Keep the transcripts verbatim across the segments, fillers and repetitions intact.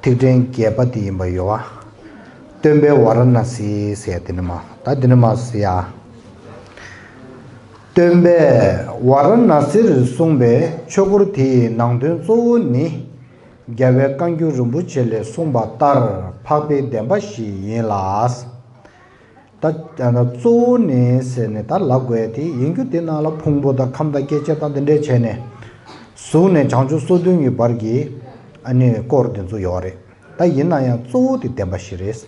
ཐིག་ཕྲེང་བརྒྱད་པ་དེ་ཡིན་པ་ཡོད་བ། སྟོན་པས་ཝཱ་ར་ཎཱ་སི་ཟེར་དེ་ནི་མ། ད་དེ་ནི་མ་ཟེར་ཡ། སྟོན་པས་ཝཱ་ར་ཎཱ་སིར་གསུངས་པའི་ཆོས་སྐོར་དེའི་ནང་དོན་གཙོ་བོ་ནི། རྒྱལ་བའི་བཀའ་འགྱུར་རིན་པོ་ཆེ་ལས་གསུངས་པ་ལྟར་འཕགས་པའི་བདེན་པ་བཞི་ཡིན་ལ། ད་གཙོ་བོ་ནི་ཟེར་ནས་ད་ལབ་དགོས་ཡ་དེ་ཡིན་རྒྱུ་དེ་ནང་ལ་ཕུང་པོ་དང་ཁམས་དང་སྐྱེ་མཆེད་དང་དེ་འདྲས་བྱས་ནས། གཟུགས་ནས་བྱང་ཆུབ་སོ་བདུན་གྱི་བར་གྱི་ཨ་ནི་སྐོར་དེ་ཚོ་ཡོད་རེད། ད་ཡིན་ན་ཡང་གཙོ་བོ་དེ་བདེན་པ་བཞི་རེད།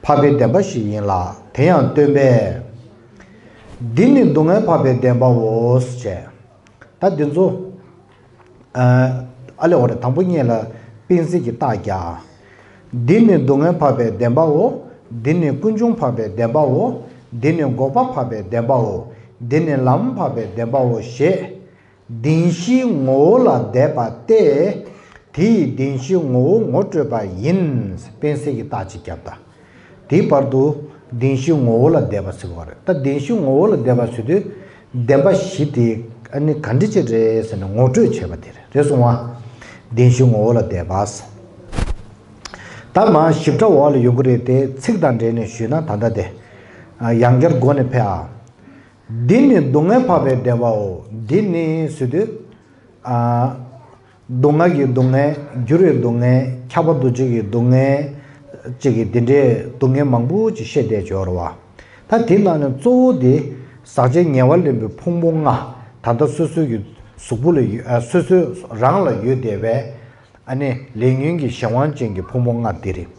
འཕགས་པའི་བདེན་པ་བཞི་ཡིན་ལ། དེ་ཡང་སྟོན་པས། འདི་ནི་སྡུག་བསྔལ་འཕགས་པའི་བདེན་པའོ་ཞེས། ད་འདི་ཚོ། ཨ་ལེ་འོ་རེད། དང་པོ་ཉིད་ལ་དཔེ་གཟིགས་ཀྱི་རྟགས་རྒྱག། འདི་ནི་སྡུག་བསྔལ་འཕགས་པའི་བདེན་པའོ། འདི་ནི་ཀུན་འབྱུང་འཕགས་པའི་བདེན་པའོ། འདི་ནི་འགོག་པ་འཕགས་པའི་བདེན་པའོ། འདི་ནི་ལམ་འཕགས་པའི་བདེན་པའོ་ཞེས། བདེན་བཞིའི་ངོ་བོ་ལ་བཟླས་པ་སྟེ། དེ་ཡི་བདེན་བཞིའི་ངོ་བོ་ངོ་སྤྲོད་པ་ཡིན། དཔེ་གཟིགས་ཀྱི་རྟགས་ཅིག་བརྒྱབ་ད། དེའི་བར་དུ་བདེན་བཞིའི་ངོ་བོ་ལ་བཟླས་པ་ཟེར་བ་རེད། ད་བདེན་བཞིའི་ངོ་བོ་ལ་བཟླས་པ་ཟེར་དུས། བདེན་པ་བཞི་དེ་ཨ་ནི་ག་འདྲ་ཅིག་རེད་ཟེར་ནས་ངོ་སྤྲོད་བྱས་པ་དེ་རེད། རེད་སོང་བ། བདེན་བཞིའི་ངོ་བོ་ལ་བཟླས་པ། ད་མ་ཞིབ་ཕྲ་འོག་ལ་ཡོང་གི་རེད་དེ། ཚིག་དང་འབྲེལ་ནས་ཞུས་ན་ད་ལྟ་དེ། ཡང་བསྐྱར་མགོ་ནས་ཕེབས་ཨ། འདི་ནི་སྡུག་བསྔལ་འཕགས་པའི་བདེན་པའོ། འདི་ནི་ཟེར་དུས། ཨ། སྡུག་བསྔལ་གྱི་སྡུག་བསྔལ། འགྱུར་བའི་སྡུག་བསྔལ། ཁྱབ་པ་འདུ་བྱེད་ཀྱི་སྡུག་བསྔལ། ཅིག་གི་འདི་འདྲའི་སྡུག་བསྔལ་མང་པོ་ཅིག་བཤད་བསྡད་ཡོད་རེད་བ། ད་དེ་ནང་ནས་གཙོ་བོ་དེ་ཟག་བཅས་ཉེ་བར་ལེན་པའི་ཕུང་པོ་ལྔ། ད་ལྟ་སོ་སོའི་གི་གཟུགས་པོ་ལ་ཡོད། ཨ། སོ་སོའི་རང་ལ་ཡོད་བསྡད་པའི་ཨ་ནི་ལས་ཉོན་གྱི་གཞན་དབང་ཅན་གྱི་ཕུང་པོ་ལྔ་དེ་རེད།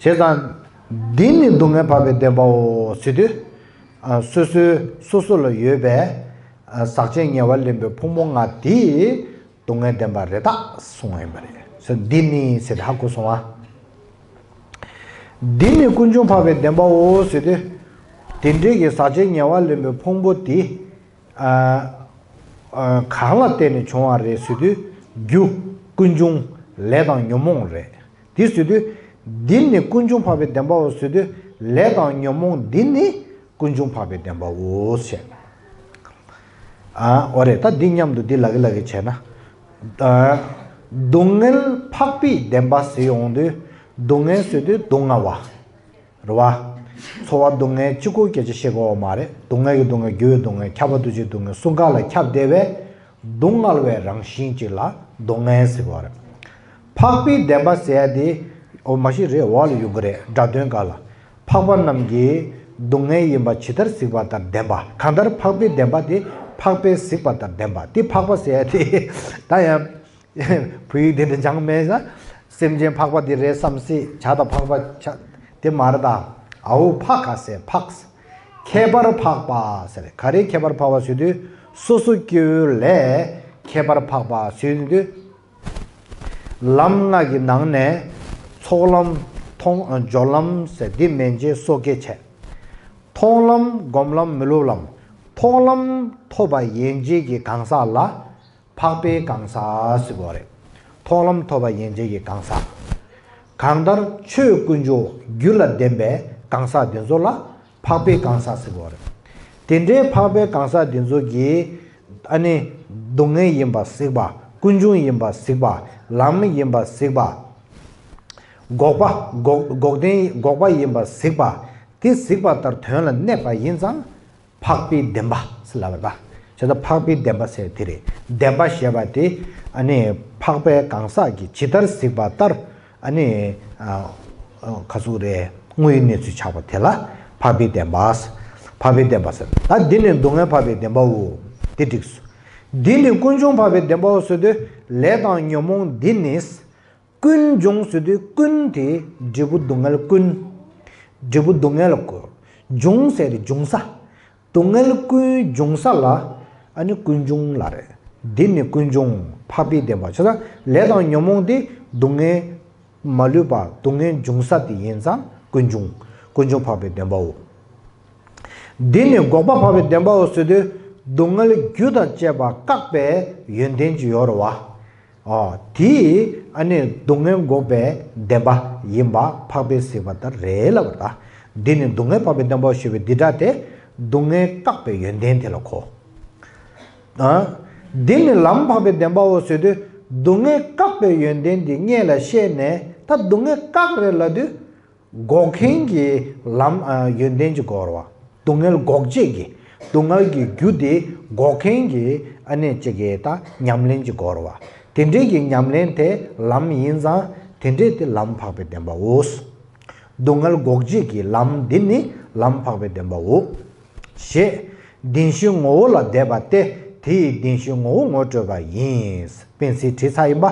བྱས་ཙང་། འདི་ནི་སྡུག་བསྔལ་འཕགས་པའི་བདེན་པའོ་ཟེར་དུས། ཨ། སོ་སོའི་སོ་སོ་ལ་ཡོད་པའི། ཨ། ཟག་བཅས་ཉེ་བར་ལེན་པའི་ཕུང་པོ་ལྔ་དེ། སྡུག་བསྔལ་བདེན་པ་རེད་ད་གསུངས་པ་ཡིན་པ་རེད། ཟེར་འདི་ནི་ཟེར་ཏེ་ཧ་གོ་སོང་ཨ། འདི་ནི་ཀུན་འབྱུང་འཕགས་པའི་བདེན་པའོ་ཟེར་དུས། དེ་འདྲའི་གི་ཟག་བཅས་ཉེ་བར་ལེན་པའི་ཕུང་པོ་དེ། ཨ། ཨ། གང་ལ་བརྟེན་ནས་བྱུང་བ་རེད་ཟེར་དུས། རྒྱུ། ཀུན་འབྱུང་། ལས་དང་ཉོན་མོངས་རེད། དེ་ཟེར་དུས། འདི་ནི་ཀུན་འབྱུང་འཕགས་པའི་བདེན་པའོ་ཟེར་དུས། ལས་དང་ཉོན་མོངས་འདི་ནི་ཀུན་འབྱུང་འཕགས་པའི་བདེན་པའོ་ཞེས། ཨ། འོ་རེད། ད་འདི་མཉམ་དུ་འདི་ལབ་ཀྱི་ལབ་ཀྱི་བྱས་ན། ཨ། སྡུག་བསྔལ་འཕགས་པའི་བདེན་པ་ཟེར་ཡོང་དུས། སྡུག་བསྔལ་ཟེར་དུས་སྡུག་བསྔལ་བ། རེད་བ། ཚོར་བ་སྡུག་བསྔལ་གཅིག་པོ་སྐད་ཆ་བཤད་དགོས་པ་མ་རེད། སྡུག་བསྔལ་གྱི་སྡུག་བསྔལ། འགྱུར་བའི་སྡུག་བསྔལ། ཁྱབ་པ་འདུ་བྱེད་སྡུག་བསྔལ། གསུམ་ཀ་ལ་ཁྱབ་བསྡད་པའི་སྡུག་བསྔལ་བའི་རང་བཞིན་གཅིག་ལ་སྡུག་བསྔལ་ཟེར་བ་རེད། འཕགས་པའི་བདེན་པ་ཟེར་ཡ་དེ། འོ་མ་གཞི་རེད། འོག་ལ་ཡོང་གི་རེད། སྒྲ་དོན་སྒང་ལ། འཕགས་པ་རྣམས་ཀྱིས་སྡུག་བསྔལ་ཡིན་པ་ཇི་ལྟར་གཟིགས་པ་ལྟར་བདེན་པ། གང་ལྟར་འཕགས་པའི་བདེན་པ་དེ་འཕགས་པས་གཟིགས་པ་ལྟར་བདེན་པ། དེ་འཕགས་པ་ཟེར་ཡ་དེ་ད་ཡང་། བོད་ཡིག་དེ་འདྲ་སྦྱངས་མེད་ས། སེམས་ཅན་འཕགས་པ་དེ་རེད་བསམ་སྲིད། བྱ་དང་འཕགས་པ་བྱ་དེ་མ་རེད་ད། ཨའོ་འཕགས་ག་ཟེར་འཕགས། ཁྱད་པར་འཕགས་པ་ཟེར། ག་རེ་ཁྱད་པར་འཕགས་པ་ཟེར་དུས། སོ་སོ་སྐྱེ་བོའི་ལས་ཁྱད་པར་འཕགས་པ་ཟེར་དུས། ལམ་ལྔ་གི་ནང་ནས་ཚོགས་ལམ་མཐོང་སྦྱོར་ལམ་ཟེར་འདི་མན་ཆད་སོ་སྐྱེ་བྱས། མཐོང་ལམ་སྒོམ་ལམ་མི་སློབ་ལམ། མཐོང་ལམ་ཐོབ་པ་ཡན་ཆད་ཀྱི་གང་ཟག་ལ། འཕགས་པའི་གང་ཟག་ཟེར་བ་རེད། མཐོང་ལམ་ཐོབ་པ་ཡན་ཆད་ཀྱི་གང་ཟག། གང་ལྟར་ཆོས་དཀོན་མཆོག་རྒྱུད་ལ་ལྡན་པའི་གང་ཟག་འདི་ཚོ་ལ་འཕགས་པའི་གང་ཟག་ཟེར་བ་རེད། དེ་འདྲའི་འཕགས་པའི་གང་ཟག་འདི་ཚོ་གིས་ཨ་ནི་སྡུག་བསྔལ་ཡིན་པ་གཟིགས་པ། ཀུན་འབྱུང་ཡིན་པ་གཟིགས་པ། ལམ་ཡིན་པ་གཟིགས་པ། འགོག་པ་འགོག་འགོག་བདེན་འགོག་པ་ཡིན་པ་གཟིགས་པ། དེ་གཟིགས་པ་ལྟར་དོན་ལ་གནས་པ་ཡིན་ཙང་། འཕགས་པའི་བདེན་པ་ཟེར་ལབ་པ་ད། བྱས་ཙང་འཕགས་པའི་བདེན་པ་ཟེར་དེ་རེད། བདེན་པ་ཞེས་པ་དེ་ཨ་ནི་འཕགས་པའི་གང་ཟག་གིས་ཇི་ལྟར་གཟིགས་པ་ལྟར་ཨ་ནི་ཨ་ཨ་ག་ཟུག་རེད། དངོས་ཡོད་གནས་ཚུལ་ཆགས་པ་དེ་ལ་འཕགས་པའི་བདེན་པ། འཕགས་པའི་བདེན་པ་ཟེར། ད་འདི་ནི་སྡུག་བསྔལ་འཕགས་པའི་བདེན་པའོ། དེ་འགྲིགས་སོ། འདི་ནི་ཀུན་འབྱུང་འཕགས་པའི་བདེན་པའོ་ཟེར་དུས། ལས་དང་ཉོན་མོངས་འདི་ནི། ཀུན་འབྱུང་ཟེར་དུས་ཀུན་དེ་འབྲས་བུ་སྡུག་བསྔལ་ཀུན། འབྲས་བུ་སྡུག་བསྔལ་ལ་གོ། འབྱུང་ཟེར་དེ་འབྱུང་ས། སྡུག་བསྔལ་ཀུན་འབྱུང་ས་ལ་ཨ་ནི་ཀུན་འབྱུང་ལབ་རེད། འདི་ནི་ཀུན་འབྱུང་འཕགས་པའི་བདེན་པ། བྱས་ཙང་ལས་དང་ཉོན་མོངས་དེ་སྡུག་བསྔལ་མ་ལུས་པ་སྡུག་བསྔལ་འབྱུང་ས་དེ་ཡིན་ཙང་ཀུན་འབྱུང་། ཀུན་འབྱུང་འཕགས་པའི་བདེན་པའོ། འདི་ནི་འགོག་པ་འཕགས་པའི་བདེན་པའོ་ཟེར་དུས་སྡུག་བསྔལ་རྒྱུ་དང་བཅས་པ་བཀག་པའི་ཡོན་ཏན་ཅིག་ཡོད་རེད་བ། ཨོ། དེས་ཨ་ནི་སྡུག་བསྔལ་འགོག་པའི་བདེན་པ་ཡིན་པ་འཕགས་པས་གཟིགས་པ་ལྟར་རེད་ལབ་པ་ད། འདི་ནི་སྡུག་བསྔལ་འཕགས་པའི་བདེན་པའོ་ཞེས་པའི་འདི་སྒྲ་དེ་སྡུག་བསྔལ་བཀག་པའི་ཡོན་ཏན་དེ་ལ་གོ། ཨ། འདི་ནི་ལམ་འཕགས་པའི་བདེན་པའོ་ཟེར་དུས་ སྡུག་བསྔལ་བཀག་པའི་ཡོན་ཏན་དེ་སྔོན་ལ་བཤད་ནས། ད་སྡུག་བསྔལ་བཀག་རེད་ལབ་དུས། འགོག་མཁན་གྱི་ལམ། ཨ། ཡོན་ཏན་གྱི་སྒོ་རེད་བ། སྡུག་བསྔལ་འགོག་བྱེད་ཀྱི། སྡུག་བསྔལ་གྱི་རྒྱུ་དེ་འགོག་མཁན་གྱི། ཨ་ནི་ཅིག་གི་ད་ཉམས་ལེན་གྱི་སྒོ་རེད་བ། དེ་འདྲའི་གི་ཉམས་ལེན་དེ་ལམ་ཡིན་ཙང་། དེ་འདྲའི་དེ་ལམ་འཕགས་པའི་བདེན་པའོ། སྡུག་བསྔལ་འགོག་བྱེད་ཀྱི་ལམ་འདི་ནི་ལམ་འཕགས་པའི་བདེན་པའོ། ཞེས་བདེན་བཞིའི་ངོ་བོ་ལ་བཟླས་པ་སྟེ། དེ་ཡིས་བདེན་བཞིའི་ངོ་བོ་ངོ་སྤྲོད་པ་ཡིན། སྤེན་སྲིད་བྲིས་ཚར་ཡིན་པ།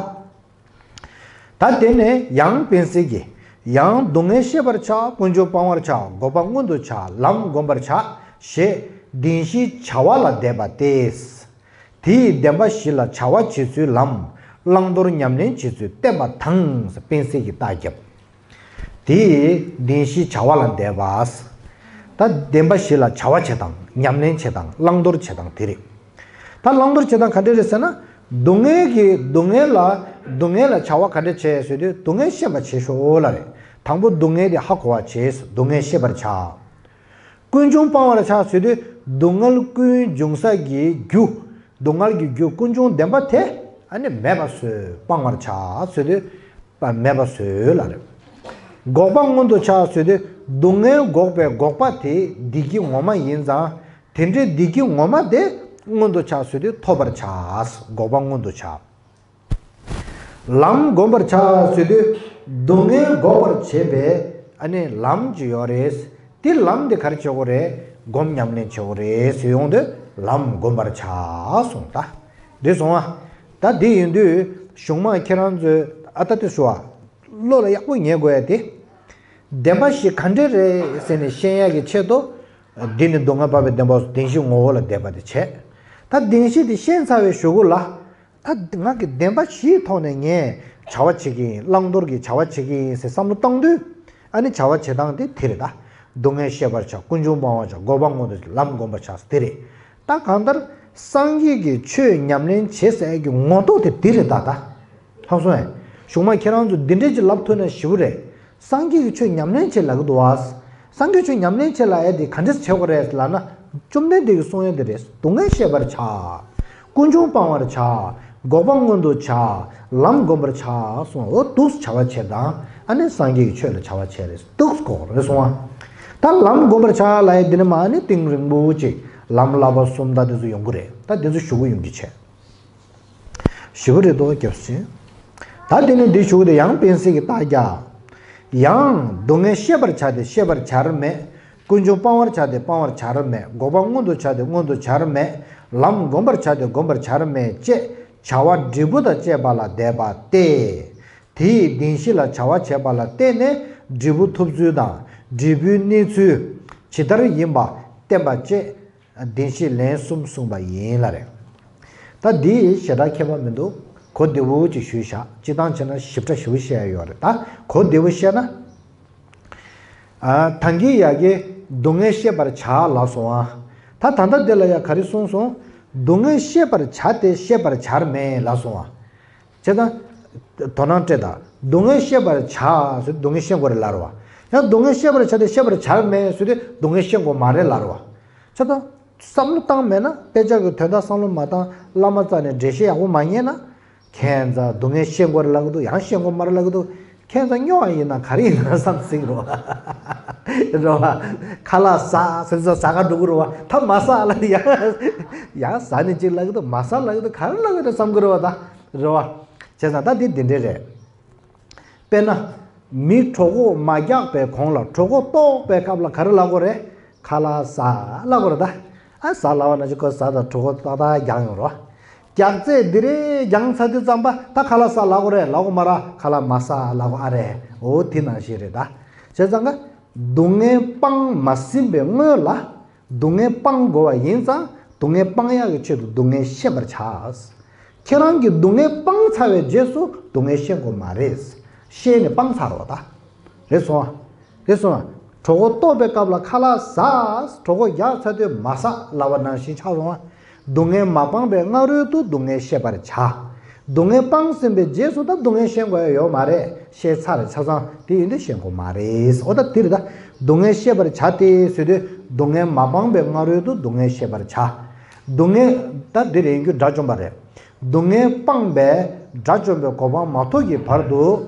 ད་དེ་ནས་ཡང་སྤེན་སྲིད་ཀྱིས། ཡང་སྡུག་བསྔལ་ཤེས་པར་བྱ། ཀུན་འབྱུང་སྤང་བར་བྱ། འགོག་པ་མངོན་དུ་བྱ། ལམ་བསྒོམ་པར་བྱ། ཞེས་བདེན་བཞིའི་བྱ་བ་ལ་བཟླས་པ་སྟེ། དེ་ཡི་བདེན་པ་བཞི་ལ་བྱ་བ་བྱེད་ཚུལ་ལམ། བླང་དོར་ཉམས་ལེན་བྱེད་ཚུལ་བསྟན་པ་དང་། སྤེན་སྲིད་ཀྱིས་རྟགས་བརྒྱབ། དེ་ཡི་བདེན་བཞིའི་བྱ་བ་ལ་བཟླས་པ། ད་བདེན་པ་བཞི་ལ་བྱ་བ་བྱེད་སྟངས། ཉམས་ལེན་བྱེད་སྟངས། བླང་དོར་བྱེད་སྟངས་དེ་རེད། ད་བླང་དོར་བྱེད་སྟངས་ག་འདྲ་རེད་ཟེར་ན། སྡུག་བསྔལ་གྱི། སྡུག་བསྔལ་ལ། སྡུག་བསྔལ་ལ་བྱ་བ་ག་འདྲ་བྱེད་ཟེར་དུས། སྡུག་བསྔལ་ཤེས་པར་བྱེད་ཤོག་ལབ་རེད། དང་པོ་སྡུག་བསྔལ་དེ་ཧ་གོ་བར་བྱེད། སྡུག་བསྔལ་ཤེས་པར་བྱ། ཀུན་འབྱུང་སྤང་བར་བྱ་ཟེར་དུས། སྡུག་བསྔལ་ཀུན་འབྱུང་ས་གི་རྒྱུ། སྡུག་བསྔལ་གྱི་རྒྱུ་ཀུན་འབྱུང་བདེན་པ་དེ། ཨ་ནི་མེད་པར་བཟོས། སྤང་བར་བྱ་ཟེར་དུས། མེད་པར་བཟོས་ལབ་རེད། འགོག་པ་མངོན་དུ་བྱ་ཟེར་དུས། སྡུག་བསྔལ་འགོག་པའི་འགོག་པ་དེ་བདེ་སྐྱིད་ངོ་མ་ཡིན་ཙང་། དེ་འདྲའི་བདེ་སྐྱིད་ངོ་མ་དེ་མངོན་དུ་བྱ་ཟེར་དུས་ཐོབ་པར་བྱ། འགོག་པ་མངོན་དུ་བྱ། ལམ་བསྒོམ་པར་བྱ་ཟེར་དུས། སྡུག་བསྔལ་འགོག་པར་བྱེད་པའི། ཨ་ནི་ལམ་ཅིག་ཡོད་རེད། དེ་ལམ་དེ་ག་རེ་བྱེད་དགོས་རེད། སྒོམ་ཉམས་ལེན་བྱེད་དགོས་རེད་ཟེར་ཡོང་དུས། ལམ་བསྒོམ་པར་བྱ་གསུངས་ད། འདི་སོང་ཨ། ད་འདི་ཡིན་དུས་གཞུང་མ་ཁྱེད་རང་ཚོས། ཨ། ད་དེ་ཞུ་བ། བློ་ལ་ཡག་པོ་ངེས་དགོས་ཡ་དེ། བདེན་པ་བཞི་ག་འདྲ་རེད་ཟེར་ནས་ཤེས་ཡ་གི་ཆེད་དུ། འདི་ནི་སྡུག་བསྔལ་འཕགས་པའི་བདེན་པ། བདེན་བཞིའི་ངོ་བོ་ལ་བཟླས་པ་དེ་བྱས། ད་བདེན་བཞི་དེ་ཤེས་ཚར་བའི་གཞུག་གུ་ལ། ད་ང་གི་བདེན་པ་བཞིའི་ཐོག་ནས་ངས་བྱ་བ་བྱེད་ཀྱི་ཡིན། བླང་དོར་གྱི་བྱ་བ་བྱེད་ཀྱི་ཡིན་ཟེར་བསམ་བློ་བཏང་དུས། ཨ་ནི་བྱ་བ་བྱེད་སྟངས་དེ་དེ་རེད་ད། སྡུག་བསྔལ་ཤེས་པར་བྱ། ཀུན་འབྱུང་སྤང་བར་བྱ། འགོག་པ་མངོན་དུ་བྱ། ལམ་བསྒོམ་པར་བྱ་ཟེར་དེ་རེད། ད་གང་ལྟར་སངས་རྒྱས་ཀྱི་ཆོས་ཉམས་ལེན་བྱེད་ཟེར་གྱི་ངོ་ཐོག་དེ་དེ་རེད་ད། ད་ཧང་སོང་ཨེ། གཞུག་མ་ཁྱེད་རང་ཚོ་འདི་འདྲས་ཅིག་ལབ་ཐུབ་ན་ཞེ་པོ་རེད། སངས་རྒྱས་ཀྱི་ཆོས་ཉམས་ལེན་བྱེད་ལབ་ཀྱི་འདུག་བ། སངས་རྒྱས་ཆོས་ཉམས་ལེན་བྱེད་ལབ་ཡ་དེ་ག་འདྲས་བྱེད་དགོས་རེད་ལབ་ན། བཅོམ་ལྡན་འདས་ཀྱིས་གསུང་ཡ་དེ་རེད། སྡུག་བསྔལ་ཤེས་པར་བྱ། ཀུན་འབྱུང་སྤང་བར་བྱ། འགོག་པ་མངོན་དུ་བྱ། ལམ་བསྒོམ་པར་བྱ་གསུངས། འོ་འདུག་སེ་བྱ་བ་བྱེད་དང་། ཨ་ནི་སངས་རྒྱས་ཀྱི་ཆོས་ལ་བྱ་བ་བྱེད་རེད། འདུག་སེ་གོ་དགོས་རེད་གསུངས་པ། ད་ལམ་བསྒོམ་པར་བྱ་ལབ་ཡ་འདི་ནི་མ་ནི་གཏིང་རིང་པོ་ཅིག་ལམ་བསླབ་པ་གསུམ་ད་དེ་ཚོ་ཡོང་གི་རེད། ད་དེ་ཚོ་ཞུ་གི་ཡོང་གི་བྱས། ཞེ་པོ་རེད་དོ། སྐྱབས་སུ་མཆི། ད་དེ་ནས་འདི་ཞུ་གི་དེ། ཡང་སྤེན་སྲིད་ཀྱིས་རྟགས་བརྒྱབ། ཡང་སྡུག་བསྔལ་ཤེས་པར་བྱ་སྟེ་ཤེས་པར་བྱར་མེད། ཀུན་འབྱུང་སྤང་བར་བྱ་སྟེ་སྤང་བར་བྱར་མེད། འགོག་པ་མངོན་དུ་བྱ་སྟེ་མངོན་དུ་བྱར་མེད། ལམ་བསྒོམ་པར་བྱ་སྟེ་བསྒོམ་པར་བྱར་མེད་ཅེས་བྱ་བ་འབྲས་བུ་དང་བཅས་པ་ལ་བཟླས་པ་སྟེ། དེ་ཡི་བདེན་བཞི་ལ་བྱ་བ་བྱེད་པ་ལ་བརྟེན་ནས་འབྲས་བུ་ཐོབ་ཚུལ་དང་། འབྲས་བུའི་གནས་ཚུལ་ཇི་ལྟར་ཡིན་པ་བསྟན་པ་བཅས། བདེན་བཞི་ལན་གསུམ་གསུངས་པ་ཡིན་ལ་རེད། ད་འདི་ཞེ་དྲག་ཁྱད་པར་མི་འདུག་གོ་བདེ་བོ་ཅིག་ཞུས་བཞག་སྤྱིར་བཏང་བྱས་ན་ཞིབ་ཕྲ་ཞེ་པོ་བཤད་ཡ་ཡོད་རེད། ད་གོ་བདེ་བོ་བཤད་ན། ཨ། ད་གིན་ཡ་གི་སྡུག་བསྔལ་ཤེས་པར་བྱ་ལབ་སོང་ཨ། ད་ད་ལྟ་འདི་ལ་ཡ་ག་རེ་གསུངས་སོང་། སྡུག་བསྔལ་ཤེས་པར་བྱ་སྟེ་ཤེས་པར་བྱར་མེད་ལབ་སོང་ཨ། བྱས་ཙང་། དོ་སྣང་སྤྲད་དང་། སྡུག་བསྔལ་ཤེས་པར་བྱ་ཟེར་དུས་སྡུག་བསྔལ་ཤེས་དགོས་རེད་ལབ་རེད་བ། ཡང་སྡུག་བསྔལ་ཤེས་པར་བྱ་སྟེ་ཤེས་པར་བྱར་མེད་ཟེར་དུས་སྡུག་བསྔལ་ཤེས་དགོས་མ་རེད་ལབ་རེད་བ། བྱས་ཙང་། བསམ་བློ་བཏང་མེད་ན། དཔེ་ཆ་གི་དོན་དག་བསམ་བློ་མ་བཏང་། བླ་མ་རྩ་ནས་འགྲེལ་བཤད་ཡག་པོ་མ་ཉན་ན། ཁྱད་མཚར། སྡུག་བསྔལ་ཤེས་དགོས་རེད་ལབ་ཀྱི་འདུག་ཡང་ཤེས་དགོས་མ་རེད་ལབ་ཀྱི་འདུག་ཁྱད་མཚར། སྨྱོ་བ་ཡིན་ན་ག་རེ་ཡིན་ན་བསམ་སྲིད་རེད་བ། རེད་བ། ཁ་ལག་ཟ་ཟེར་ཙང་ཟ་ག་འགྲོ་གི་རེད་བ། ད་མ་ཟ་ལབ་ཡང་། ཡང་ཟ་ནི་གཅིག་ལབ་ཀྱི་འདུག་མ་ཟ་ལབ་ཀྱི་འདུག་ག་རེ་ལབ་ཀྱི་འདུག་བསམ་གྱི་རེད་བ་ད། རེད་བ། བྱས་ཙང་ད་འདི་འདི་འདྲས་རེད། དཔེར་ན། མི་གྲོད་ཁོག་མ་རྒྱགས་པའི་གོང་ལ། གྲོད་ཁོག་ལྟོགས་པའི་སྐབས་ལ་ག་རེ་ལབ་དགོས་རེད། ཁ་ལག་ཟ་ལབ་དགོས་རེད་ད། ཨ། ཟ་ལབ་པ་ནང་བཞིན་ཁོ་ཟ་དང་གྲོད་ཁོག་ཏག་ཏག་རྒྱགས་ཡོང་རོ། རྒྱགས་ཚད་འདི་རེད། རྒྱགས་ཚར་དུས་ཙམ་པ་ད་ཁ་ལག་ཟ་ལབ་དགོས་རེད། ལབ་དགོས་མ་རེད། ཁ་ལག་མ་ཟ་ལབ་དགོས། ཨ་རེད། འོ་དེ་ནང་བཞིན་རེད་ད། བྱས་ཙང་ཀ། སྡུག་བསྔལ་སྤང་མ་ཟིན་པའི་སྔོན་ལ། སྡུག་བསྔལ་སྤང་དགོས་པ་ཡིན་ཙང་། སྡུག་བསྔལ་སྤང་ཡག་གི་ཆེད་དུ་སྡུག་བསྔལ་ཤེས་པར་བྱ། ཁྱེད་རང་གིས་སྡུག་བསྔལ་སྤངས་ཚར་བའི་རྗེས་སུ་སྡུག་བསྔལ་ཤེས་དགོས་མ་རེད། ཤེས་ནས་སྤངས་ཚར་རོགས་ད། རེད་སོང་ཨ། རེད་སོང་ཨ། གྲོད་ཁོག་ལྟོགས་པའི་སྐབས་ལ་ཁ་ལག་ཟ། གྲོད་ཁོག་རྒྱགས་ཚར་དུས་མ་ཟ་ལབ་པ་ནང་བཞིན་ཆགས་སོང་ཨ། སྡུག་བསྔལ་མ་སྤངས་པའི་སྔ་རོལ་དུ་སྡུག་བསྔལ་ཤེས་པར་བྱ། སྡུག་བསྔལ་སྤངས་ཟིན་པའི་རྗེས་སུ་ད་སྡུག་བསྔལ་ཤེས་དགོས་ཡ་ཡོད་མ་རེད། ཤེས་ཚར་ཆ་ཚང་དེ་ཡིན་དུས་ཤེས་དགོས་མ་རེད། འོ་ད་དེ་རེད་ད། སྡུག་བསྔལ་ཤེས་པར་བྱ་སྟེ་ཟེར་དུས། སྡུག་བསྔལ་མ་སྤངས་པའི་སྔ་རོལ་དུ་སྡུག་བསྔལ་ཤེས་པར་བྱ། སྡུག་བསྔལ་ད་འདི་རེད། ཡིན་རྒྱུ་དགྲ་བཅོམ་པ་རེད། སྡུག་བསྔལ་སྤངས་པའི་ དགྲ་བཅོམ་པའི་གོ་འཕང་མ་ཐོབ་ཀྱི་བར་དུ་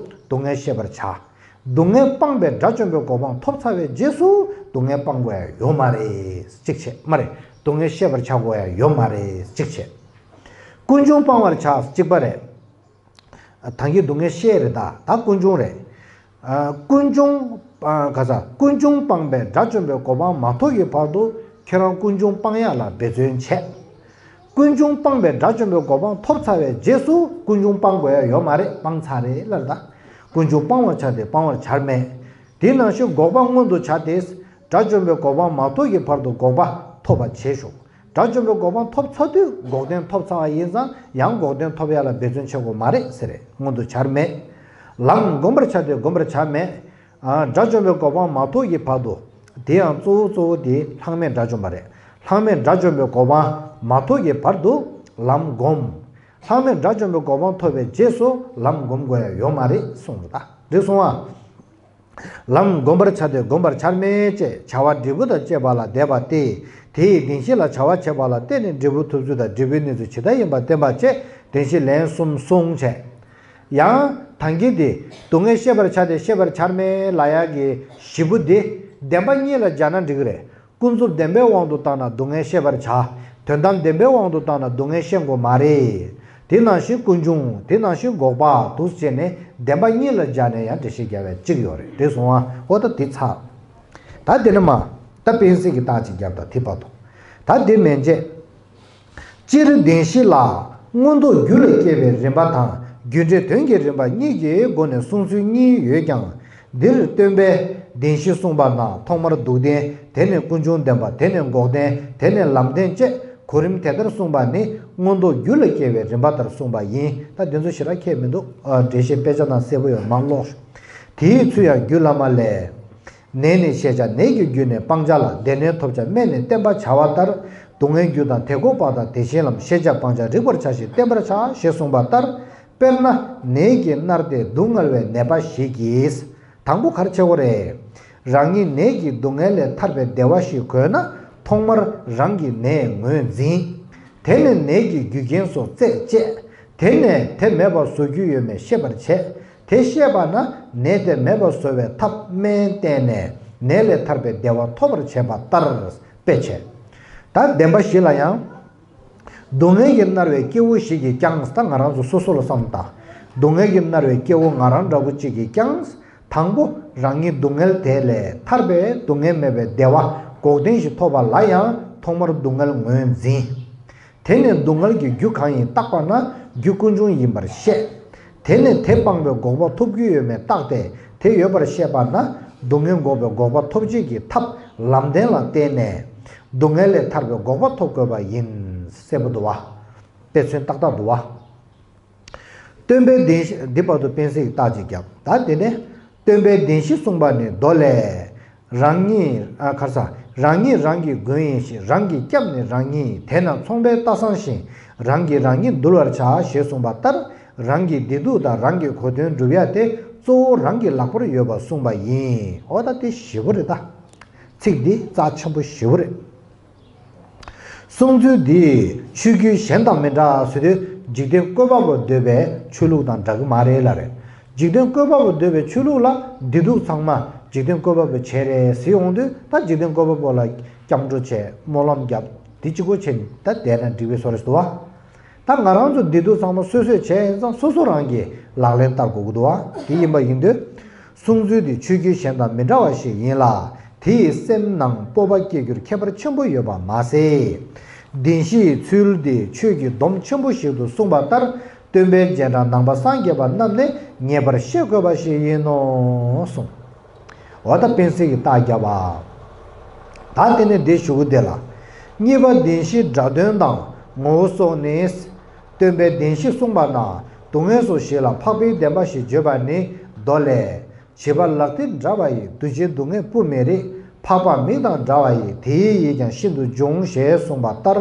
སྡུག་བསྔལ་ཤེས་པར་བྱ། སྡུག་བསྔལ་སྤངས་པས་དགྲ་བཅོམ་པའི་གོ་འཕང་ཐོབ་ཚར་བའི་རྗེས་སུ་སྡུག་བསྔལ་སྤང་དགོས་ཡ་ཡོད་མ་རེད། གཅིག་བྱས་མ་རེད། སྡུག་བསྔལ་ཤེས་པར་བྱ་དགོས་ཡ་ཡོད་མ་རེད། གཅིག་བྱས། ཀུན་འབྱུང་སྤང་བར་བྱ། གཅིག་པ་རེད། ད་གིན་སྡུག་བསྔལ་ཤེས་རེད། ད་ད་ཀུན་འབྱུང་རེད། ཨ། ཀུན་འབྱུང་། ཨ། ག་ས། ཀུན་འབྱུང་སྤངས་པས་དགྲ་བཅོམ་པའི་གོ་འཕང་མ་ཐོབ་ཀྱི་བར་དུ་ཁྱེད་རང་ཀུན་འབྱུང་སྤང་ཡག་ལ་འབད་བརྩོན་བྱས། ཀུན་འབྱུང་སྤངས་པས་དགྲ་བཅོམ་པའི་གོ་འཕང་ཐོབ་ཚར་བའི་རྗེས་སུ་ཀུན་འབྱུང་སྤང་དགོས་ཡ་ཡོད་མ་རེད། སྤངས་ཚར་རེད་ལབ་ད། ཀུན་འབྱུང་སྤང་བར་བྱ་སྟེ་སྤང་བར་བྱར་མེད། དེ་ནང་བཞིན་འགོག་པ་མངོན་དུ་བྱ་སྟེ། དགྲ་བཅོམ་པའི་གོ་འཕང་མ་ཐོབ་ཀྱི་བར་དུ་འགོག་པ་ཐོབ་པ་བྱེད་ཤོག་དགྲ་བཅོམ་པའི་གོ་འཕང་ཐོབ་ཚར་དུས་འགོག་བདེན་ཐོབ་ཚར་བ་ཡིན་ཙང་ཡང་འགོག་བདེན་ཐོབ་ཡ་ལ་འབད་བརྩོན་བྱེད་དགོས་མ་རེད་ཟེར་རེད། མངོན་དུ་བྱར་མེད། ལམ་བསྒོམ་པར་བྱ་སྟེ་བསྒོམ་པར་བྱར་མེད། ཨ། དགྲ་བཅོམ་པའི་གོ་འཕང་མ་ཐོབ་ཀྱི་བར་དུ། དེ་ཡང་གཙོ་བོ་གཙོ་བོ་དེ་ལྷག་མེད་དགྲ་བཅོམ་པ་རེད། ལྷག་མེད་དགྲ་བཅོམ་པའི་གོ་འཕང་མ་ཐོབ་ཀྱི་བར་དུ་ལམ་བསྒོམ། ལྷག་མེད་དགྲ་བཅོམ་པའི་གོ་འཕང་ཐོབ་པའི་རྗེས་སུ་ལམ་བསྒོམ་དགོས་ཡ་ཡོད་མ་རེད་གསུངས་རེད་ད། འགྲིག་སོང་ཨ། ལམ་བསྒོམ་པར་བྱ་སྟེ་བསྒོམ་པར་བྱར་མེད་ཅེས་བྱ་བ་འབྲས་བུ་དང་བཅས་པ་ལ་བཟླས་པ་སྟེ། དེ་ཡི་བདེན་བཞི་ལ་བྱ་བ་བྱེད་པ་ལ་བརྟེན་ནས་འབྲས་བུ་ཐོབ་ཚུལ་དང་འབྲས་བུའི་གནས་ཚུལ་ཇི་ལྟར་ཡིན་པ་བསྟན་པ་བཅས་བདེན་བཞི་ལན་གསུམ་གསུངས་བྱས། ཡང་ད་གིན་དེ་སྡུག་བསྔལ་ཤེས་པར་བྱ་སྟེ་ཤེས་པར་བྱར་མེད་ལབ་ཡག་གི་བཞི་པོ་དེ་བདེན་པ་གཉིས་ལ་སྦྱར་ན་འགྲིག་གི་རེད། ཀུན་རྫོབ་བདེན་པའི་དབང་དུ་བཏང་ན་སྡུག་བསྔལ་ཤེས་པར་བྱ། དོན་དམ་བདེན་པའི་དབང་དུ་བཏང་ན་སྡུག་བསྔལ་ཤེས་དགོས་མ་རེད། དེ་ནང་བཞིན་ཀུན་འབྱུང་། དེ་ནང་བཞིན་འགོག་པ་འདུག་སེ་བྱས་ནས་བདེན་པ་གཉིས་ལ་སྦྱར་ནས་ཡང་འགྲེལ་བཤད་རྒྱག་པའི་གཅིག་ཡོད་རེད། འགྲིག་སོང་ཨ། འོ་ད་དེ་ཚར། ད་དེ་ནས་མ། ད་དཔེ་གསལ་གྱི་རྟགས་གཅིག་རྒྱབ་དང་དེ་བར་དུ། ད་དེ་མན་ཆད། སྤྱིར་བདེན་བཞི་ལ་མངོན་རྟོགས་རྒྱུད་ལ་སྐྱེ་བའི་རིམ་པ་དང་རྒྱུ་འབྲས་དོན་གྱི་རིམ་པ་གཉིས་ཀྱི་སྒོ་ནས་གསུང་ཚུལ་གཉིས་ཡོད་ཀྱང་། འདིར་སྟོན་པས་བདེན་བཞི་གསུངས་པ་ན་ཐོག་མར་སྡུག་བདེན། དེ་ནས་ཀུན་འབྱུང་བདེན་པ། དེ་ནས་འགོག་བདེན། དེ་ནས་ལམ་བདེན་བཅས་གོ་རིམ་དེ་ལྟར་གསུངས་པ་ནི་མངོན་རྟོགས་རྒྱུད་ལ་སྐྱེ་བའི་རིམ་པ་ལྟར་གསུངས་པ་ཡིན། ད་དེ་ཚོ་ཞེ་དྲག་ཁྱད་མི་འདུག་འགྲེལ་བཤད་དཔེ་ཆ་ནང་གསལ་པོ་ཡོད། མར་ཀློག་ཤོག་དེའི་ཚུལ་ཡང་རྒྱུད་བླ་མ་ལས། ནད་ནི་ཤེས་བྱ་ནད་ཀྱི་རྒྱུ་ནི་སྤང་བྱ་ལ། བདེ་གནས་ཐོབ་བྱ་སྨན་ནི་བསྟེན་པར་བྱ་བ་ལྟར། སྡུག་བསྔལ་རྒྱུ་དང་དེ་འགོག་པ་དང་དེ་བཞིན་ལམ། ཤེས་བྱ་སྤང་བྱ་རིག་པར་བྱ་ཞིང་བསྟེན་པར་བྱ་ཞེས་གསུངས་པ་ལྟར། དཔེར་ན་ནད་ཀྱིས་མནར་ཏེ་སྡུག་བསྔལ་བའི་ནད་པ་ཞིག་གིས། དང་པོ་ག་རེ་བྱེད་དགོས་རེད། རང་ཉིད་ནད་ཀྱི་སྡུག་བསྔལ་ལས་ཐར་པའི་བདེ་བ་ཞིག་དགོས་ན་ཐོག་མར་རང་གི་ནད་ངོས་འཛིན། དེ་ནས་ནད་ཀྱི་རྒྱུ་རྐྱེན་སོགས་རྩད་བཅད། དེ་ནས་དེ་མེད་པར་བཟོ་རྒྱུ་ཡོད་མེད་ཤེས་པར་བྱེད། དེ་ཤེས་པ་ན་ནད་དེ་མེད་པར་བཟོ་བའི་ཐབས་སྨན་བསྟེན་ནས་ནད་ལས་ཐར་པའི་བདེ་བ་ཐོབ་པར་བྱེད་པ་ལྟར་དཔེ་བྱས། ད་བདེན་པ་བཞི་ལ་ཡང་། སྡུག་བསྔལ་གྱིས་མནར་བའི་སྐྱེ་བོ་ཞིག་གིས་ཀྱང་། ད་ང་རང་ཚོ་སོ་སོ་ལ་བསམ་བློ་བཏང་། སྡུག་བསྔལ་གྱིས་མནར་བའི་སྐྱེ་བོ་ང་རང་འདྲ་བོ་གཅིག་གིས་ཀྱང་། དང་པོ་རང་ཉིད་སྡུག་བསྔལ་དེ་ལས་ཐར་པའི་སྡུག་བསྔལ་མེད་པའི་བདེ་བ་འགོག་བདེན་ཞིག་ཐོབ་པ་ལ་ཡང་ཐོག་མར་སྡུག་བསྔལ་ངོས་འཛིན། དེ་ནས་སྡུག་བསྔལ་གྱི་རྒྱུ་གང་ཡིན་བརྟག་པ་ན་རྒྱུ་ཀུན་འབྱུང་ཡིན་པར་ཤེས། དེ་ནས་དེ་སྤངས་པའི་འགོག་པ་ཐོབ་རྒྱུ་ཡོད་མེད་བརྟག་སྟེ་དེ་ཡོད་པར་ཤེས་པ་ན་སྡུག་བསྔལ་འགོག་པའི་འགོག་པ་ཐོབ་བྱེད་ཀྱི་ཐབས་ལམ་བདེན་ལ་བརྟེན་ནས་སྡུག་བསྔལ་ལས་ཐར་པའི་འགོག་པ་ཐོབ་དགོས་པ་ཡིན། གསལ་པོ་འདུག་བ། དཔེ་མཚོན་ཏག་ཏག་འདུག་བ། སྟོན་པའི་བདེན་བཞི། འདི་བར་དུ་དཔེ་གསལ་གྱི་རྟགས་ཅིག་བརྒྱབ། ད་དེ་ནས་སྟོན་པའི་བདེན་བཞི་གསུངས་པ་ནི་མདོ་ལས། རང་ཉིད་ཨ་ག་རེ་ཟ། རང་ཉིད་རང་གི་མགོན་ཡིན་ཞིང་། རང་གི་སྐྱབས་ནི་རང་ཉིད་ཡིན། དེས་ན་ཚོང་པའི་རྟ་བཟང་བཞིན། རང་གིས་རང་ཉིད་འདུལ་བར་བྱ། ཞེས་གསུངས་པ་ལྟར། རང་གི་བདེ་སྡུག་དང་རང་གི་གོ་དོན་སྒྲུབ་ཡ་དེ་གཙོ་བོ་རང་གི་ལག་པར་ཡོད་པར་གསུངས་པ་ཡིན། འོ་ད་དེ་ཞེ་པོ་རེད་ད། ཚིག་འདི་རྩ་ཆེན་པོ་ཞེ་པོ་རེད། གསུང་ཚུལ་འདིས་ཆོས་བརྒྱུད་གཞན་དང་མི་འདྲ་ཟེར་དུས་འཇིག་རྟེན་བཀོད་པ་པོ་འདོད་པའི་ཆོས་ལུགས་དང་འདྲ་གི་མ་རེད་ལ་རེད། འཇིག་རྟེན་བཀོད་པ་པོ་འདོད་པའི་ཆོས་ལུགས་ལ་བདེ་སྡུག་ཚང་མ་འཇིག་རྟེན་བཀོད་པ་པོ་བྱས་རེད་ཟེར་ཡོང་དུས་ད་འཇིག་རྟེན་བཀོད་པ་པོ་ལ་སྐྱབས་འགྲོ་བྱས་སྨོན་ལམ་བརྒྱབ་དེ་གཅིག་པོ་བྱས་ནས་ད་བསྡད་ན་འགྲིག་པའི་བཟོ་འདྲ་ཞིག་འདུག་བ། ད་ང་རང་ཚོ་བདེ་སྡུག་ཚང་མ་སོ་སོས་བྱས་ཡིན་ཙང་སོ་སོ་རང་གིས་ལག་ལེན་བསྟར་དགོས་ཀྱི་འདུག་བ། དེ་ཡིན་པ་ཡིན་དུས། གསུང་ཚུལ་འདི་ཆོས་བརྒྱུད་གཞན་དང་མི་འདྲ་བ་ཞིག་ཡིན་ལ། དེ་ཡིས་སེམས་ནང་སྤོབས་པ་སྐྱེ་རྒྱུར་ཁྱད་པར་ཆེན་པོ་ཡོད་པ་མ་ཟད། བདེན་བཞིའི་ཚུལ་འདི་ཆོས་ཀྱི་སྡོམ་ཆེན་པོ་ཞིག་ཏུ་གསུངས་པ་ལྟར་སྟོན་པའི་རྗེས་འབྲང་ནང་པ་སངས་རྒྱས་པ་རྣམས་ནས་ངེས་པར་ཤེས་དགོས་པ་ཞིག་ཡིན་ནོ་གསུངས། འོ་ད་དཔེ་གསལ་གྱི་རྟགས་བརྒྱབ་པ། ད་དེ་ནས་འདི་ཞུ་གི་བསྡད་ལ། གཉིས་པ་བདེན་བཞིའི་སྒྲ་དོན་དང་ངོ་བོ་སོགས་ནི། སྟོན་པའི་བདེན་བཞི་གསུངས་པ་ན་སྡུག་བསྔལ་སོགས་བཞི་ལ་འཕགས་པའི་བདེན་པ་ཞེས་བརྗོད་པ་ནི་མདོ་ལས། བྱིས་པ་ལག་མཐིལ་འདྲ་བ་ཡིས། འདུ་བྱེད་སྡུག་བསྔལ་སྤུ་མེད་རིགས། འཕགས་པ་མིག་དང་འདྲ་བ་ཡིས། དེའི་ཡིད་ཀྱང་ཤིན་ཏུ་འབྱུང་ཞེས་གསུངས་པ་ལྟར།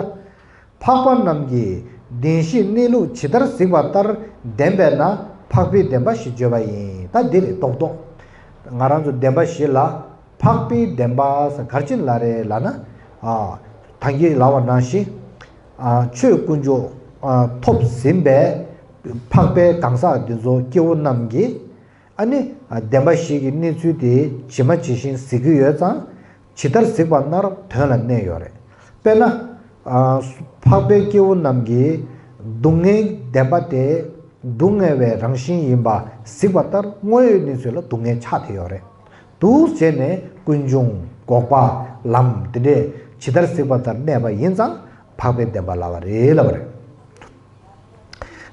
འཕགས་པ་རྣམས་ཀྱིས་བདེན་བཞིའི་གནས་ལུགས་ཇི་ལྟར་གཟིགས་པ་ལྟར་བདེན་པས་ན་འཕགས་པའི་བདེན་པ་ཞེས་བརྗོད་པ་ཡིན། ད་འདི་རེད་རྡོག་རྡོག་ང་རང་ཚོ་བདེན་པ་བཞི་ལ་འཕགས་པའི་བདེན་པ་ཟེར་ག་རེ་བྱས་ནས་ལབ་རེད་ལབ་ན། ཨ། ད་གིན་ལབ་པ་ནང་བཞིན། ཨ། ཆོས་དཀོན་མཆོག་ཨ། ཐོབ་ཟིན་པས། འཕགས་པའི་གང་ཟག་འདི་ཚོ་སྐྱེ་བོ་རྣམས་ཀྱིས་ཨ་ནི་བདེན་པ་བཞི་གི་གནས་ཚུལ་དེ་ཇི་མ་ཇི་བཞིན་གཟིགས་ཀྱི་ཡོད་ཙང་། ཇི་ལྟར་གཟིགས་པ་ལྟར་དོན་ལ་གནས་ཡོད་རེད། དཔེར་ན། ཨ། འཕགས་པའི་སྐྱེ་བོ་རྣམས་ཀྱིས་སྡུག་བསྔལ་བདེན་པ་དེ་སྡུག་བསྔལ་བའི་རང་བཞིན་ཡིན་པ་གཟིགས་པ་ལྟར་དངོས་ཡོད་གནས་ཚུལ་ལ་སྡུག་བསྔལ་ཆགས་བསྡད་ཡོད་རེད། འདུག་བྱས་ནས་ཀུན་འབྱུང་འགོག་པ་ལམ་དེ་འདྲས་ཇི་ལྟར་གཟིགས་པ་ལྟར་གནས་པ་ཡིན་ཙང་འཕགས་པའི་བདེན་པ་ལབ་པ་རེད་ལབ་པ་རེད།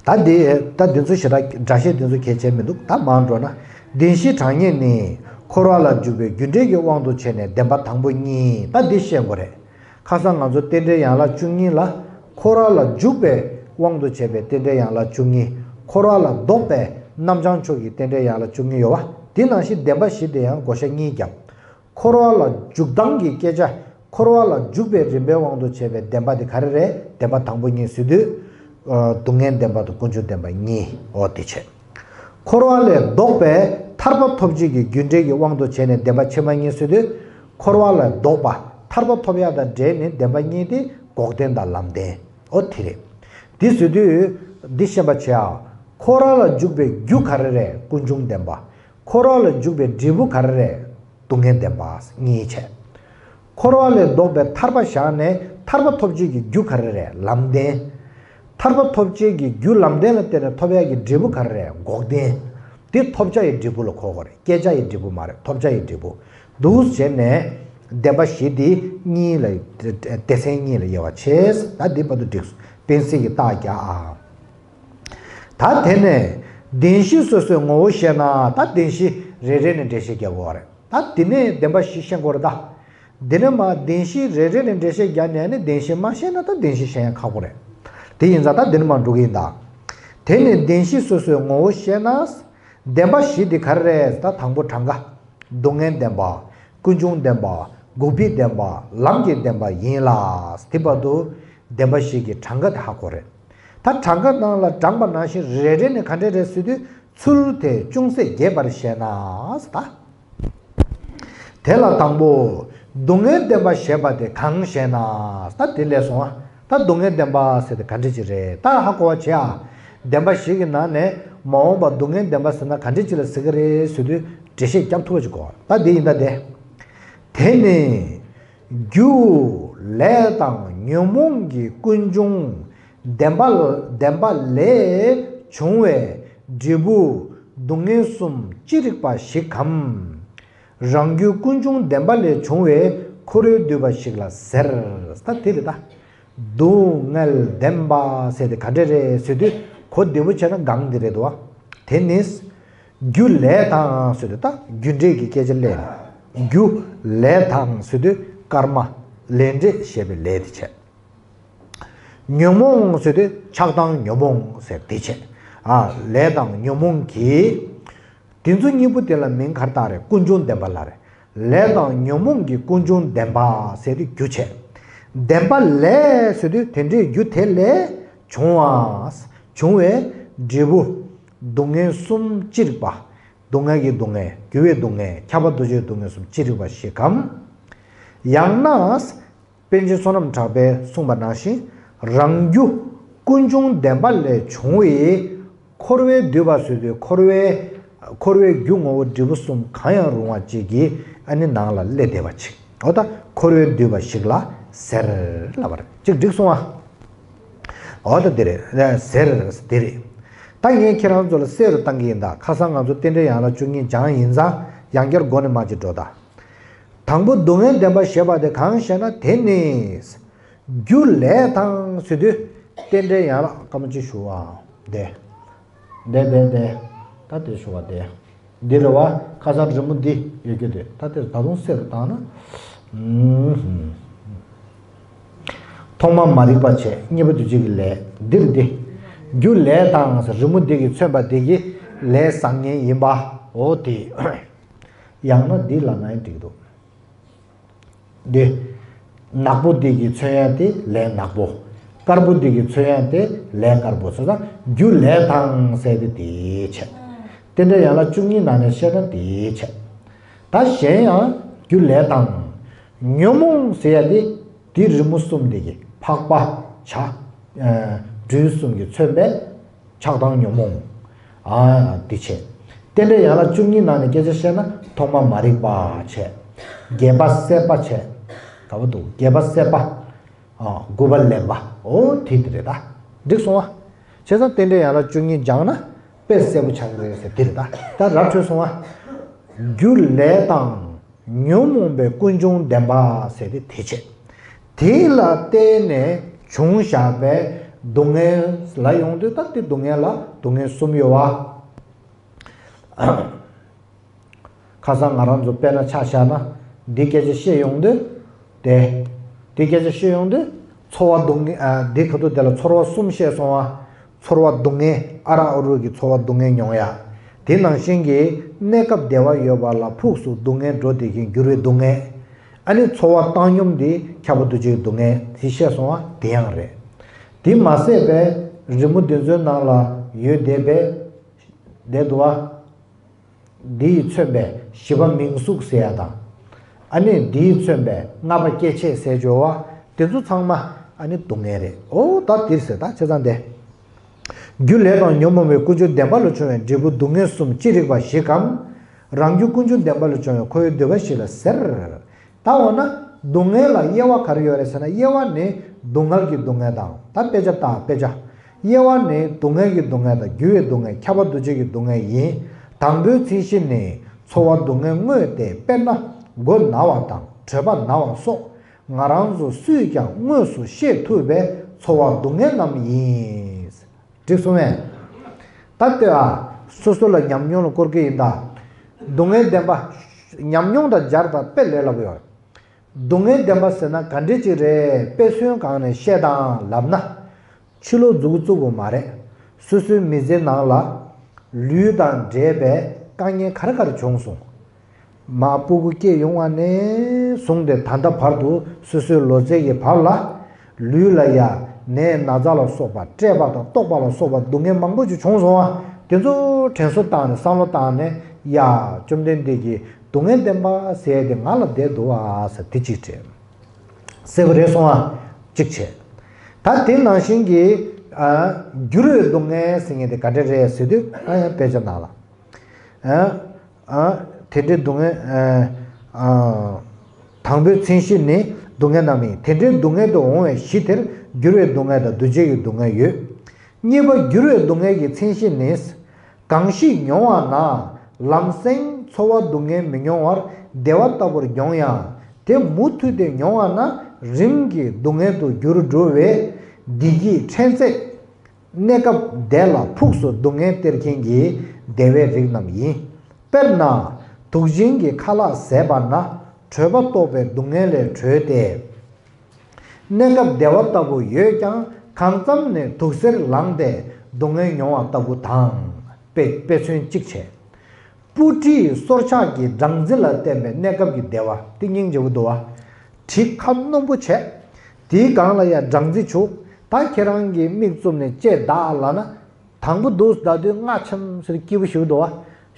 ད་འདི་ད་འདི་ཚོ་ཞེ་དྲག་སྒྲ་བཤད་འདི་ཚོ་གལ་ཆེ་མི་འདུག་ད་མར་འགྲོ་ན། བདེན་བཞིའི་གྲངས་ངེས་ནི། འཁོར་བ་ལ་འཇུག་པའི་རྒྱུ་འབྲས་ཀྱི་དབང་དུ་བྱས་ནས་བདེན་པ་དང་པོ་གཉིས། ད་འདི་ཤེས་དགོས་རེད། ཁ་སང་ང་ཚོ་རྟེན་འབྲེལ་ཡན་ལག་བཅུ་གཉིས་ལ། འཁོར་བ་ལ་འཇུག་པའི་དབང་དུ་བྱས་པའི་རྟེན་འབྲེལ་ཡན་ལག་བཅུ་གཉིས། འཁོར་བ་ལ་ལྡོག་པའི་རྣམ་བྱང་ཕྱོགས་ཀྱི་རྟེན་འབྲེལ་ཡན་ལག་བཅུ་གཉིས་ཡོད་པ། དེ་ནང་བཞིན་བདེན་པ་བཞི་དེ་ཡང་བགོ་བཤའ་གཉིས་བརྒྱབ། འཁོར་བ་ལ་འཇུག་སྟངས་ཀྱི་སྐད་ཆ། འཁོར་བ་ལ་འཇུག་པའི་རིམ་པའི་དབང་དུ་བྱས་པའི་བདེན་པ་དེ་ག་རེ་རེད། བདེན་པ་དང་པོ་གཉིས་ཟེར་དུས། ཨ། སྡུག་བསྔལ་བདེན་པ་དང་ཀུན་འབྱུང་བདེན་པ་གཉིས། འོ་དེ་བྱས། འཁོར་བ་ལས་ལྡོག་པའི་ཐར་པ་ཐོབ་བྱེད་ཀྱི་རྒྱུ་འབྲས་ཀྱི་དབང་དུ་བྱས་ནས་བདེན་པ་ཕྱི་མ་གཉིས་ཟེར་དུས། འཁོར་བ་ལས་ལྡོག་པ་ཐར་པ་ཐོབ་ཡག་དང་འབྲེལ་ནས་བདེན་པ་གཉིས་དེ་འགོག་བདེན་དང་ལམ་བདེན། འོ་དེ་རེད། འདི་ཟེར་དུས་འདི་ཤེས་པ་བྱེད་ཨ། འཁོར་བ་ལ་འཇུག་པའི་རྒྱུ་ག་རེ་རེད། ཀུན་འབྱུང་བདེན་པ། འཁོར་བ་ལ་འཇུག་པའི་འབྲས་བུ་ག་རེ་རེད། སྡུག་བསྔལ་བདེན་པ་གཉིས་བྱས། འཁོར་བ་ལས་ལྡོག་པའི་ཐར་པ་བཞག་ནས་ཐར་པ་ཐོབ་བྱེད་ཀྱི་རྒྱུ་ག་རེ་རེད། ལམ་བདེན། ཐར་པ་ཐོབ་བྱེད་ཀྱི་རྒྱུ་ལམ་བདེན་ལ་བརྟེན་ནས་ཐོབ་ཡག་གི་འབྲས་བུ་ག་རེ་རེད། འགོག་བདེན། འདི་ཐོབ་བྱ་ཡི་འབྲས་བུ་ལ་གོ་དགོས་རེད། སྐྱེ་བྱ་ཡི་འབྲས་བུ་མ་རེད། ཐོབ་བྱ་ཡི་འབྲས་བུ། འདུག་བྱས་ནས་བདེན་པ་བཞི་འདི་གཉིས་ལ། སྡེ་ཚན་གཉིས་ལ་དབྱེ་བ་ཕྱེ། ད་འདི་བར་དུ་འགྲིགས་སོང་། དཔེ་གཟིགས་ཀྱི་རྟགས་རྒྱག་ཨ། ད་དེ་ནས་བདེན་བཞི་སོ་སོའི་ངོ་བོ་ཤེས་ན། ད་བདེན་བཞི་རེ་རེ་ནས་འགྲེལ་བཤད་རྒྱག་དགོས་པ་རེད། ད་དེ་ནས་བདེན་པ་བཞི་ཤེས་དགོས་རེད་ད། དེ་ནས་མ་བདེན་བཞི་རེ་རེ་ནས་འགྲེལ་བཤད་རྒྱག་ནས་ནི་བདེན་བཞི་མ་ཤེས་ན་ད་བདེན་བཞི་ཤེས་ཡང་ཁག་པོ་རེད། དེ་ཡིན་ཙང་ད་དེ་ནས་མ་འགྲོ་གི་ཡིན་ད། དེ་ནས་བདེན་བཞི་སོ་སོའི་ངོ་བོ་ཤེས་ན། བདེན་པ་བཞི་དེ་ག་རེ་རེད། ད་དང་པོ་གྲངས་ཀ་སྡུག་བསྔལ་བདེན་པ། ཀུན་འབྱུང་བདེན་པ། འགོག་པའི་བདེན་པ། ལམ་གྱི་བདེན་པ་ཡིན་ལ། དེ་བར་དུ་བདེན་པ་བཞི་གི་གྲངས་ཀ་དེ་ཧ་གོ་རེད། ད་གྲངས་ཀ་ནང་ལ་བགྲངས་པ་ནང་བཞིན་རེ་རེ་ནས་ག་འདྲ་རེད་ཟེར་དུས། ཚུལ་དེ་ཅུང་ཟད་རྒྱས་པར་བཤད་ན། ད། དེ་ལ་དང་པོ། སྡུག་བསྔལ་བདེན་པ་ཞེས་པ་དེ་གང་ཞེ་ན། ད་དེ་ལས་སོང་ཨ། ད་སྡུག་བསྔལ་བདེན་པ་ཟེར་དེ་ག་འདྲ་ཅིག་རེད། ད་ཧ་གོ་བ་བྱེད་ཨ། བདེན་པ་བཞི་གི་ནང་ནས་མ་འོངས་པ་སྡུག་བསྔལ་བདེན་པ་ཟེར་ན་ག་འདྲ་ཅིག་ལ་ཟེར་གི་རེད་ཟེར་དུས། འགྲེལ་བཤད་རྒྱབ་ཐུབ་པ་ཅིག་དགོས། ད་འདི་ཡིན་ད་དེ། དེ་ནི། རྒྱུ། ལས་དང་ཉོན་མོངས་ཀྱི་ཀུན་འབྱུང་བདེན་པ་བདེན་པ་ལས་བྱུང་བའི་འབྲས་བུ་སྡུག་བསྔལ་གསུམ་ཅི་རིགས་པ་ཞིག་གམ། རང་རྒྱུ་ཀུན་འབྱུང་བདེན་པ་ལས་བྱུང་བའི་འཁོར་བས་བསྡུས་པ་ཞིག་ལ་ཟེར། ད་དེ་རེད་ད། སྡུག་བསྔལ་བདེན་པ་ཟེར་དེ་ག་འདྲ་རེད་ཟེར་དུས། གོ་བདེ་པོ་བྱས་ན་སྒང་འདི་རེད་དོ། དེ་ནི། རྒྱུ་ལས་དང་ཟེར་དུས་ད་རྒྱུ་འབྲས་ཀྱི་སྐད་ཆ་ལས། རྒྱུ་ལས་དང་ཟེར་དུས་ཀརྨ་ལས་འབྲས་ཞེས་པའི་ལས་དེ་བྱས། ཉོན་མོངས་ཟེར་དུས་ཆགས་སྡང་ཉོན་མོངས་ཟེར་དེ་བྱས། ཨ། ལས་དང་ཉོན་མོངས་ཀྱི། དེ་ཚོ་གཉིས་པོ་དེ་ལ་མིང་ག་རེ་བཏགས་རེད། ཀུན་འབྱུང་བདེན་པ་ལ་རེད། ལས་དང་ཉོན་མོངས་ཀྱི་ཀུན་འབྱུང་བདེན་པ་ཟེར་དུས་རྒྱུ་བྱས། བདེན་པ་ལས་ཟེར་དུས་དེ་འདྲའི་རྒྱུ་དེ་ལས་བྱུང་བ། བྱུང་བའི་འབྲས་བུ། སྡུག་བསྔལ་གསུམ་ཅི་རིགས་པ། སྡུག་བསྔལ་གྱི་སྡུག་བསྔལ། འགྱུར་བའི་སྡུག་བསྔལ། ཁྱབ་པ་འདུ་བྱེད་སྡུག་བསྔལ་གསུམ་ཅི་རིགས་པ་ཞིག་གམ། ཡང་ན། པཎ་ཆེན་བསོད་ནམས་གྲགས་པས་གསུངས་པ་ནང་བཞིན། རང་རྒྱུ་ཀུན་འབྱུང་བདེན་པ་ལས་བྱུང་བའི་འཁོར་བས་བསྡུས་པ་ཟེར་དུས་འཁོར་བའི། འཁོར་བའི་རྒྱུ་ངོ་བོ་འབྲས་བུ་གསུམ་གང་ཡང་རུང་བ་ཅིག་གི་ཨ་ནི་ནང་ལ་སླེབས་བསྡད་པ་ཅིག་འོ་ད་འཁོར་བས་བསྡུས་པ་ཞིག་ལ་ཟེར་ལབ་པ་རེད། ཅིག་འགྲིག་སོང་ཨ། འོ་ད་འདི་རེད། ཟེར་འདི་རེད། ད་ངས་ཁྱེད་རང་ཚོ་ལ་གསལ་རུ་བཏང་གི་ཡིན་ད། ཁ་སང་ང་ཚོ་རྟེན་འབྲེལ་ཡན་ལག་བཅུ་གཉིས་སྦྱངས་ཡིན་ཙང་ཡང་བསྐྱར་མགོ་ནས་མར་ཅིག་འགྲོ་ད། དང་པོ་སྡུག་བསྔལ་བདེན་པ་ཞེས་པ་དེ་གང་ཞེ་ན། དེ་ནི། རྒྱུ་ལས་དང་ཟེར་དུས། རྟེན་འབྲེལ་ཡན་ལག་སྐར་མ་གཅིག་ཞུ་བ། དེ། དེ་དེ་དེ། ད་དེ་ཞུ་བ་དེ། འདི་རེད་བ། ཁ་སང་རི་མོ་འདི་ཡོད་རྒྱུ་དེ། ད་དེ་ད་དུང་གསལ་རུ་བཏང་ན། ཨུམ། ཐོག་མ་མ་རིག་པ་བྱས། གཉིས་པ་འདུ་བྱེད་ཀྱི་ལས། འདིར་འདི། རྒྱུ་ལས་དང་ཟེར་རི་མོ་འདི་གིས་མཚོན་པ་འདི་གི་ལས་བཟང་ངན་ཡིན་པ། འོ་དེ། ཡང་ན་འདི་ལབ་ན་ཡང་འགྲིག་འདུག་འདི། ནག་པོ་འདི་གིས་མཚོན་ཡ་དེ་ལས་ནག་པོ། དཀར་པོ་འདི་གིས་མཚོན་ཡ་དེ་ལས་དཀར་པོ་ཟེར་ཙང་རྒྱུ་ལས་དང་ཟེར་དེ་དེའི་ཆེད། རྟེན་འབྲེལ་ཡན་ལག་བཅུ་གཉིས་ནང་ནས་བཤད་ན་དེའི་ཆེད། ད་གཞན་ཡང་རྒྱུ་ལས་དང་། ཉོན་མོངས་ཟེར་ཡ་དེ་དེ་རི་མོ་གསུམ་དེ་གི་འཕགས་པ་བྱ། སྦྲུལ་གསུམ་གྱིས་མཚོན་པའི་ ཆགས་སྡང་ཉོན་མོངས། ཨ་འདི་བྱས། རྟེན་འབྲེལ་ཡན་ལག་བཅུ་གཉིས་ནང་ནས་སྐད་ཆ་བཤད་ན་ཐོག་མ་མ་རིག་པ་བྱས། བརྒྱད་པ་སྲེད་པ་བྱས། ག་བ་འདུག་བརྒྱད་པ་སྲེད་པ། ཨ་དགུ་པ་ལེན་པ། འོ་དེ་འདི་རེད་ད། འགྲིག་སོང་ཨ། བྱས་ཙང་རྟེན་འབྲེལ་ཡན་ལག་བཅུ་གཉིས་སྦྱངས་ན་དཔེ་གསལ་པོ་ཆགས་ཀྱི་རེད་ཟེར་འདི་རེད་ད། ད་ར་འཕྲོད་སོང་ཨ། རྒྱུ་ལས་དང་ཉོན་མོངས་པའི་ཀུན་འབྱུང་བདེན་པ་ཟེར་ཏེ་དེ་བྱས། དེ་ལ་བརྟེན་ནས་བྱུང་བཞག་པའི་སྡུག་བསྔལ་ལ་ཡོང་དུས་ད་དེ་སྡུག་བསྔལ་ལ་སྡུག་བསྔལ་གསུམ་ཡོད་བ། ཁ་སང་ང་རང་ཚོ་དཔེར་ན་ཆ་བཞག་ན་འདི་སྐད་ཆ་བཤད་ཡོང་དུས་དེ། འདི་སྐད་ཆ་བཤད་ཡོང་དུས་ཚོར་བ་སྡུག་བསྔལ་ཨ་འདི་ག་དུས་དེ་ལ་ཚོར་བ་གསུམ་བཤད་སོང་བ། ཚོར་བ་སྡུག་བསྔལ་ཨ་རག་ཨ་རུ་གི་ཚོར་བ་སྡུག་བསྔལ་མྱོང་ཡ། དེ་ནང་བཞིན་གྱི་གནས་སྐབས་བདེ་བ་ཡོད་པ་ལ་ཕུགས་སུ་སྡུག་བསྔལ་འགྲོ་བསྡད་མཁན་འགྱུར་བའི་སྡུག་བསྔལ། ཨ་ནི་ཚོར་བ་བཏང་སྙོམས་འདི་ཁྱབ་པ་འདུ་བྱེད་སྡུག་བསྔལ་དེ་བཤད་སོང་བ་དེ་ཡང་རེད། དེ་མ་ཟད་པའི་རི་མོ་འདི་ཚོའི་ནང་ལ་ཡོད་བསྡད་པའི་བསྡད་འདུག་བ། འདི་ཡིས་མཚོན་པའི་བཞི་པ་མིང་གཟུགས་ཟེར་ཡ་དང་། ཨ་ནི་འདི་ཡིས་མཚོན་པའི་ལྔ་པ་སྐྱེ་མཆེད་ཟེར་སྦྱོར་བ་དེ་ཚོ་ཚང་མ་ཨ་ནི་སྡུག་བསྔལ་རེད། འོ་ད་འདིར་ཟེར་ད་བྱས་ཙང་དེ། རྒྱུ་ལས་དང་ཉོན་མོངས་པའི་ཀུན་འབྱུང་བདེན་པ་ལས་བྱུང་བའི་འབྲས་བུ་སྡུག་བསྔལ་གསུམ་ཅི་རིགས་པ་ཞིག་གམ། རང་རྒྱུ་ཀུན་འབྱུང་བདེན་པ་ལས་བྱུང་བའི་འཁོར་བའི་འདུན་པ་ཞིག་ལ་ཟེར། ད་འོ་ན་སྡུག་བསྔལ་ལ་དབྱེ་བ་ག་རེ་ཡོད་རེད་ཟེར་ན། དབྱེ་བ་ནི་སྡུག་བསྔལ་གྱི་སྡུག་བསྔལ་དང་ད་དཔེ་ཆ་ལྟ་དཔེ་ཆ། དབྱེ་བ་ནི་སྡུག་བསྔལ་གྱི་སྡུག་བསྔལ་དང་འགྱུར་བའི་སྡུག་བསྔལ་ཁྱབ་པ་འདུ་བྱེད་ཀྱི་སྡུག་བསྔལ་ཡིན། དང་པོའི་ཚིག་བཞི་ནི་ཚོར་བ་སྡུག་བསྔལ་དངོས་ཏེ། དཔེར་ན་མགོ་ན་བ་དང་གྲོད་པ་ན་བ་སོགས་ང་རང་ཚོ་སུས་ཀྱང་དངོས་སུ་ཤེས་ཐུབ་པའི་ཚོར་བ་སྡུག་བསྔལ་རྣམས་ཡིན། འགྲིག་སོང་ངས། ད་ལྟོས་ཨ། སོ་སོ་ལ་ཉམས་མྱོང་ལ་སྐོར་གྱི་ཡིན་ད། སྡུག་བསྔལ་བདེན་པ། ཉམས་མྱོང་དང་སྦྱར་ད་དཔེ་ལས་སླ་པོ་ཡོད། སྡུག་བསྔལ་བདེན་པ་ཟེར་ན་ག་འདྲས་ཅིག་རེད། དཔེ་མཚོན་སྒང་ནས་བཤད་དང་ལབ་ན། ཕྱི་ལོགས་མཛུབ་གུ་བཙུགས་དགོས་མ་རེད། སོ་སོའི་མི་ཚེ་ནང་ལ་ལུས་དང་འབྲེལ་བའི་དཀའ་ངལ་ག་རེ་ག་རེ་བྱུང་སོང་། མ་སྤུ་གུ་སྐྱེས་ཡོང་བ་ནས་བཟུང་སྟེ་ད་ལྟ་བར་དུ་སོ་སོའི་ལོ་ཚད་ཀྱི་བར་ལ། ལུས་ལ་ཡ་ནད་ན་ཚ་ལ་སོགས་པ་སྐྲད་པ་དང་ལྟོགས་པ་ལ་སོགས་པ་སྡུག་བསྔལ་མང་པོ་ཅིག་བྱུང་སོང་བ། དེ་ཚོ་དྲན་གསོ་བཏང་ནས་བསམ་བློ་བཏང་ནས་ཡ་བཅོམ་ལྡན་འདས་ཀྱིས་སྡུག་བསྔལ་བདེན་པ་ཟེར་དེ་ང་ལ་བསྡད་འདུག་ཨ་ཟེར་དེ་གཅིག་དྲན། སེ་བ་རེད་སོང་ཨ། གཅིག་བྱས། ད་དེ་ནང་བཞིན་གྱི་ཨ་འགྱུར་བའི་སྡུག་བསྔལ་ཟེར་མཁན་དེ་ག་འདྲ་རེད་ཟེར་དུས་ཨ་ཡང་དཔེ་ཆ་ནང་ལ། ཨ་ཨ་དེ་འདྲའི་སྡུག་བསྔལ་ཨ་ཨ་དང་པོའི་མཚན་གཞི་ནི་སྡུག་བསྔལ་རྣམས་ཡིན། དེ་འདྲའི་སྡུག་བསྔལ་དུ་འོང་བའི་གཞི་དེར་འགྱུར་བའི་སྡུག་བསྔལ་དང་འདུ་བྱེད་ཀྱི་སྡུག་བསྔལ་ཡོད། གཉིས་པ་འགྱུར་བའི་སྡུག་བསྔལ་གྱི་མཚན་གཞི་ནི། གང་ཞིག་མྱོང་བ་ན་ལམ་སེང་ཚོར་བ་སྡུག་བསྔལ་མི་མྱོང་བར་བདེ་བ་ལྟ་བུར་མྱོང་ཡང་དེ་མུ་མཐུད་དེ་མྱོང་བ་ན་རིམ་གྱིས་སྡུག་བསྔལ་དུ་འགྱུར་འགྲོ་བས་བདེ་སྐྱིད་ཕྲན་ཚེགས། གནས་སྐབས་དེ་ལ་ཕུགས་སུ་སྡུག་བསྔལ་སྟེར་མཁན་གྱི་བདེ་བའི་རིགས་རྣམས་ཡིན། དཔེར་ན། དུག་ཅན་གྱི་ཁ་ལག་བཟས་པ་ན་གྲོད་པ་ལྟོགས་པའི་སྡུག་བསྔལ་ལས་གྲོལ་ཏེ། གནས་སྐབས་བདེ་བ་ལྟ་བུ་ཡོད་ཀྱང་གང་འཚམ་ནས་དུག་སེལ་ལངས་ཏེ་སྡུག་བསྔལ་མྱོང་བ་ལྟ་བུ་དང་། དཔེ་དཔེ་མཚོན་གཅིག་བྱས། སྤུ་གྲིའི་སོར་ཆག་གི་སྦྲང་རྩི་ལ་བརྟེན་པའི་གནས་སྐབས་ཀྱི་བདེ་བ་དེ་སྙིང་རྗེ་པོ་འདུག་བ། གྲི་ཁ་རྣོན་པོ་བྱས། དེའི་སྒང་ལ་ཡ་སྦྲང་རྩི་བྱུག་ད་ཁྱེད་རང་གིས་མིག་བཙུམ་ནས་ལྕེ་བལྡག་ལབ་ན། དང་པོ་འདུག་ཟླ་དུས་རྔ་ཆུམ་ཟེར་སྐྱིད་པོ་ཞིག་འདུག་བ།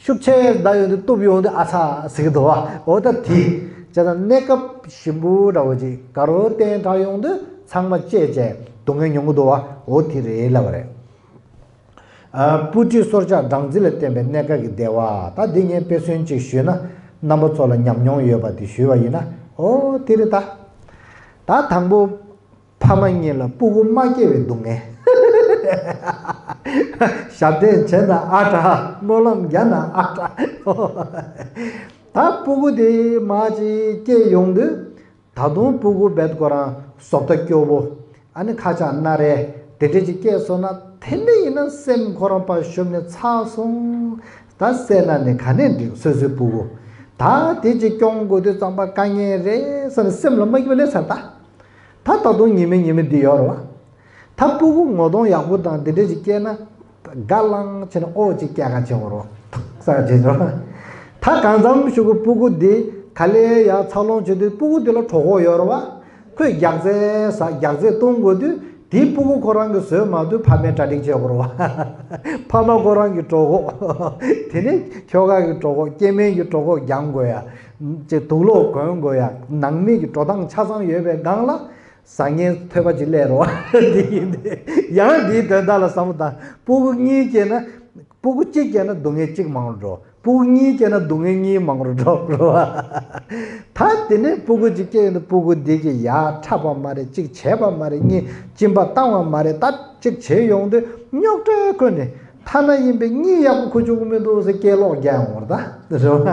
ཤུགས་ཆེ་ཟླ་ཡོང་དུས་གཏུབ་ཡོང་དུས་ཨ་ཚ་ཟེར་གི་འདུག་བ། འོ་ད་དེ་བྱས་ཙང་གནས་སྐབས་ཞིམ་པོ་འདྲ་བོ་ཅིག་དགའ་རབ་ཏན་དྲག་ཡོང་དུས་ཚང་མ་བཅད་བྱས་སྡུག་བསྔལ་མྱོང་གི་འདུག་བ། འོ་དེ་རེད་ལབ་པ་རེད། ཨ་སྤུ་གྲིའི་སོར་ཆག་སྦྲང་རྩི་ལ་བརྟེན་པའི་གནས་སྐབས་ཀྱི་བདེ་བ། ད་འདི་ངས་དཔེ་མཚོན་ཅིག་ཞུས་ན་རྣམ་པ་ཚོ་ལ་ཉམས་མྱོང་ཡོད་པ་དེ་ཞུས་པ་ཡིན་ན། འོ་དེ་རེད་ད། ད་དང་པོ། ཕ་མ་གཉིས་ལ་སྤུ་གུ་མ་སྐྱེ་བའི་སྡུག་བསྔལ། ཞབས་བརྟན་བྱས་ན་ཨ་དྲག་སྨོན་ལམ་རྒྱག་ན་ཨ་དྲག་ད་སྤུ་གུ་དེ་མ་ཅིག་སྐྱེ་ཡོང་དུས་ད་དུང་སྤུ་གུ་བེད་ཁོ་རང་བཟོ་ལྟ་སྐྱོ་བོ། ཨ་ནི་ཁ་ཆག་སྣ་རལ་དེ་འདྲས་ཅིག་སྐྱེས་སོང་ན་དེ་འདྲས་ཡིན་ན་སེམས་ཁོ་རང་ཕར་ཞུམ་ནས་ཚར་སོང་། ད་བསད་ན་ནི་ག་ནས་འགྲིག་སོ་སོའི་སྤུ་གུ། ད་དེ་ཅིག་སྐྱོང་དགོས་དུས་ཙམ་པ་དཀའ་ངལ་རེད་བསམ་ནས་སེམས་ལ་མ་སྐྱིད་པ་སླེབས་ཚར་ད། ད་ད་དུང་ཉི་མ་ཉི་མ་འདི་ཡོད་རེད་བ། ད་སྤུ་གུ་ངོ་གདོང་ཡག་པོ་དང་འདི་འདྲས་ཅིག་སྐྱེས་ན། དགའ་ལང་བྱས་ནས་ཨོ་ཅིག་སྐྱེ་ག་བྱེད་འོ་རོ། ཐག་ས་བྱེད་འོ། ད་གང་འཚམ་ཞུ་གི་སྤུ་གུ་འདི་ག་ལེ་ཡ་འཚར་ལོངས་བྱེད་དུས་སྤུ་གུ་འདི་ལ་གྲོད་ཁོག་ཡོད་རེད་བ། ཁོས་རྒྱག་རྩལ་ཟ་རྒྱག་རྩལ་གཏོང་དགོས་དུས་དེའི་སྤུ་གུ་ཁོ་རང་གིས་བཟོས་མ་ཐུབ་ཕ་མས་གྲ་སྒྲིག་བྱེད་དགོས་རེད་བ། ཕ་མ་ཁོ་རང་གི་གྲོད་ཁོག་དེ་ནས་ཁྱོ་ག་གི་གྲོད་ཁོག་སྐྱེ་དམན་གྱི་གྲོད་ཁོག་རྒྱང་དགོས་ཡ། ཅེ་དུག་ལོག་གོན་དགོས་ཡ། ནང་མི་གི་འགྲོ་སྟངས་ཆ་ཚང་ཡོད་པའི་སྒང་ལ། ཟ་ངན་ཐོས་པ་ཅིག་སླེབས་རོ། འདི་ཡིན་ཏེ། ཡང་འདིའི་དོན་དག་ལ་བསམ་བློ་བཏང་། སྤུ་གུ་གཉིས་སྐྱེས་ན། སྤུ་གུ་གཅིག་སྐྱེས་ན་སྡུག་བསྔལ་གཅིག་མང་རུ་འགྲོ། སྤུ་གུ་གཉིས་སྐྱེས་ན་སྡུག་བསྔལ་གཉིས་མང་རུ་འགྲོ་རོ། ད་དེ་ནས་སྤུ་གུ་གཅིག་སྐྱེས་ཡོང་དུས་སྤུ་གུ་འདི་གིས་ཡར་འཁྲབ་པ་མ་རེད། གཅིག་བྱས་པ་མ་རེད། གཉིས་གཅིན་པ་བཏང་བ་མ་རེད། ད་གཅིག་བྱས་ཡོང་དུས་རྙོག་དྲ་ཁུར་ནས། ཐ་ན་ཡིན་པས་གཉིད་ཡག་པོ་ཁུག་ཆོག་གི་མི་འདུག་ཟེར་སྐད་ལོག་རྒྱག་ཡོང་བ་རེད་ད། རེད་བ།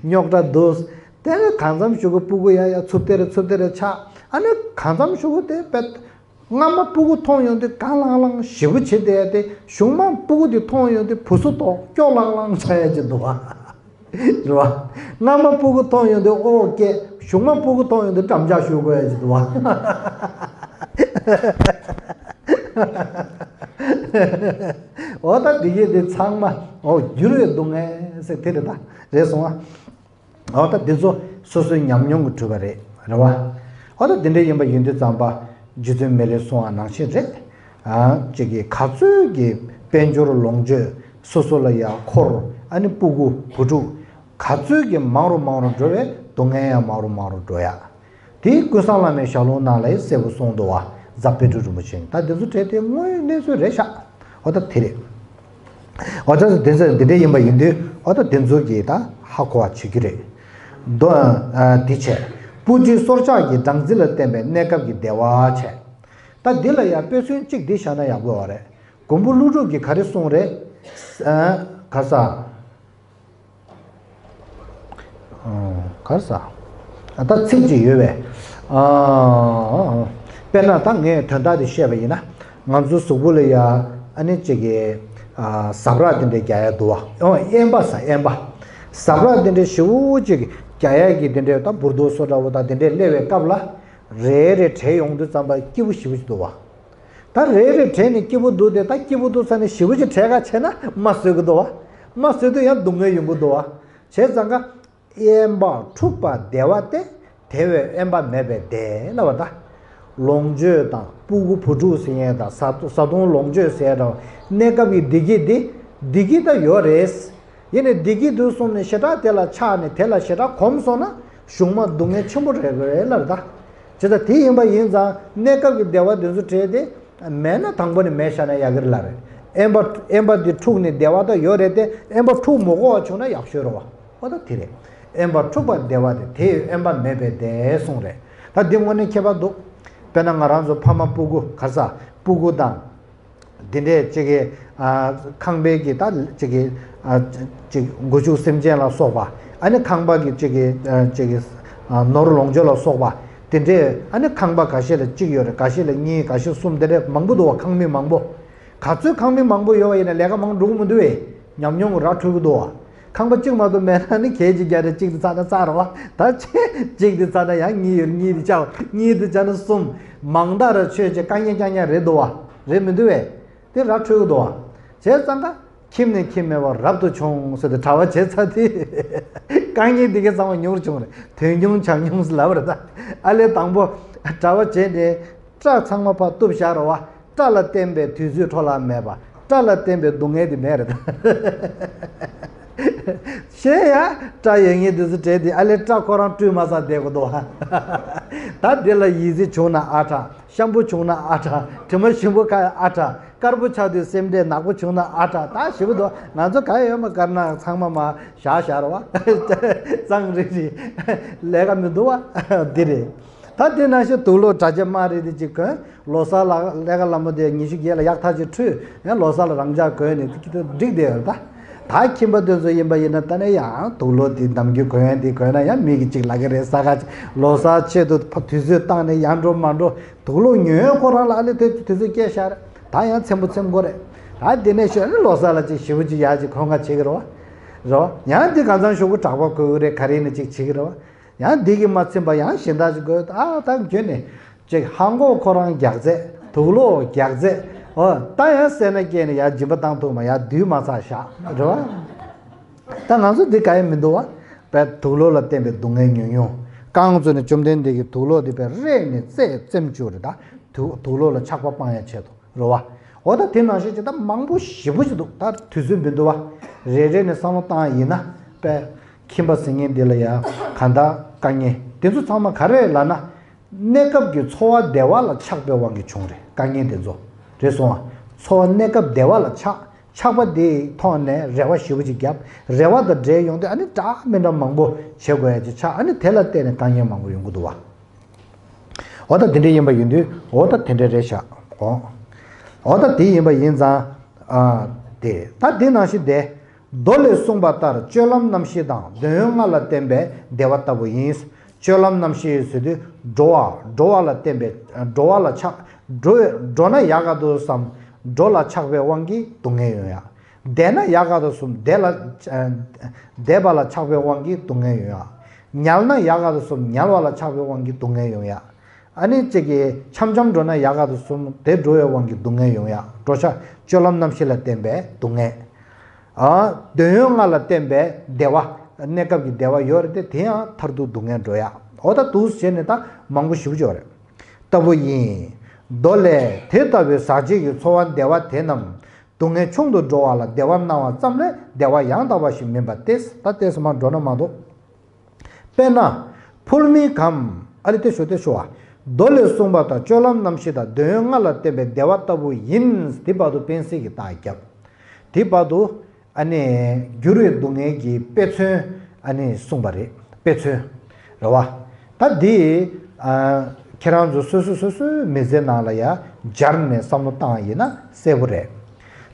རྙོག་དྲ་འདུག་དེ་ནས་གང་འཚམ་ཞུ་གི་སྤུ་གུ་ཡ་ཡ་འཚུབ་དེ་རེད་འཚུབ་དེ་རེད་ཆགས། ཨ་ནི་གང་འཚམ་ཞུ་གི་དེ་བས། སྔ་མ་སྤུ་གུ་མཐོང་ཡོང་དུས་དགའ་ལྷང་ལྷང་ཞེ་པོ་བྱེད་བསྡད་དེ། གཞུག་མ་སྤུ་གུ་དེ་མཐོང་ཡོང་དུས་བུ་སུ་དོག་སྐྱོ་ལྷང་ལྷང་ཆགས་ཡ་ཅིག་འདུག་བ། རེད་བ། སྔ་མ་སྤུ་གུ་མཐོང་ཡོང་དུས་ཨོ་སྐད། གཞུག་མ་སྤུ་གུ་མཐོང་ཡོང་དུས་འགྲམ་ལྕག་གཞུ་དགོས་ཡ་ཅིག་འདུག་བ། འོ་ད་འདི་གས་དེ་ཚང་མ་འོ་འགྱུར་བའི་སྡུག་བསྔལ་ཟེར་དེ་རེད་ད། རེད་སོང་ཨ། འོ་ད་འདི་ཚོ་སོ་སོའི་ཉམས་མྱོང་གིས་གྲུབ་པ་རེད། རེད་བ། འོ་ད་འདི་འདྲ་ཡིན་པ་ཡིན་དུས་ཙམ་པ། རྗེ་བཙུན་མི་ལས་གསུང་བ་ནང་བཞིན་རེད། ཨ་ཅིག་གིས་ག་ཚོད་ཀྱི་དཔལ་འབྱོར་ལོངས་སྤྱོད་སོ་སོ་ལ་ཡ་འཁོར། ཨ་ནི་སྤུ་གུ་བུ་ཕྲུག་ག་ཚོད་ཀྱི་མང་རུ་མང་རུ་འགྲོ་བའི་སྡུག་བསྔལ་ཡང་མང་རུ་མང་རུ་འགྲོ་ཡ། དེ་ཀུན་བཟང་བླ་མའི་ཞལ་ལུང་ནང་ལ་གསལ་པོ་གསུངས་འདུག་བ། རྫ་དཔལ་སྤྲུལ་རིན་པོ་ཆེས། ད་འདི་ཚོ་གྲས་དེ་དངོས་ཡོད་གནས་ཚུལ་རེད་ཤག་འོ་ད་དེ་རེད། འོ་ད་དེ་ཚོ་འདི་འདྲ་ཡིན་པ་ཡིན་དུས་འོ་ད་དེ་ཚོ་གིས་ད་ཧ་གོ་བ་བྱེད་ཀྱི་རེད། མདོ་ཨ་འདི་བྱས། སྤུ་གྲིའི་སོར་ཆགས་ཀྱི་སྦྲང་རྩི་ལ་བརྟེན་པའི་གནས་སྐབས་ཀྱི་བདེ་བ་བྱས། ད་འདི་ལ་ཡང་དཔེ་མཚོན་གཅིག་འདི་བཞག་ན་ཡག་པོ་ཡོད་རེད། མགོན་པོ་ཀླུ་སྒྲུབ་ཀྱིས་ག་རེ་གསུངས་རེད། ཨ་ག་ས། ག་རེ་ཟ། ད་ཚིག་ཅིག་ཡོད་པས། དཔེར་ན་ད་ངས་དོན་དག་དེ་བཤད་པ་ཡིན་ན། ང་ཚོའི་གཟུགས་པོ་ལ་ཡ་ཨ་ནི་ཅིག་གི་ཟ་འཕྲུག་དེ་འདྲས་རྒྱག་ཡ་འདུག་བ། ཨོ་དབེན་པ་ཟ་དབེན་པ། ཟ་འཕྲུག་དེ་འདྲས་ཞེ་པོ་ཅིག་རྒྱག་ཡ་གི་དེ་འདྲས་ད་འབུར་རྡོག་སོ་འདྲ་བོ་ད་དེ་འདྲས་སླེབས་པའི་སྐབས་ལ། རེ་རེ་བྲེལ་ཡོང་དུས་ཙམ་པ་སྐྱིད་པོ་ཞེ་པོ་ཅིག་འདུག་བ། ད་རེ་རེ་བྲེལ་ནས་སྐྱིད་པོ་འདུག་སྟེ། ད་སྐྱིད་པོ་འདུག་ས་ནས་ཞེ་པོ་ཅིག་བྲེལ་ག་བྱས་ན་མ་བཟོད་ཀྱི་འདུག་བ། མ་བཟོད་དུས་ཡང་སྡུག་བསྔལ་ཡོང་གི་འདུག་བ། བྱས་ཙང་ཀ། དབེན་པ་འཁྲུགས་པ་བདེ་བ་སྟེ། དེ་བས་དབེན་པ་མེད་པའི་བདེ་ལབ་པ་ད། ལོངས་སྤྱོད་དང་སྤུ་གུ་བུ་ཕྲུག་ཟེར་མཁན་དང་བཟའ་བཟའ་བཏུང་ལོངས་སྤྱོད་ཟེར་འདྲ་བ། གནས་སྐབས་ཀྱི་བདེ་སྐྱིད་འདི་བདེ་སྐྱིད་ད་ཡོད་རེད། ཡིན་ནའི་བདེ་སྐྱིད་དུ་སོང་ནས་ཞེ་དྲག་དེ་ལ་ཆགས་ནས་དེ་ལ་ཞེ་དྲག་གོམས་སོང་ན་གཞུག་མ་སྡུག་བསྔལ་ཆེན་པོ་རེད་རེད་ལབ་ད། བྱས་ཙང་དེ་ཡིན་པ་ཡིན་ཙང་གནས་སྐབས་ཀྱི་བདེ་བ་དེ་ཚོ་བྲལ་ཏེ་མེད་ན་དང་པོ་ནས་མེད་བཞག་ན་ཡག་གི་རེད་ལབ་རེད། དབེན་པ་དབེན་པ་འདི་འཁྲུགས་ནས་བདེ་བ་ད་ཡོད་རེད་དེ། དབེན་པ་འཁྲུགས་མ་དགོས་པ་བྱུང་ན་ཡག་ཤོས་རེད་བ། ཨོ་ད་དེ་རེད། དབེན་པ་འཁྲུགས་པ་བདེ་བ་སྟེ། དེ་ཡི་དབེན་པ་མེད་པའི་བདེ་གསུངས་རེད། ད་འདི་དངོས་གནས་ཁྱད་པར་འདུག་དཔེར་ན་ང་རང་ཚོ་ཕ་མ་སྤུ་གུ་ག་ས་སྤུ་གུ་དང་། འདི་འདྲས་ཅིག་གི་ཨ་ཁང་པའི་གི་ད་ཅིག་གི་ཨ་ཅིག་སྒོ་ཕྱུགས་སེམས་ཅན་ལ་སོགས་པ། ཨ་ནི་ཁང་པ་གི་ཅིག་གི་ཨ་ཅིག་གི་ཨ་ནོར་ལོངས་སྤྱོད་ལ་སོགས་པ། དེ་འདྲས་ཨ་ནི་ཁང་པ་འགའ་ཤས་ལ་གཅིག་ཡོད་རེད། འགའ་ཤས་ལ་གཉིས། འགའ་ཤས་གསུམ། དེ་འདྲས་མང་པོ་འདུག་བ། ཁང་མིག་མང་པོ། ག་ཚོད་ཁང་མིག་མང་པོ་ཡོད་པ་ཡིན་ན་ལས་ཀ་མང་འགྲོ་གི་མི་འདུག་བས། ཉམས་མྱོང་གི་ར་འཕྲོད་ཀྱི་འདུག་བ། ཁང་པ་གཅིག་མ་གཏོགས་མེད་ན་ནི་གས་ཅིག་རྒྱག་རེད། གཅིག་དེ་ཚར་ན་ཚར་བ། ད་ཆེ་གཅིག་དེ་ཚར་ན་ཡང་གཉིས་ཡོད། གཉིས་དེ་བཅག་གཉིས་དེ་བཅག་ན་གསུམ། མང་དག་ར་ཆོད་ཅེས་དཀའ་ངལ་རྐྱང་རྐྱང་རེད་འདུག་བ། རེད་མི་འདུག་བས། དེ་ར་འཕྲོད་ཀྱི་འདུག་བ། བྱས་ཙང་ཀ། ཁྱིམ་ནས་ཁྱིམ་མེད་པར་རབ་ཏུ་བྱུང་ཟེར་ཏེ་གྲྭ་པ་བྱས་ཚར་དུས། དཀའ་ངལ་འདི་གའི་ཚང་མ་ཉུང་རུ་བྱུང་རེད། དོན་ཆུང་བྱ་ཉུང་ཟེར་ལབ་པ་རེད་ད། ཨ་ལས་དང་པོ་གྲྭ་པ་བྱས་ནས་སྐྲ་ཚང་མ་ཕར་གཏུབ་བཞག་རེད་བ། སྐྲ་ལ་བརྟེན་པའི་དུས་ཚོད་འཕྲོ་བརླག་མེད་པ། སྐྲ་ལ་བརྟེན་པའི་སྡུག་བསྔལ་འདི་མེད་རེད་ད། གཞན་ཡང་སྐྲ་ཡོད་མཁན་དེ་ཚོ་བྲེལ་ཏེ་ཨ་ལས་སྐྲ་ཁོ་རང་བཀྲུས་མ་ཚར་བསྡད་དགོས་འདུག་བ། ད་འདི་ལ་ཡིད་ཆེས་བྱུང་ན་ཨ་དྲག་ཤམ་བུ་བྱུང་ན་ཨ་དྲག་དྲི་མ་ཞིམ་པོ་ཁ་ཨ་དྲག་དཀར་པོ་ཆགས་དུས་སེམས་ཁྲལ་ནག་པོ་བྱུང་ན་ཨ་དྲག་ད་ཞེ་པོ་འདུག་ང་ཚོ་ག་ཡོད་མ་དཀར་ནག་ཚང་མ་མ་བཞག་བཞག་རེད་བ། གཙང་རིག་རིག་ལས་ཀ་མི་འདུག་བ། འདི་རེད། ད་དེ་ནང་བཞིན་དུག་ལོག་གྲྭ་ཆས་དམར་རིལ་དེ་གཅིག་གོན། ལོ་གསར་ལ་ལས་ཀ་ལ་མོ་དེ་ཉི་ཤུ་བརྒྱད་ལ་ཡག་ཐག་ཆོད་ཁྲུས། ཡང་ལོ་གསར་ལ་རང་འཇགས་གོན་ནས་འགྲིག་བསྡད་ཡོད་ད། ད་ཁྱིམ་པ་དེ་ཚོ་ཡིན་པ་ཡིན་ན་ད་ནས་ཡང་དུག་ལོག་དེ་ནམ་རྒྱུན་གོན་ཡ་དེ་གོན་ན་ཡང་མི་གི་གཅིག་ལབ་ཀྱི་རེད། ས་ག་ལོ་གསར་ཆེད་དུ་དུས་ཚོད་བཏང་ནས་ཡར་འགྲོ་མར་འགྲོ། དུག་ལོག་ཉོས་ཁོ་རང་ལ་ཨ་ལས་དེ་དུས་ཚོད་སྐྱེལ་ཤར། ད་ཡང་ཚེམ་པོ་ཚེམ་དགོས་རེད། ད་དེ་ནས་ཤོད་ནས་ལོ་གསར་ལ་ཅིག་ཞེ་པོ་ཅིག་ཡག་ཅིག་གོན་ག་བྱེད་ཀྱི་རེད་བ། རེད་བ། ཡང་དེ་གང་འཚམ་ཞོགས་པ་གྲྭ་པ་གོན་གི་རེད། ག་རེ་ནས་ཅིག་བྱེད་ཀྱི་རེད་བ། ཡང་འདི་གིས་མ་ཚིམ་པ་ཡང་གཞན་དག་ཅིག་དགོས། ཨ་ད་འགྱོད་ནས་ཅིག་ཧང་གོ་ཁོ་རང་རྒྱག་རྫས། དུག་ལོག་རྒྱག་རྫས། ཨོ་ད་ཡང་སེར་སྣ་སྐྱེས་ནས་ཡར་སྦྱིན་པ་བཏང་ཐུབ་མ་ཡར་བསྡུས་མ་ཚར་བཞག་རེད་བ། ད་ང་ཚོ་འདི་ག་ཡང་མི་འདུག་བ། པས་དུག་ལོག་ལ་བརྟེན་པའི་སྡུག་བསྔལ་ཉུང་ཉུང་། རྐང་བཙུགས་ནས་བཅོམ་ལྡན་འདས་ཀྱིས་དུག་ལོག་འདི་པས་རེག་ནས་རྩད་བཙེམ་བཅུག་རེད་ད། དུག་དུག་ལོག་ལ་ཆགས་པ་སྤང་ཡ་ཆེད་དུ། རེད་བ། འོ་ད་དེ་ནང་བཞིན་ཅིག་ད་མང་པོ་ཞེ་པོ་ཅིག་འདུག་ད་དུས་ཚོད་མི་འདུག་བ། རེ་རེ་ནས་བསམ་བློ་བཏང་ཡིན་ན་པས་ཁྱིམ་པ་ཟེར་མཁན་འདི་ལ་ཡ་གང་ལྟར་དཀའ་ངལ་དེ་ཚོ་ཚང་མ་ག་རེ་ལབ་ན། གནས་སྐབས་ཀྱི་འཚོ་བ་བདེ་བ་ལ་ཆགས་པའི་དབང་གིས་བྱུང་རེད། དཀའ་ངལ་དེ་ཚོ། རེད་སོང་ཨ། འཚོ་བ་གནས་སྐབས་བདེ་བ་ལ་ཆགས། ཆགས་པ་དེའི་ཐོག་ནས་རེ་བ་ཞེ་པོ་ཅིག་བརྒྱབ། རེ་བ་དང་འབྲེལ་ཡོང་དུས་ཨ་ནི་འདྲ་མི་འདྲ་མང་པོ་བྱེད་དགོས་ཡ་ཅིག་ཆགས། ཨ་ནི་དེ་ལ་བརྟེན་ནས་དཀའ་ངལ་མང་པོ་ཡོང་གི་འདུག་བ། འོ་ད་དེ་འདྲ་ཡིན་པ་ཡིན་དུས་འོ་ད་དེ་འདྲ་རེད་ཤག་འོ། འོ་ད་དེ་ཡིན་པ་ཡིན་ཙང་། ཨ། དེ་ད་དེ་ནང་བཞིན་དེ། མདོ་ལས་གསུངས་པ་ལྟར་སྤྱོད་ལམ་རྣམ་བཞི་དང་འདོད་ཡོན་ལྔ་ལ་བརྟེན་པའི་བདེ་བ་ལྟ་བུ་ཡིན། སྤྱོད་ལམ་རྣམ་བཞི་ཟེར་དུས་འགྲོ་བ་འགྲོ་བ་ལ་བརྟེན་པའི་འགྲོ་བ་ལ་ཆགས། འགྲོ་འགྲོ་ན་ཡག་ག་འདུག་བསམ། འགྲོ་ལ་ཆགས་པའི་དབང་གིས་སྡུག་བསྔལ་ཡོང་ཡ། བསྡད་ན་ཡག་ག་འདུག་བསམ། བསྡད་ལ་བསྡད་པ་ལ་ཆགས་པའི་དབང་གིས་སྡུག་བསྔལ་ཡོང་ཡ། ཉལ་ན་ཡག་ག་འདུག་བསམ། ཉལ་བ་ལ་ཆགས་པའི་དབང་གིས་སྡུག་བསྔལ་ཡོང་ཡ། ཨ་ནི་གཅིག་གིས་འཆམ་འཆམ་འགྲོ་ན་ཡག་ག་འདུག་བསམ། དེ་འགྲོ་བའི་དབང་གིས་སྡུག་བསྔལ་ཡོང་ཡ། འགྲོ་བྱ་སྤྱོད་ལམ་རྣམ་བཞི་ལ་བརྟེན་པའི་སྡུག་བསྔལ། ཨ། འདོད་ཡོན་ལྔ་ལ་བརྟེན་པའི་བདེ་བ། གནས་སྐབས་ཀྱི་བདེ་བ་ཡོད་རེད་དེ། དེ་ཡང་མཐར་ཐུག་སྡུག་བསྔལ་འགྲོ་ཡ། འོ་ད་འདུག་བྱས་ནས་ད་མང་པོ་ཞེ་པོ་ཅིག་ཡོད་རེད། ལྟ་བུ་ཡིན། མདོ་ལས། དེ་ལྟ་བུའི་ཟག་བཅས་ཀྱི་ཚོར་བ་བདེ་བ་དེ་རྣམས་སྡུག་བསྔལ་ཆུང་དུ་འགྲོ་བ་ལ་བདེ་བར་སྣང་བ་ཙམ་ལས་བདེ་བ་ཡང་དག་པ་ཞིག་མིན་པ་སྟེ། ད་ལྟས་སུ་མ་འགྲོ་ན་མ་གཏོགས། དཔེར་ན། ཕུལ་མིན་གམ། ཨ་ལེ་ལྟོས་ཤོག་ལྟོས་ཤོག་ཨ། མདོ་ལས་གསུངས་པ་ལྟར་སྤྱོད་ལམ་རྣམ་བཞི་དང་འདོད་ཡོན་ལྔ་ལ་བརྟེན་པའི་བདེ་བ་ལྟ་བུ་ཡིན། དེ་བར་དུ་དཔེ་གསལ་གྱི་རྟགས་བརྒྱབ། དེ་བར་དུ། ཨ་ནི། འགྱུར་བའི་སྡུག་བསྔལ་གྱི་དཔེ་མཚོན། ཨ་ནི་གསུངས་པ་རེད། དཔེ་མཚོན། རེད་བ། ད་འདི། ཨ། ཁྱེད་རང་ཚོ་སོ་སོ་སོ་སོའི་མི་ཚེ་ནང་ལ་ཡ་སྦྱར་ནས་བསམ་བློ་བཏང་ཡིན་ན་གསལ་པོ་རེད།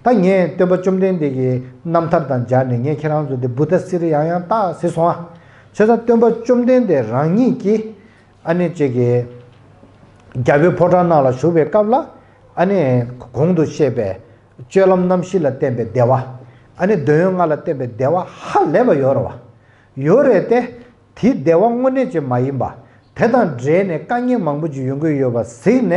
ད་ངས་སྟོན་པ་བཅོམ་ལྡན་འདས་ཀྱི་རྣམ་ཐར་དང་སྦྱར་ནས་ངས་ཁྱེད་རང་ཚོ་འདི་བུདྡྷ་སི་རི་ཡང་ཡང་ལྟ་ཟེར་སོང་ཨ། བྱས་ཙང་སྟོན་པ་བཅོམ་ལྡན་འདས་རང་ཉིད་ཀྱིས་ཨ་ནི་ཅིག་གི་རྒྱལ་པོའི་ཕོ་བྲང་ནང་ལ་བཞུགས་པའི་སྐབས་ལ་ཨ་ནི་གོང་དུ་བཤད་པའི་སྤྱོད་ལམ་རྣམ་བཞི་ལ་བརྟེན་པའི་བདེ་བ། ཨ་ནི་འདོད་ཡོན་ལྔ་ལ་བརྟེན་པའི་བདེ་བ་ཧ་ལས་པ་ཡོད་རེད་བ། ཡོད་རེད་དེ། དེའི་བདེ་བ་དངོས་གནས་ཅིག་མ་ཡིན་པ། དེ་དང་འབྲེལ་ནས་དཀའ་ངལ་མང་པོ་ཅིག་ཡོང་གི་ཡོད་པ་གཟིགས་ནས།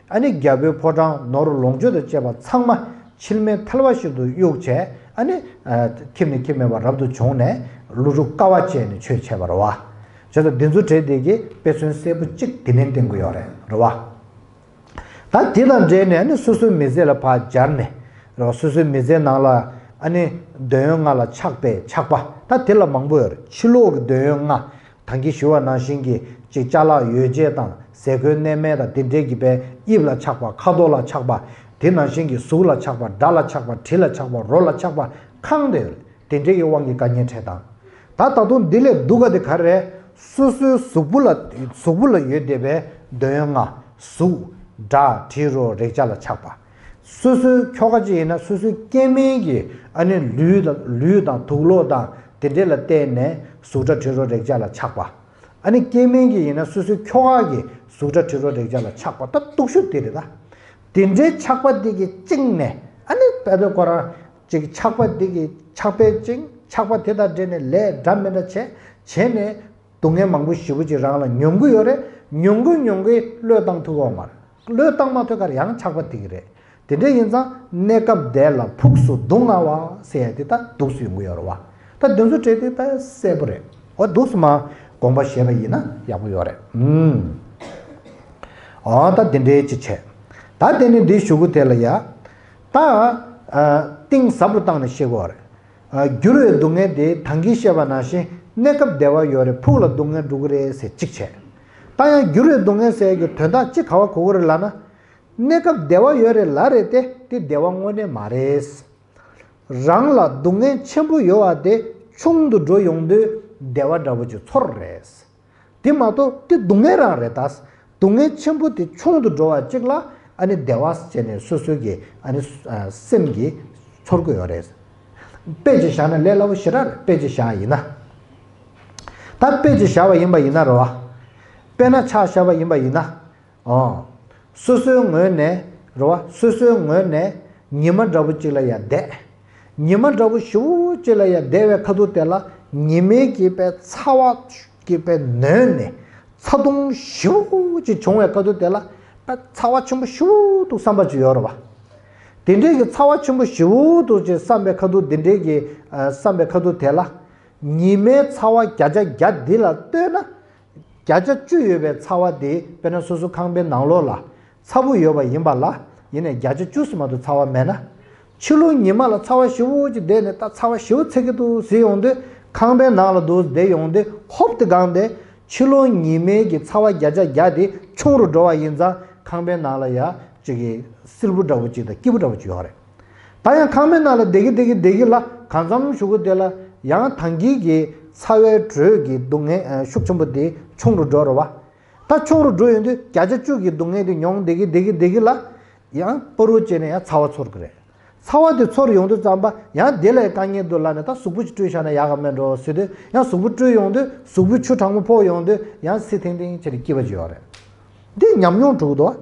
ཨ་ནི་རྒྱལ་པོའི་ཕོ་བྲང་ནོར་ལོངས་སྤྱོད་དང་བཅས་པ་ཚང་མ་འཆི་མེད་ཐལ་བ་བཞིན་དུ་གཡུགས་བྱས། ཨ་ནི། ཨ། ཁྱིམ་ནས་ཁྱིམ་མེད་པར་རབ་ཏུ་བྱུང་ནས་ཀླུ་སྒྲུབ་དཀའ་བ་སྤྱད་ནས་ཆོས་འཆད་པ་རེད་བ། བྱས་ཙང་འདི་ཚོ་གྲས་དེ་གི་དཔེ་མཚོན་གསལ་པོ་གཅིག་དེ་ནས་བསྟན་གྱི་ཡོད་རེད། རེད་བ། ད་དེ་དང་འབྲེལ་ནས་ནི་སོ་སོའི་མི་ཚེ་ལ་ཕར་སྦྱར་ནས། རེད་བ། སོ་སོའི་མི་ཚེའི་ནང་ལ་ཨ་ནི་འདོད་ཡོན་ལྔ་ལ་ཆགས་པའི་ཆགས་པ་ད་དེ་ལ་མང་པོ་ཡོད་རེད། ཕྱི་ལོགས་ཀྱི་འདོད་ཡོན་ལྔ། ད་གིན་ཞུས་པ་ནང་བཞིན་གྱི་ཅིག་ཅ་ལག་ཡོ་བྱད་དང་ཟས་གོས་གནས་མལ་དང་དེ་འདྲའི་གི་པའི་དབྱིབས་ལ་ཆགས་པ། ཁ་དོག་ལ་ཆགས་པ། དེ་ནང་བཞིན་གྱི་གཟུགས་ལ་ཆགས་པ། སྒྲ་ལ་ཆགས་པ། དྲི་ལ་ཆགས་པ། རོ་ལ་ཆགས་པ་གང་དེ་ཡོད་རེད། དེ་འདྲའི་གི་དབང་གིས་དཀའ་ངལ་འཕྲད་སྟངས། ད་ད་དུང་འདི་ལས་སྡུག་ག་དེ་ག་རེ་རེད། སོ་སོའི་གཟུགས་པོ་ལ་གཟུགས་པོ་ལ་ཡོད་བསྡད་པའི་འདོད་ཡོན་ལྔ། གཟུགས། སྒྲ། དྲི། རོ། རེག་བྱ་ལ་ཆགས་པ། སོ་སོའི་ཁྱོ་ག་ཅིག་ཡིན་ན་སོ་སོའི་སྐྱེ་དམན་གྱི་ཨ་ནི་ལུས་དང་ལུས་དང་དུག་ལོག་དང་དེ་འདྲས་ལ་བརྟེན་ནས་གཟུགས། སྒྲ། དྲི། རོ། རེག་བྱ་ལ་ཆགས་པ། ཨ་ནི་སྐྱེ་དམན་གྱི་ཡིན་ན་སོ་སོའི་ཁྱོ་ག་གི་གཟུགས། སྒྲ། དྲི། རོ། རེག་བྱ་ལ་ཆགས་པ། ད་སྡུག་ཤོས་དེ་རེད་ད། དེ་འདྲའི་ཆགས་པ་དེ་གིས་བཅིངས་ནས། ཨ་ནི་དཔེ་དེ་ཁོ་རང་ཅིག་ཆགས་པ་དེ་གིས་ཆགས་པས་བཅིངས། ཆགས་པ་དེ་དང་འབྲེལ་ནས་ལས་འདྲ་མི་འདྲ་བྱས། བྱས་ནས། སྡུག་བསྔལ་མང་པོ་ཞེ་པོ་ཅིག་རང་ལ་མྱོང་གི་ཡོད་རེད། མྱོང་གི་མྱོང་གི་བློས་བཏང་ཐུབ་ཀྱི་ཡོད་མ་རེད། བློས་བཏང་མ་ཐུབ་ཁར་ཡང་ཆགས་པ་དེ་གི་རེད། དེ་འདྲ་ཡིན་ཙང་གནས་སྐབས་བདེ་ལ་ཕུགས་སུ་སྡུག་བསྔལ་བ་ཟེར་ཡ་དེ་ད་འདུག་སེ་ཡོང་གི་ཡོད་རེད་བ། ད་འདི་ཚོ་བྲིས་དེ་ད་གསལ་པོ་རེད། འོ་འདུག་སེ་མ་དགོངས་པ་བཞེས་པ་ཡིན་ན་ཡག་པོ་ཡོད་རེད། ཨུམ། འོ་ད་དེ་འདྲའི་ཅིག་བྱས། ད་དེ་ནི་འདི་གཞུག་གུ་དེ་ལ་ཡ། ད། ཨ། གཏིང་ཟབ་རུ་བཏང་ནས་བཤད་དགོས་རེད། ཨ། འགྱུར་བའི་སྡུག་བསྔལ་དེ་ད་གིན་བཤད་པ་ནང་བཞིན་གནས་སྐབས་བདེ་བ་ཡོད་རེད། ཕུགས་ལ་སྡུག་བསྔལ་འགྲོ་གི་རེད་ཟེར་གཅིག་བྱས། ད་ཡང་འགྱུར་བའི་སྡུག་བསྔལ་ཟེར་གྱི་དོན་དག་གཅིག་ག་བ་གོ་གི་རེད་ལབ་ན། གནས་སྐབས་བདེ་བ་ཡོད་རེད་ལབ་རེད་དེ། དེ་བདེ་བ་དངོས་གནས་མ་རེད། རང་ལ་སྡུག་བསྔལ་ཆེན་པོ་ཡོད་པ་དེ་ཆུང་དུ་འགྲོ་ཡོང་དུས་བདེ་བ་འདྲ་པོ་ཅིག་ཚོར་རེད། དེ་མ་གཏོགས་དེ་སྡུག་བསྔལ་རང་རེད་ད། སྡུག་བསྔལ་ཆེན་པོ་དེ་ཆུང་དུ་འགྲོ་བ་གཅིག་ལ་ཨ་ནི་བདེ་བ་བྱས་ནས་སོ་སོའི་གི་ཨ་ནི་སེམས་ཀྱིས་ཚོར་གྱི་ཡོད་རེད། དཔེ་ཅིག་བཞག་ན་ལས་སླ་པོ་ཞེ་དྲག་རེད། དཔེ་ཅིག་བཞག་ཡིན་ན། ད་དཔེ་ཅིག་བཞག་པ་ཡིན་པ་ཡིན་ན་རེད་བ། དཔེར་ན་ཆ་བཞག་པ་ཡིན་པ་ཡིན་ན། ཨོ། སོ་སོའི་ངོས་ནས་རེད་བ། སོ་སོའི་ངོས་ནས་ཉི་མ་འདྲ་པོ་གཅིག་ལ་ཡར་བསྡད། ཉི་མ་འདྲ་པོ་ཞེ་པོ་ཅིག་ལ་ཡར་བསྡད་པའི་ཁ་ཐུག་དེ་ལ་ཉི་མའི་གི་པའི་ཚ་བ་གི་པའི་ནོན་ནས་ཚ་གདུང་ཞེ་པོ་ཅིག་བྱུང་བའི་ཁ་ཐུག་དེ་ལ་པའི་ཚ་བ་ཆེན་པོ་ཞེ་པོ་འདུག་བསམ་པ་ཅིག་ཡོད་རེད་བ། དེ་འདྲའི་གི་ཚ་བ་ཆེན་པོ་ཞེ་པོ་འདུག་ཅེས་བསམ་པའི་ཁ་ཐུག་དེ་འདྲའི་གི་ཨ་བསམ་པའི་ཁ་ཐུག་དེ་ལ་ཉི་མའི་ཚ་བ་བརྒྱ་ཆ་བརྒྱ་འདི་ལ་ལྟོས་ན། བརྒྱ་ཆ་བཅུ་ཡོད་པའི་ཚ་བ་དེ་དཔེར་ན་སོ་སོ་ཁང་པའི་ནང་ལོགས་ལ་ཚ་པོ་ཡོད་པ་ཡིན་པ་ལ། ཡིན་ནའི་བརྒྱ་ཆ་བཅུ་ཙམ་མ་གཏོགས་ཚ་བ་མེད་ན། ཕྱི་ལོགས་ཉི་མ་ལ་ཚ་བ་ཞེ་པོ་ཅིག་བསྡད་ནས་ད་ཚ་བ་ཞེ་པོ་ཚ་གི་འདུག་ཟེར་ཡོང་དུས་ཁང་པའི་ནང་ལ་འདུག་བསྡད་ཡོང་དུས་ཧོབ་ཏེ་གང་དེ་ ཕྱི་ལོགས་ཉི་མའི་གི་ཚ་བ་བརྒྱ་ཆ་བརྒྱ་དེ་ཆུང་རུ་འགྲོ་བ་ཡིན་ཙང་ཁང་པའི་ནང་ལ་ཡ་ཅིག་གི་བསིལ་པོ་འདྲ་བོ་ཅིག་དང་སྐྱིད་པོ་འདྲ་བོ་ཅིག་ཡོད་རེད། ད་ཡང་ཁང་པའི་ནང་ལ་བསྡད་ཀྱི་བསྡད་ཀྱི་བསྡད་ཀྱི་ལ་གང་འཚམ་གཞུག་གུ་དེ་ལ་ཡང་ད་གིན་གྱི་ཚ་བའི་དྲོད་ཀྱི་སྡུག་བསྔལ་ཤུགས་ཆེན་པོ་དེ་ཆུང་རུ་འགྲོ་རེད་བ། ད་ཆུང་རུ་འགྲོ་ཡོང་དུས་བརྒྱ་ཆ་བཅུ་གི་སྡུག་བསྔལ་དེ་མྱོང་བསྡད་ཀྱི་བསྡད་ཀྱི་བསྡད་ཀྱི་ལ་ཡང་པ་རུ་བྱས་ནས་ཡང་ཚ་བ་ཚོར་གི་རེད། ཚ་བ་དེ་ཚོར་ཡོང་དུས་ཙམ་པ་ཡང་དེ་ལས་དཀའ་ངལ་འདུག་ལབ་ནས་ད་གཟུགས་པོ་ཅིག་བཀྲུས་བཞག་ན་ཡག་ག་མེད་འགྲོ་ཟེར་དུས་ཡང་གཟུགས་པོ་བཀྲུས་ཡོང་དུས་གཟུགས་པོའི་ཆུ་གྲང་མོ་ཕོག་ཡོང་དུས་ཡང་སི་ཐིང་ཐིང་བྱས་ནས་སྐྱིད་པ་ཅིག་ཡོད་རེད། འདི་ཉམས་མྱོང་འགྲོ་གི་འདུག་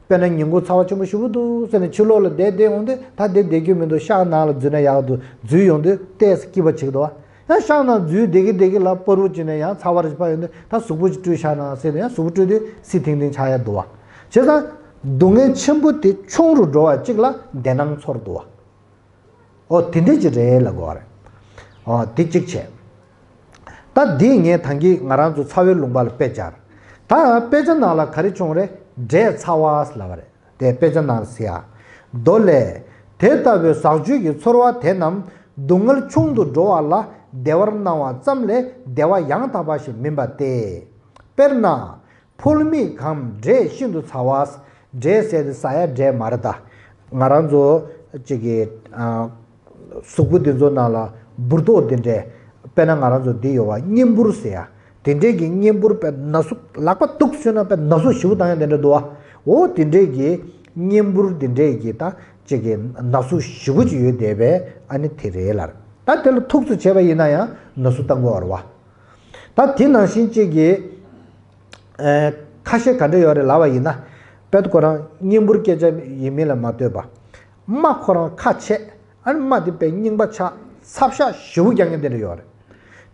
དཔེར་ན་ཉིན་གུང་ཚ་བ་ཆེན་པོ་ཞེ་པོ་འདུག་ཟེར་ནས་ཕྱི་ལོགས་ལ་བསྡད་བསྡད་ཡོང་དུས་ད་འདི་བསྡད་རྒྱུ་མི་འདུག་ཤག་ནང་ལ་འཛུལ་ན་ཡག་འདུག་འཛུལ་ཡོང་དུས་ཏོག་ཙམ་སྐྱིད་པ་ཅིག་འདུག་ཡང་ཤག་ནང་འཛུལ་བསྡད་ཀྱི་བསྡད་ཀྱི་ལ་པ་རུ་བྱས་ནས་ཡང་ཚ་བ་རེ་ཕར་ཡོང་དུས་ད་གཟུགས་པོ་ཅིག་བཀྲུས་བཞག་ན་ཟེར་ནས་ཡང་གཟུགས་པོ་བཀྲུས་དུས་སི་ཐིང་ཐིང་ཆགས་ཡ་འདུག་བ། བྱས་ཙང་སྡུག་བསྔལ་ཆེན་པོ་དེ་ཆུང་རུ་འགྲོ་བ་གཅིག་ལ་བདེ་སྣང་ཚོར་འདུག་བ། ཨོ་དེ་འདྲས་ཅིག་རེད་ལབ་དགོས་བ་རེད། ཨོ་དེ་གཅིག་བྱས། ད་འདི་ངས་ད་གིན་ང་རང་ཚོ་ཚ་བའི་ལུང་པ་ལ་དཔེ་སྦྱར། ད་དཔེ་ཆ་ནང་ལ་ག་རེ་བྱུང་རེད། འབྲས་ཚ་བ་ལབ་པ་རེད། དེ་དཔེ་ཆ་ནང་ལ་ཟེར་ཡ། མདོ་ལས། དེ་ལྟ་བུའི་ཟག་བཅས་ཀྱི་ཚོར་བ་དེ་རྣམས་སྡུག་བསྔལ་ཆུང་དུ་འགྲོ་བ་ལ་བདེ་བར་སྣང་བ་ཙམ་ལས་བདེ་བ་ཡང་དག་པ་ཞིག་མིན་པ་སྟེ། དཔེར་ན། ཕོལ་མིག་གམ་འབྲས་ཤིན་ཏུ་ཚ་བ། འབྲས་ཟེར་དེ་ཟ་ཡ་འབྲས་མ་རེད་ད། ང་རང་ཚོ་གཅིག་གི་ཨ། གཟུགས་པོ་འདི་ཚོ་ནང་ལ་འབུར་ཏོག་འདི་འདྲས། དཔེར་ན་ང་རང་ཚོ་འདི་ཡོད་བ་གཉན་འབུར་ཟེར་ཡ། དེ་འདྲས་ཀྱི་གཉན་འབུར་པའི་ན་ཟུག་ལག་པ་གཏུགས་ཟེར་ན་པའི་ན་ཟུག་ཞེ་པོ་བཏང་ཡ་དེ་འདྲས་འདུག་བ། འོ་དེ་འདྲས་ཀྱི་གཉན་འབུར་འདི་འདྲས་ཀྱི་ད་གཅིག་གི་ན་ཟུག་ཞེ་པོ་ཅིག་ཡོད་བསྡད་པས་ཨ་ནི་དེ་རེད་ལ། ད་དེ་ལ་ཐུག་ཚོད་བྱས་པ་ཡིན་ན་ཡང་ན་ཟུག་བཏང་དགོས་བ་རེད་བ། ད་དེ་ནང་བཞིན་གཅིག་གི་ཨེ། ཁ་ཤས་ག་འདྲ་ཡོད་རེད་ལབ་པ་ཡིན་ན། དཔེར་ཁོ་རང་གཉན་འབུར་སྐད་ཆ་ཡིན་མིན་ལ་མ་ལྟོས་པ། རྨ་ཁོ་རང་ཁ་ཕྱེ། ཨ་ནི་རྨ་དེ་དཔེ་རྙིང་པ་ཆགས་ཚབ་ཤ་ཞེ་པོ་རྒྱག་མཁན་དེ་འདྲ་ཡོད་རེད།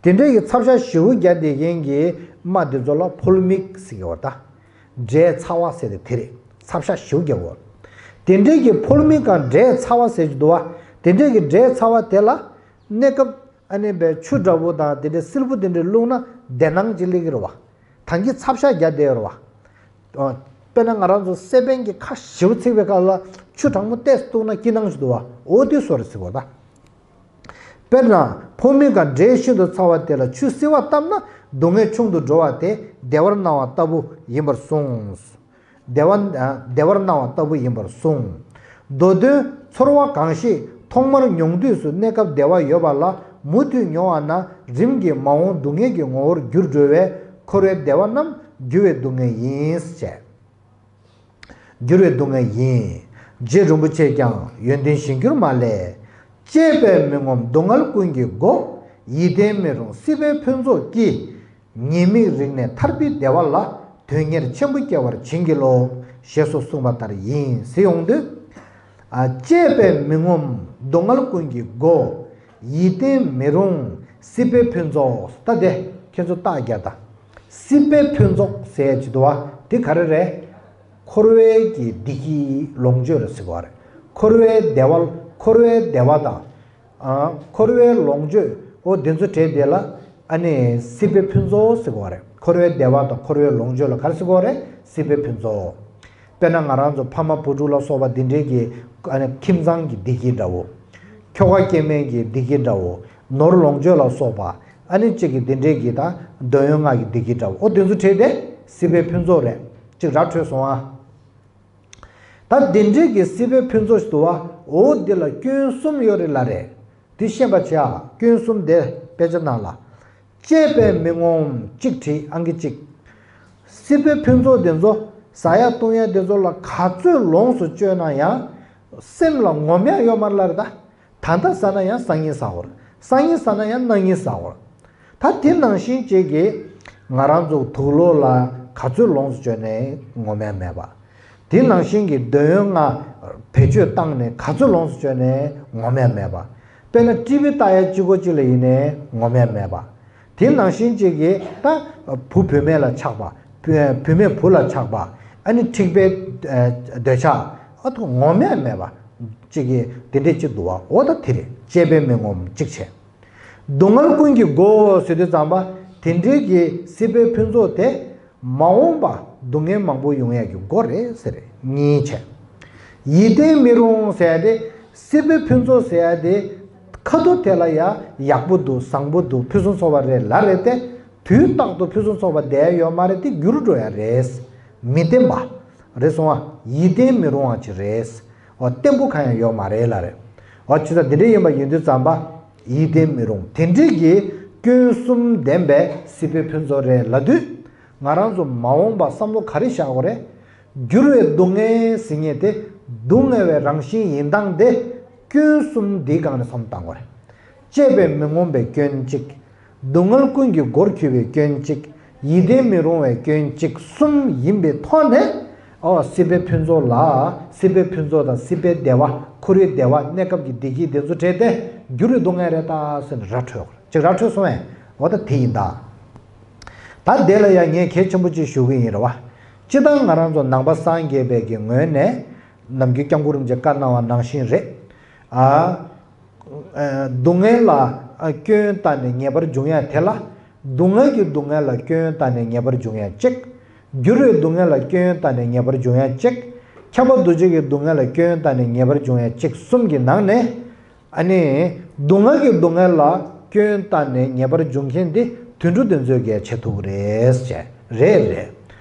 དེ་འདྲའི་གི་ཚབ་ཤ་ཞེ་པོ་རྒྱག་བསྡད་མཁན་གྱི་རྨ་དེ་ཚོ་ལ་ཕོལ་མིག་ཟེར་གྱི་ཡོད་རེད་ད། འབྲས་ཚ་བ་ཟེར་དེ་དེ་རེད། ཚབ་ཤ་ཞེ་པོ་རྒྱག་གི་ཡོད་རེད། དེ་འདྲའི་གི་ཕོལ་མིག་གམ་འབྲས་ཚ་བ་ཟེར་གྱི་འདུག་བ། དེ་འདྲའི་གི་འབྲས་ཚ་བ་དེ་ལ་གནས་སྐབས། ཨ་ནི་བའི་ཆུ་འདྲ་བོ་དང་དེ་འདྲའི་བསིལ་པོ་དེ་འདྲའི་བླུགས་ན་བདེ་སྣང་ཅིག་སླེབས་ཀྱི་རེད་བ། ད་གིན་ཚབ་ཤ་རྒྱག་བསྡད་ཡོད་རེད་བ། ཨོ། དཔེར་ན་ང་རང་ཚོ་སེ་པན་གྱི་ཁ་ཞེ་པོ་ཚིག་པའི་སྐབས་ལ་ཆུ་གྲང་མོ་ཏོག་ཙམ་བཏུངས་ན་སྐྱིད་སྣང་ཞིག་འདུག་བ། འོ་དེ་བཟོ་འདྲ་ཟེར་གོ་ད། དཔེར་ན་ཕོལ་མིག་གམ་འབྲས་ཤིན་ཏུ་ཚ་བ་དེ་ལ་ཆུ་བསིལ་བ་བཏབ་ན་སྡུག་བསྔལ་ཆུང་དུ་འགྲོ་བ་དེ་བདེ་བར་སྣང་བ་ལྟ་བུ་ཡིན་པར་གསུངས། བདེ་བ། བདེ་བར་སྣང་བ་ལྟ་བུ་ཡིན་པར་གསུངས། མདོ་དོན་ཚོར་བ་གང་ཞིག་ཐོག་མར་མྱོང་དུས་སུ་གནས་སྐབས་བདེ་བ་ཡོད་པ་ལ་མུ་མཐུད་མྱོང་བ་ན་རིམ་གྱིས་མ་འོངས་སྡུག་བསྔལ་གྱི་ངོ་བོར་འགྱུར་འགྲོ་བས་འཁོར་བའི་བདེ་བ་རྣམས་འགྱུར་བའི་སྡུག་བསྔལ་ཡིན་ཞེས། འགྱུར་བའི་སྡུག་བསྔལ་ཡིན། རྗེ་རིན་པོ་ཆེས་ཀྱང་ཡོན་ཏན་གཞིར་གྱུར་མ་ལས། བཅས་པས་མི་ངོམས་སྡུག་བསྔལ་ཀུན་གྱི་སྒོ། ཡིད་བརྟན་མི་རུང་སྲིད་པའི་ཕུན་ཚོགས་ཀྱིས། ཉེས་དམིགས་རིག་ནས་ཐར་པའི་བདེ་བ་ལ། དོན་གཉེར་ཆེན་པོ་སྐྱེ་བར་བྱིན་གྱིས་རློབས། ཞེས་སོགས་གསུངས་པ་ལྟར་ཡིན་ཟེར་ཡོང་དུས། ཨ། བཅས་པས་མི་ངོམས་སྡུག་བསྔལ་ཀུན་གྱི་སྒོ། ཡིད་བརྟན་མི་རུང་སྲིད་པའི་ཕུན་ཚོགས། ད་དེ་ཁྱེད་ཚོ་རྟགས་རྒྱག་ད། སྲིད་པའི་ཕུན་ཚོགས་ཟེར་གྱི་འདུག་བ་དེ་ག་རེ་རེད། འཁོར་བའི་གི་བདེ་སྐྱིད་ལོངས་སྤྱོད་ལ་ཟེར་གྱི་ཡོད་རེད། འཁོར་བའི་བདེ་བ། འཁོར་བའི་བདེ་བ་དང་། ཨ། འཁོར་བའི་ལོངས་སྤྱོད། འོ་དེ་ཚོ་བྲལ་བསྡད་ལ། ཨ་ནི་སྲིད་པའི་ཕུན་ཚོགས་ཟེར་གྱི་ཡོད་རེད། འཁོར་བའི་བདེ་བ་དང་འཁོར་བའི་ལོངས་སྤྱོད་ལ་ག་རེ་ཟེར་གྱི་ཡོད་རེད། སྲིད་པའི་ཕུན་ཚོགས། དཔེར་ན་ང་རང་ཚོ་ཕ་མ་བུ་ཕྲུག་ལ་སོགས་པ་འདི་འདྲའི་གི། ཨ་ནི་ཁྱིམ་ཚང་གི་བདེ་སྐྱིད་འདྲ་བོ། ཁྱོ་ག་སྐྱེ་དམན་གྱི་བདེ་སྐྱིད་འདྲ་བོ། ནོར་ལོངས་སྤྱོད་ལ་སོགས་པ། ཨ་ནི་གཅིག་གི་འདི་འདྲའི་གི་ད་འདོད་ཡོན་ལྔ་གི་བདེ་སྐྱིད་འདྲ་བོ། འོ་དེ་ཚོ་བྲལ་ཏེ་སྲིད་པའི་ཕུན་ཚོགས་རེད། གཅིག་ར་འཕྲོད་སོང་ཨ། ད་དེ་འདྲའི་གི་སྲིད་པའི་ཕུན་ཚོགས་ཤིག་འདུག་བ། འོ་འདི་ལ་སྐྱོན་གསུམ་ཡོད་རེད་ལབ་རེད། དེ་ཤེས་པ་བྱེད་ཨ། སྐྱོན་གསུམ་དེ་དཔེ་ཆ་ནང་ལ། བཅས་པས་མི་ངོམས་གཅིག་བྲིས་ཨང་ཀི་གཅིག་སྲིད་པའི་ཕུན་ཚོགས་དེ་ཚོ་ཟ་ཡ་བཏུང་ཡ་དེ་ཚོ་ལ་ག་ཚོད་ལོངས་སུ་སྤྱོད་ན་ཡང་སེམས་ལ་ངོམས་ཡ་ཡོད་མ་རེད་ལབ་རེད་ད། ད་ལྟ་ཟ་ན་ཡང་སང་ཉིན་ཟ་འོར། སང་ཉིན་ཟ་ན་ཡང་གནངས་ཉིན་ཟ་འོར། ད་དེ་ནང་བཞིན་གཅིག་གིས་ང་རང་ཚོ་དུག་ལོག་ལ་ག་ཚོད་ལོངས་སུ་སྤྱོད་ནའི་ངོམས་ཡ་མེད་པ། དེ་ནང་བཞིན་གྱི་འདོད་ཡོན་ལྔ་བེད་སྤྱོད་བཏང་ནས་ག་ཚོད་ལོངས་སུ་སྤྱོད་ནའི་ངོམས་ཡ་མེད་པ། དཔེར་ན་ཊི་བི་ལྟ་ཡ་གཅིག་པོ་གཅིག་ལ་ཡིན་ནའི་ངོམས་ཡ་མེད་པ། དེ་ནང་བཞིན་གཅིག་གིས་ད་བུ་བུད་མེད་ལ་ཆགས་པ། བུ་བུད་མེད་བུ་ལ་ཆགས་པ། ཨ་ནི་འཁྲིག་པའི་ཨ་འདོད་ཆགས། ཨ་ཐུ་ངོམས་ཡ་མེད་པ། གཅིག་གིས་དེ་འདྲས་གཅིག་འདུག་བ། འོ་ད་དེ་རེད། བཅས་པས་མི་ངོམས་གཅིག་བྱས། སྡུག་བསྔལ་ཀུན་གྱི་སྒོ་ཟེར་དུས་ཙམ་པ་དེ་འདྲའི་གི་སྲིད་པའི་ཕུན་ཚོགས་དེ་མ་འོངས་པ་སྡུག་བསྔལ་མང་པོ་ཡོང་ཡ་གི་སྒོ་རེད་ཟེར་གཉིས་བྱས། ཡིད་བརྟན་མི་རུང་ཟེར་ཡ་དེ་སྲིད་པའི་ཕུན་ཚོགས་ཟེར་ཡ་དེ་ཁ་ཐུག་དེ་ལ་ཡ་ཡག་པོ་འདུག་བཟང་པོ་འདུག་ཕུན་སུམ་ཚོགས་པ་རེད་ལབ་རེད་དེ། དུས་རྟག་ཏུ་ཕུན་སུམ་ཚོགས་པ་བསྡད་ཡོད་མ་རེད། དེ་འགྱུར་འགྲོ་ཡ་རེད། མི་བརྟན་པ་རེད་སོང་བ། ཡིད་བརྟན་མི་རུང་བ་ཅིག་རེད། འོ་བརྟན་པོ་གང་ཡང་ཡོད་མ་རེད་ལ་རེད། འོ་ཅི་ད་འདི་འདྲ་ཡིན་པ་ཡིན་དུས་ཙམ་པ། ཡིད་བརྟན་མི་རུང་དེ་འདྲའི་གི་སྐྱོན་གསུམ་ལྡན་པའི་སྲིད་པའི་ཕུན་ཚོགས་རེད་ལབ་དུས། ང་རང་ཚོ་མ་འོངས་པ་བསམ་བློ་ག་རེ་བཞག་དགོས་རེད། འགྱུར་བའི་སྡུག་བསྔལ་ཟེར་མཁན་དེ་སྡུག་བསྔལ་བའི་རང་བཞིན་ཡིན་སྟངས་དེ་སྐྱོན་གསུམ་འདིའི་སྒང་ནས་བསམ་བློ་བཏང་དགོས་རེད། སྤྱད་པས་མི་ངོམས་པའི་སྐྱོན་གཅིག་སྡུག་བསྔལ་ཀུན་གྱི་སྒོར་གྱུར་པའི་སྐྱོན་གཅིག་ཡིད་བརྟན་མི་རུང་བའི་སྐྱོན་གཅིག་གསུམ་ཡིན་པའི་ཐོག་ནས། ཨོ་སྲིད་པའི་ཕུན་ཚོགས་ལ། སྲིད་པའི་ཕུན་ཚོགས་དང་སྲིད་པའི་བདེ་བ། འཁོར་བའི་བདེ་བ། གནས་སྐབས་ཀྱི་བདེ་སྐྱིད་དེ་ཚོ་བྲལ་ཏེ། འགྱུར་བའི་སྡུག་བསྔལ་རེད་ད་ཟེར་ནས་ར་འཕྲོད། ཅིག་ར་འཕྲོད་སོང་བས། འོ་ད་དེ་ཡིན་ད། ད་དེ་ལ་ཡང་ངས་གལ་ཆེན་པོ་ཅིག་ཞུ་གི་ཡིན་རེད་བ། སྤྱིར་བཏང་ང་རང་ཚོ་ནང་པ་སངས་རྒྱས་པའི་གི་ངོས་ནས། ནམ་རྒྱུན་སྐྱབས་མགོན་རིན་པོ་ཆེས་བཀའ་གནང་བ་ནང་བཞིན་རེད། ཨ། སྡུག་བསྔལ་ལ་སྐྱོན་བཏགས་ནས་ངེས་པར་འབྱུང་ཡ་དེ་ལ། སྡུག་བསྔལ་གྱི་སྡུག་བསྔལ་ལ་སྐྱོན་བཏགས་ནས་ངེས་པར་འབྱུང་ཡ་གཅིག་འགྱུར་བའི་སྡུག་བསྔལ་ལ་སྐྱོན་བཏགས་ནས་ངེས་པར་འབྱུང་ཡ་གཅིག་ཁྱབ་པ་འདུ་བྱེད་ཀྱི་སྡུག་བསྔལ་ལ་སྐྱོན་བཏགས་ནས་ངེས་པར་འབྱུང་ཡ་གཅིག་གསུམ་གྱི་ནང་ནས། ཨ་ནི། སྡུག་བསྔལ་གྱི་སྡུག་བསྔལ་ལ་སྐྱོན་བཏགས་ནས་ངེས་པར་འབྱུང་མཁན་དེ་དུད་འགྲོ་དེ་ཚོས་ཀྱང་བྱེད་ཐུབ་ཀྱི་རེད་ཟེར། རེད་རེད།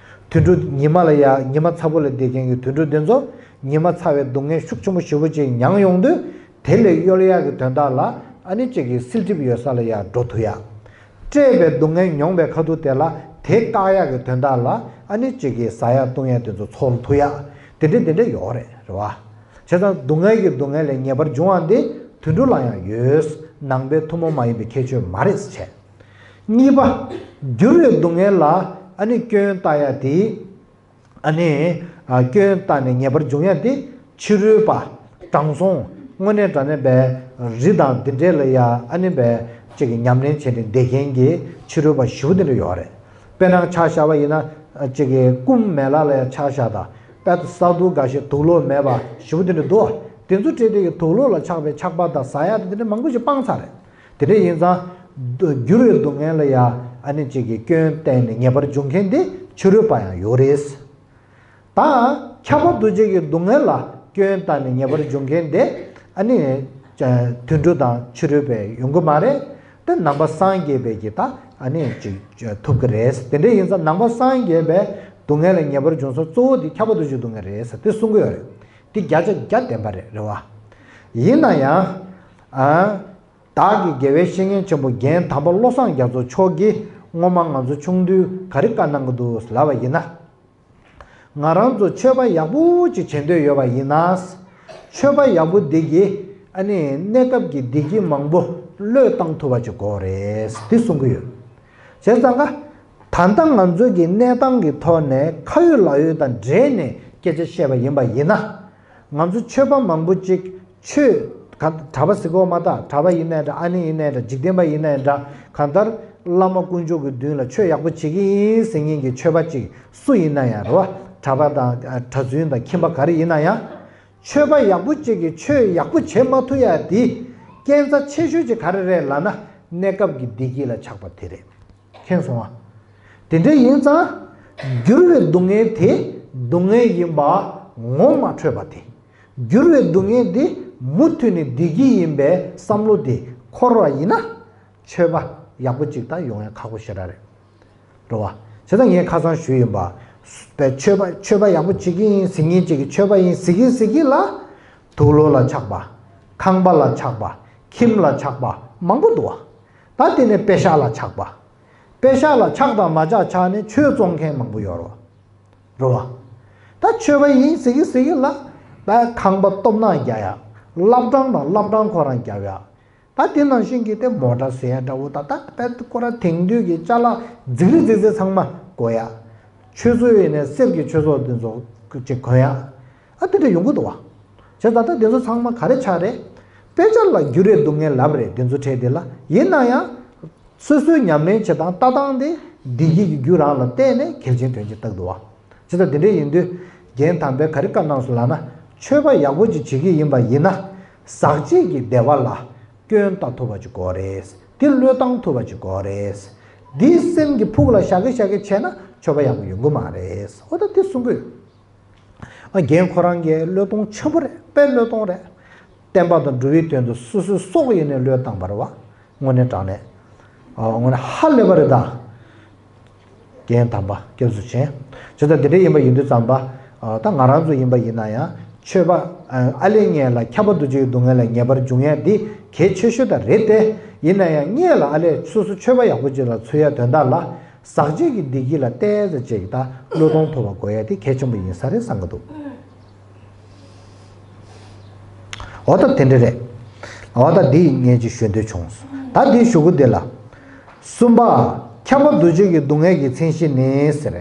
དུད་འགྲོ་ཉི་མ་ལ་ཡ་ཉི་མ་ཚ་པོ་ལ་བསྡད་མཁན་གྱི་དུད་འགྲོ་དེ་ཚོ་ཉི་མ་ཚ་བའི་སྡུག་བསྔལ་ཤུགས་ཆེན་པོ་ཞེ་པོ་ཅིག་མྱངས་ཡོང་དུས། དེ་ལས་གཡོལ་ཡག་གི་དོན་དག་ལ་ཨ་ནི་གཅིག་གིས་བསིལ་གྲིབ་ཡོད་ས་ལ་ཡ་འགྲོ་ཐུབ་ཡ། བཀྲེས་པའི་སྡུག་བསྔལ་མྱོང་བའི་ཁ་ཐུག་དེ་ལ་དེ་བཀག་ཡག་གི་དོན་དག་ལ་ཨ་ནི་གཅིག་གིས་ཟ་ཡ་བཏུང་ཡ་དེ་ཚོ་འཚོལ་ཐུབ་ཡ། དེ་འདྲ་དེ་འདྲ་ཡོད་རེད། རེད་བ། བྱས་ཙང་སྡུག་བསྔལ་གྱི་སྡུག་བསྔལ་ལས་ངེས་པར་འབྱུང་བ་འདི་དུད་འགྲོ་ལ་ཡང་ཡོད། ནང་པའི་ཐུན་མོང་མ་ཡིན་པའི་ཁྱད་ཆོས་མ་རེད་ཟེར་བྱས། གཉིས་པ། འགྱུར་བའི་སྡུག་བསྔལ་ལ་ཨ་ནི་སྐྱོན་བཏགས་ཡ་དེ། ཨ་ནི། ཨ་སྐྱོན་བཏགས་ནས་ངེས་པར་འབྱུང་ཡ་དེ་ཕྱི་རོལ་པ། དྲང་སྲོང་། དངོས་གནས་དྲང་གནས་པའི་རི་དང་འདི་འདྲས་ལ་ཡ་ཨ་ནི་པའི་གཅིག་གི་ཉམས་ལེན་བྱས་ནས་བསྡད་མཁན་གྱི་ཕྱི་རོལ་པ་ཞེ་པོ་དེ་འདྲ་ཡོད་རེད། དཔེར་ན་ཆ་བཞག་པ་ཡིན་ན། གཅིག་གི་སྐུ་མེ་ལ་ལ་ཡ་ཆ་བཞག་དང་། དཔེ་ས་དུག་འགའ་ཞིག་དུག་ལོག་མེད་པ་ཞེ་པོ་དེ་འདྲ་འདུག་དེ་ཚོ་བྲིས་དེ་གི་དུག་ལོག་ལ་ཆགས་པའི་ཆགས་པ་དང་ཟ་ཡ་དང་དེ་འདྲ་མང་པོ་ཞིག་སྤངས་ཚར་རེད། དེ་འདྲ་ཡིན་ཙང་། འགྱུར་བའི་སྡུག་བསྔལ་ལ་ཡ་ཨ་ནི་གཅིག་གི་སྐྱོན་བཏགས་ནས་ངེས་པར་འབྱུང་མཁན་དེ་ཕྱི་རོལ་པ་ཡང་ཡོད་རེད། ད། ཁྱབ་པ་འདུ་བྱེད་ཀྱི་སྡུག་བསྔལ་ལ་སྐྱོན་བཏགས་ནས་ངེས་པར་འབྱུང་མཁན་དེ། ཨ་ནི། དུད་འགྲོ་དང་ཕྱི་རོལ་པས་ཡོང་གི་མ་རེད། དེ་ནང་པ་སངས་རྒྱས་པས་ཀྱི་ད་ཨ་ནི་ཅིག་ཐུབ་ཀྱི་རེད། དེ་འདྲ་ཡིན་ཙང་ནང་པ་སངས་རྒྱས་པས་སྡུག་བསྔལ་ལ་ངེས་པར་འབྱུང་ས་གཙོ་བོ་དེ་ཁྱབ་པ་འདུ་བྱེད་སྡུག་བསྔལ་རེད་ཟེར་དེ་གསུང་གི་ཡོད་རེད། དེ་བརྒྱ་ཆ་བརྒྱ་བདེན་པ་རེད། རེད་བ། ཡིན་ན་ཡང་། ཨ། བདག་གི་དགེ་བའི་བཤེས་གཉེན་ཆེན་པོ་རྒན་དམ་པ་བློ་བཟང་རྒྱ་མཚོ་མཆོག་གིས་སྔོན་མ་ང་ཚོ་ཆུང་དུས་ག་རེ་བཀའ་གནང་གི་འདུག་ལབ་པ་ཡིན་ན། ང་རང་ཚོ་ཆོས་པ་ཡག་པོ་ཅིག་བྱེད་འདོད་ཡོད་པ་ཡིན་ན། ཆོས་པ་ཡག་པོ་འདི་གིས་ཨ་ནི་གནས་སྐབས་ཀྱི་བདེ་སྐྱིད་མང་པོ་བློས་བཏང་ཐུབ་པ་ཅིག་དགོས་རེད་དེ་གསུང་གི་ཡོད། བྱས་ཙང་ཀ། ད་ལྟ་ང་ཚོ་གི་གནས་སྟངས་ཀྱི་ཐོག་ནས་ཁ་ཡོད་ལག་ཡོད་དང་འབྲེལ་ནས་སྐད་ཆ་བཤད་པ་ཡིན་པ་ཡིན་ན། ང་ཚོ་ཆོས་པ་མང་པོ་ཅིག་ཆོས་ག་གྲྭ་པ་ཟེར་གོ་མ་ཐག་གྲྭ་པ་ཡིན་ནའི་འདྲ། ཨ་ནེ་ཡིན་ནའི་འདྲ། འཇིག་རྟེན་པ་ཡིན་ནའི་འདྲ། གང་ལྟར་བླ་མ་དཀོན་མཆོག་གི་མདུན་ལ་ཆོས་ཡག་པོ་བྱེད་ཀྱི་ཡིན་ཟེར་མཁན་གྱི་ཆོས་པ་ཅིག་སུ་ཡིན་ན་ཡང་རེད་བ། གྲྭ་པ་དང་གྲྭ་བཙུན་དང་ཁྱིམ་པ་ག་རེ་ཡིན་ན་ཡང་། ཆོས་པ་ཡག་པོ་ཅིག་གིས་ཆོས་ཡག་པོ་བྱེད་མ་ཐུབ་ཡ་དེ་རྐྱེན་རྩ་ཆེ་ཤོས་ཅིག་ག་རེ་རེད་ལབ་ན། གནས་སྐབས་ཀྱི་བདེ་སྐྱིད་ལ་ཆགས་པ་དེ་རེད། མཁྱེན་སོང་ང་། དེ་འདྲ་ཡིན་ཙང་། འགྱུར་བའི་སྡུག་བསྔལ་དེ་སྡུག་བསྔལ་ཡིན་པ་ངོ་མ་འཕྲོད་པ་དེ། འགྱུར་བའི་སྡུག་བསྔལ་དེ་མུ་མཐུད་ནས་བདེ་སྐྱིད་ཡིན་པའི་བསམ་བློ་དེ་འཁོར་བ་ཡིན་ན། ཆོས་པ་ཡག་པོ་ཅིག་ད་ཡོང་ཡ་ཁག་པོ་ཞེ་དྲག་རེད། རེད་བ། བྱས་ཙང་ངས་ཁ་སང་ཞུས་ཡིན་པ། པའི་ཆོས་པ་ཆོས་པ་ཡག་པོ་བྱེད་ཀྱི་ཡིན་ཟེར་མཁན་ཅིག་གིས་ཆོས་པ་ཡིན་ཟེར་གྱིན་ཟེར་གྱིན་ལ། དུག་ལོག་ལ་ཆགས་པ། ཁང་པ་ལ་ཆགས་པ། ཁྱིམ་ལ་ཆགས་པ་མང་པོ་འདུག་བ། ད་དེ་ནས་པེ་ཤག་ལ་ཆགས་པ། པེ་ཤག་ལ་ཆགས་དང་མ་ཆགས་ཆགས་ནས་ཆོས་བཙོང་མཁན་མང་པོ་ཡོད་རེད་བ། རེད་བ། ད་ཆོས་པ་ཡིན་ཟེར་གྱིན་ཟེར་གྱིན་ལ། ད་ཁང་པ་སྟོབས་ན་རྒྱག་ཡ། བླ་བྲང་དང་བླ་བྲང་ཁོ་རང་རྒྱབ་ཡ། ད་དེ་ནང་བཞིན་གྱི་དེ་མོ་ཊ་ཟེར་ཡ་འདྲ་བོ་ད་ད་དཔེ་ཁོ་ར་དེང་དུས་ཀྱི་ཅ་ལག་རྫིག་རི་རྫིག་རྫིག་ཚང་མ་དགོས་ཡ། ཆུ་ཚོད་ཡིན་ནའི་གསེར་གྱི་ཆུ་ཚོད་དེ་ཚོ་ཅིག་གོན་ཡ། ཨ་དེ་འདྲ་ཡོང་གི་འདུག་བ། བྱས་ཙང་ད་དེ་ཚོ་ཚང་མ་ག་རེ་ཆགས་རེད། དཔེ་ཆ་ལ་འགྱུར་བའི་སྡུག་བསྔལ་ལབ་རེད་དེ་ཚོ་ཁྲལ་དེ་ལ། ཡིན་ན་ཡང་། སོ་སོའི་ཉམས་ལེན་བྱེད་སྟངས་ལྟ་སྟངས་དེ་བདེ་སྐྱིད་ཀྱི་རྒྱུ་རང་ལ་བརྟེན་ནས་གལ་ཆེན་དོན་ཆེན་བཏགས་འདུག་བ། ཇི་ལྟར་དེ་འདྲ་ཡིན་དུས། རྒན་དམ་པས་ག་རེ་བཀའ་གནང་སོང་ལབ་ན། ཆོས་པ་ཡག་པོ་ཅིག་བྱེད་ཀྱི་ཡིན་པ་ཡིན་ན། ཟག་བཅས་ཀྱི་བདེ་བ་ལ་སྐྱོན་བཏགས་ཐུབ་པ་ཅིག་དགོས་རེད། དེ་བློས་བཏང་ཐུབ་པ་ཅིག་དགོས་རེད། འདིའི་སེམས་ཀྱི་ཕུགས་ལ་བཞག་གི་བཞག་གི་བྱས་ན་ཆོས་པ་ཡག་པོ་ཡོང་གི་མ་རེད། འོ་ད་དེ་གསུང་གི་ཡོད། ཨ་རྒན་ཁོ་རང་གིས་བློས་གཏོང་ཆེན་པོ་རེད། དཔེ་བློས་གཏོང་རེད། བསྟན་པ་དང་འགྲོ་བའི་དོན་དུ་སོ་སོའི་སྲོག་ཡིན་ནའི་བློས་བཏང་བ་རེད་བ། དངོས་གནས་དྲང་གནས། ཨ་དངོས་གནས་ཧ་ལས་པ་རེད་ད། རྒན་དམ་པ་སྐྱབས་སུ་མཆི། བྱས་ཙང་འདི་འདྲ་ཡིན་པ་ཡིན་དུས་ཙམ་པ། ད་ང་རང་ཚོ་ཡིན་པ་ཡིན་ན་ཡང་ཆོས་པ། ཨ་ལས་ངན་ལ་ཁྱབ་པ་འདུ་བྱེད་ཀྱི་སྡུག་བསྔལ་ལ་ངེས་པར་འབྱུང་ཡ་འདི་གལ་ཆེ་ཤོས་ད་རེད་དེ། ཡིན་ན་ཡང་སྔོན་ལ་ཨ་ལས་སོ་སོ་ཆོས་པ་ཡག་པོ་ཅིག་ལ་ཚུད་ཡ་དོན་དག་ལ། ཟག་བཅས་ཀྱི་བདེ་སྐྱིད་ལ་བལྟས་ཙམ་ཅིག་ད་བློས་གཏོང་ཐུབ་པ་དགོས་ཡ་དེ་གལ་ཆེན་པོ་ཡིན་ས་རེད་བསམ་གྱི་འདུག་འོ་ད་དེ་འདྲ་རེད། འོ་ད་འདི་ངས་ཅིག་ཞུ་འདོད་བྱུང་། ད་འདི་ཞུ་གི་འདི་ལ། གསུམ་པ། ཁྱབ་པ་འདུ་བྱེད་ཀྱི་སྡུག་བསྔལ་གྱི་མཚན་གཞི་ནི་ཟེར།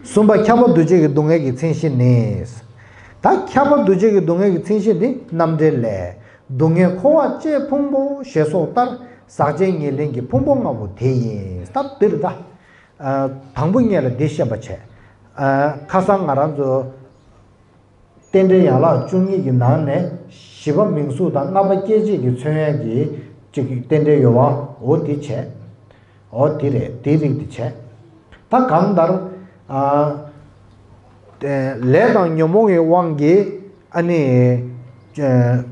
གསུམ་པ། ཁྱབ་པ་འདུ་བྱེད་ཀྱི་སྡུག་བསྔལ་གྱི་མཚན་གཞི་ནི། ད་ཁྱབ་པ་འདུ་བྱེད་ཀྱི་སྡུག་བསྔལ་གྱི་མཚན་གཞི་འདི་རྣམ་འགྲེལ་ལས། སྡུག་བསྔལ་འཁོར་བ་བཅས་ཕུང་པོ་ཞེས་སོགས་ལྟར་ཟག་བཅས་ཉེར་ལེན་གྱི་ཕུང་པོ་ལྔ་པོ་དེ་ཡིན། ད་འདིར་ད། ཨ། དང་པོ་ཉིད་ལ་འདི་བཤད་པ་བྱས། ཨ། ཁ་སང་ང་རང་ཚོ་རྟེན་འབྲེལ་ཡན་ལག་བཅུ་གཉིས་ཀྱི་ནང་ནས་བཞི་པ་མིང་གཟུགས་དང་ལྔ་པ་སྐྱེད་བྱེད་ཀྱི་མཚོན་ཡན་གྱི་གཅིག་རྟེན་འབྲེལ་ཡོད་པ་འོ་འདི་བྱས། འོ་འདི་རེད། འདི་རིགས་འདི་བྱས། ད་གང་ལྟར། ཨ། ལས་དང་ཉོན་མོངས་ཀྱི་དབང་གིས་ཨ་ནི། ཨ།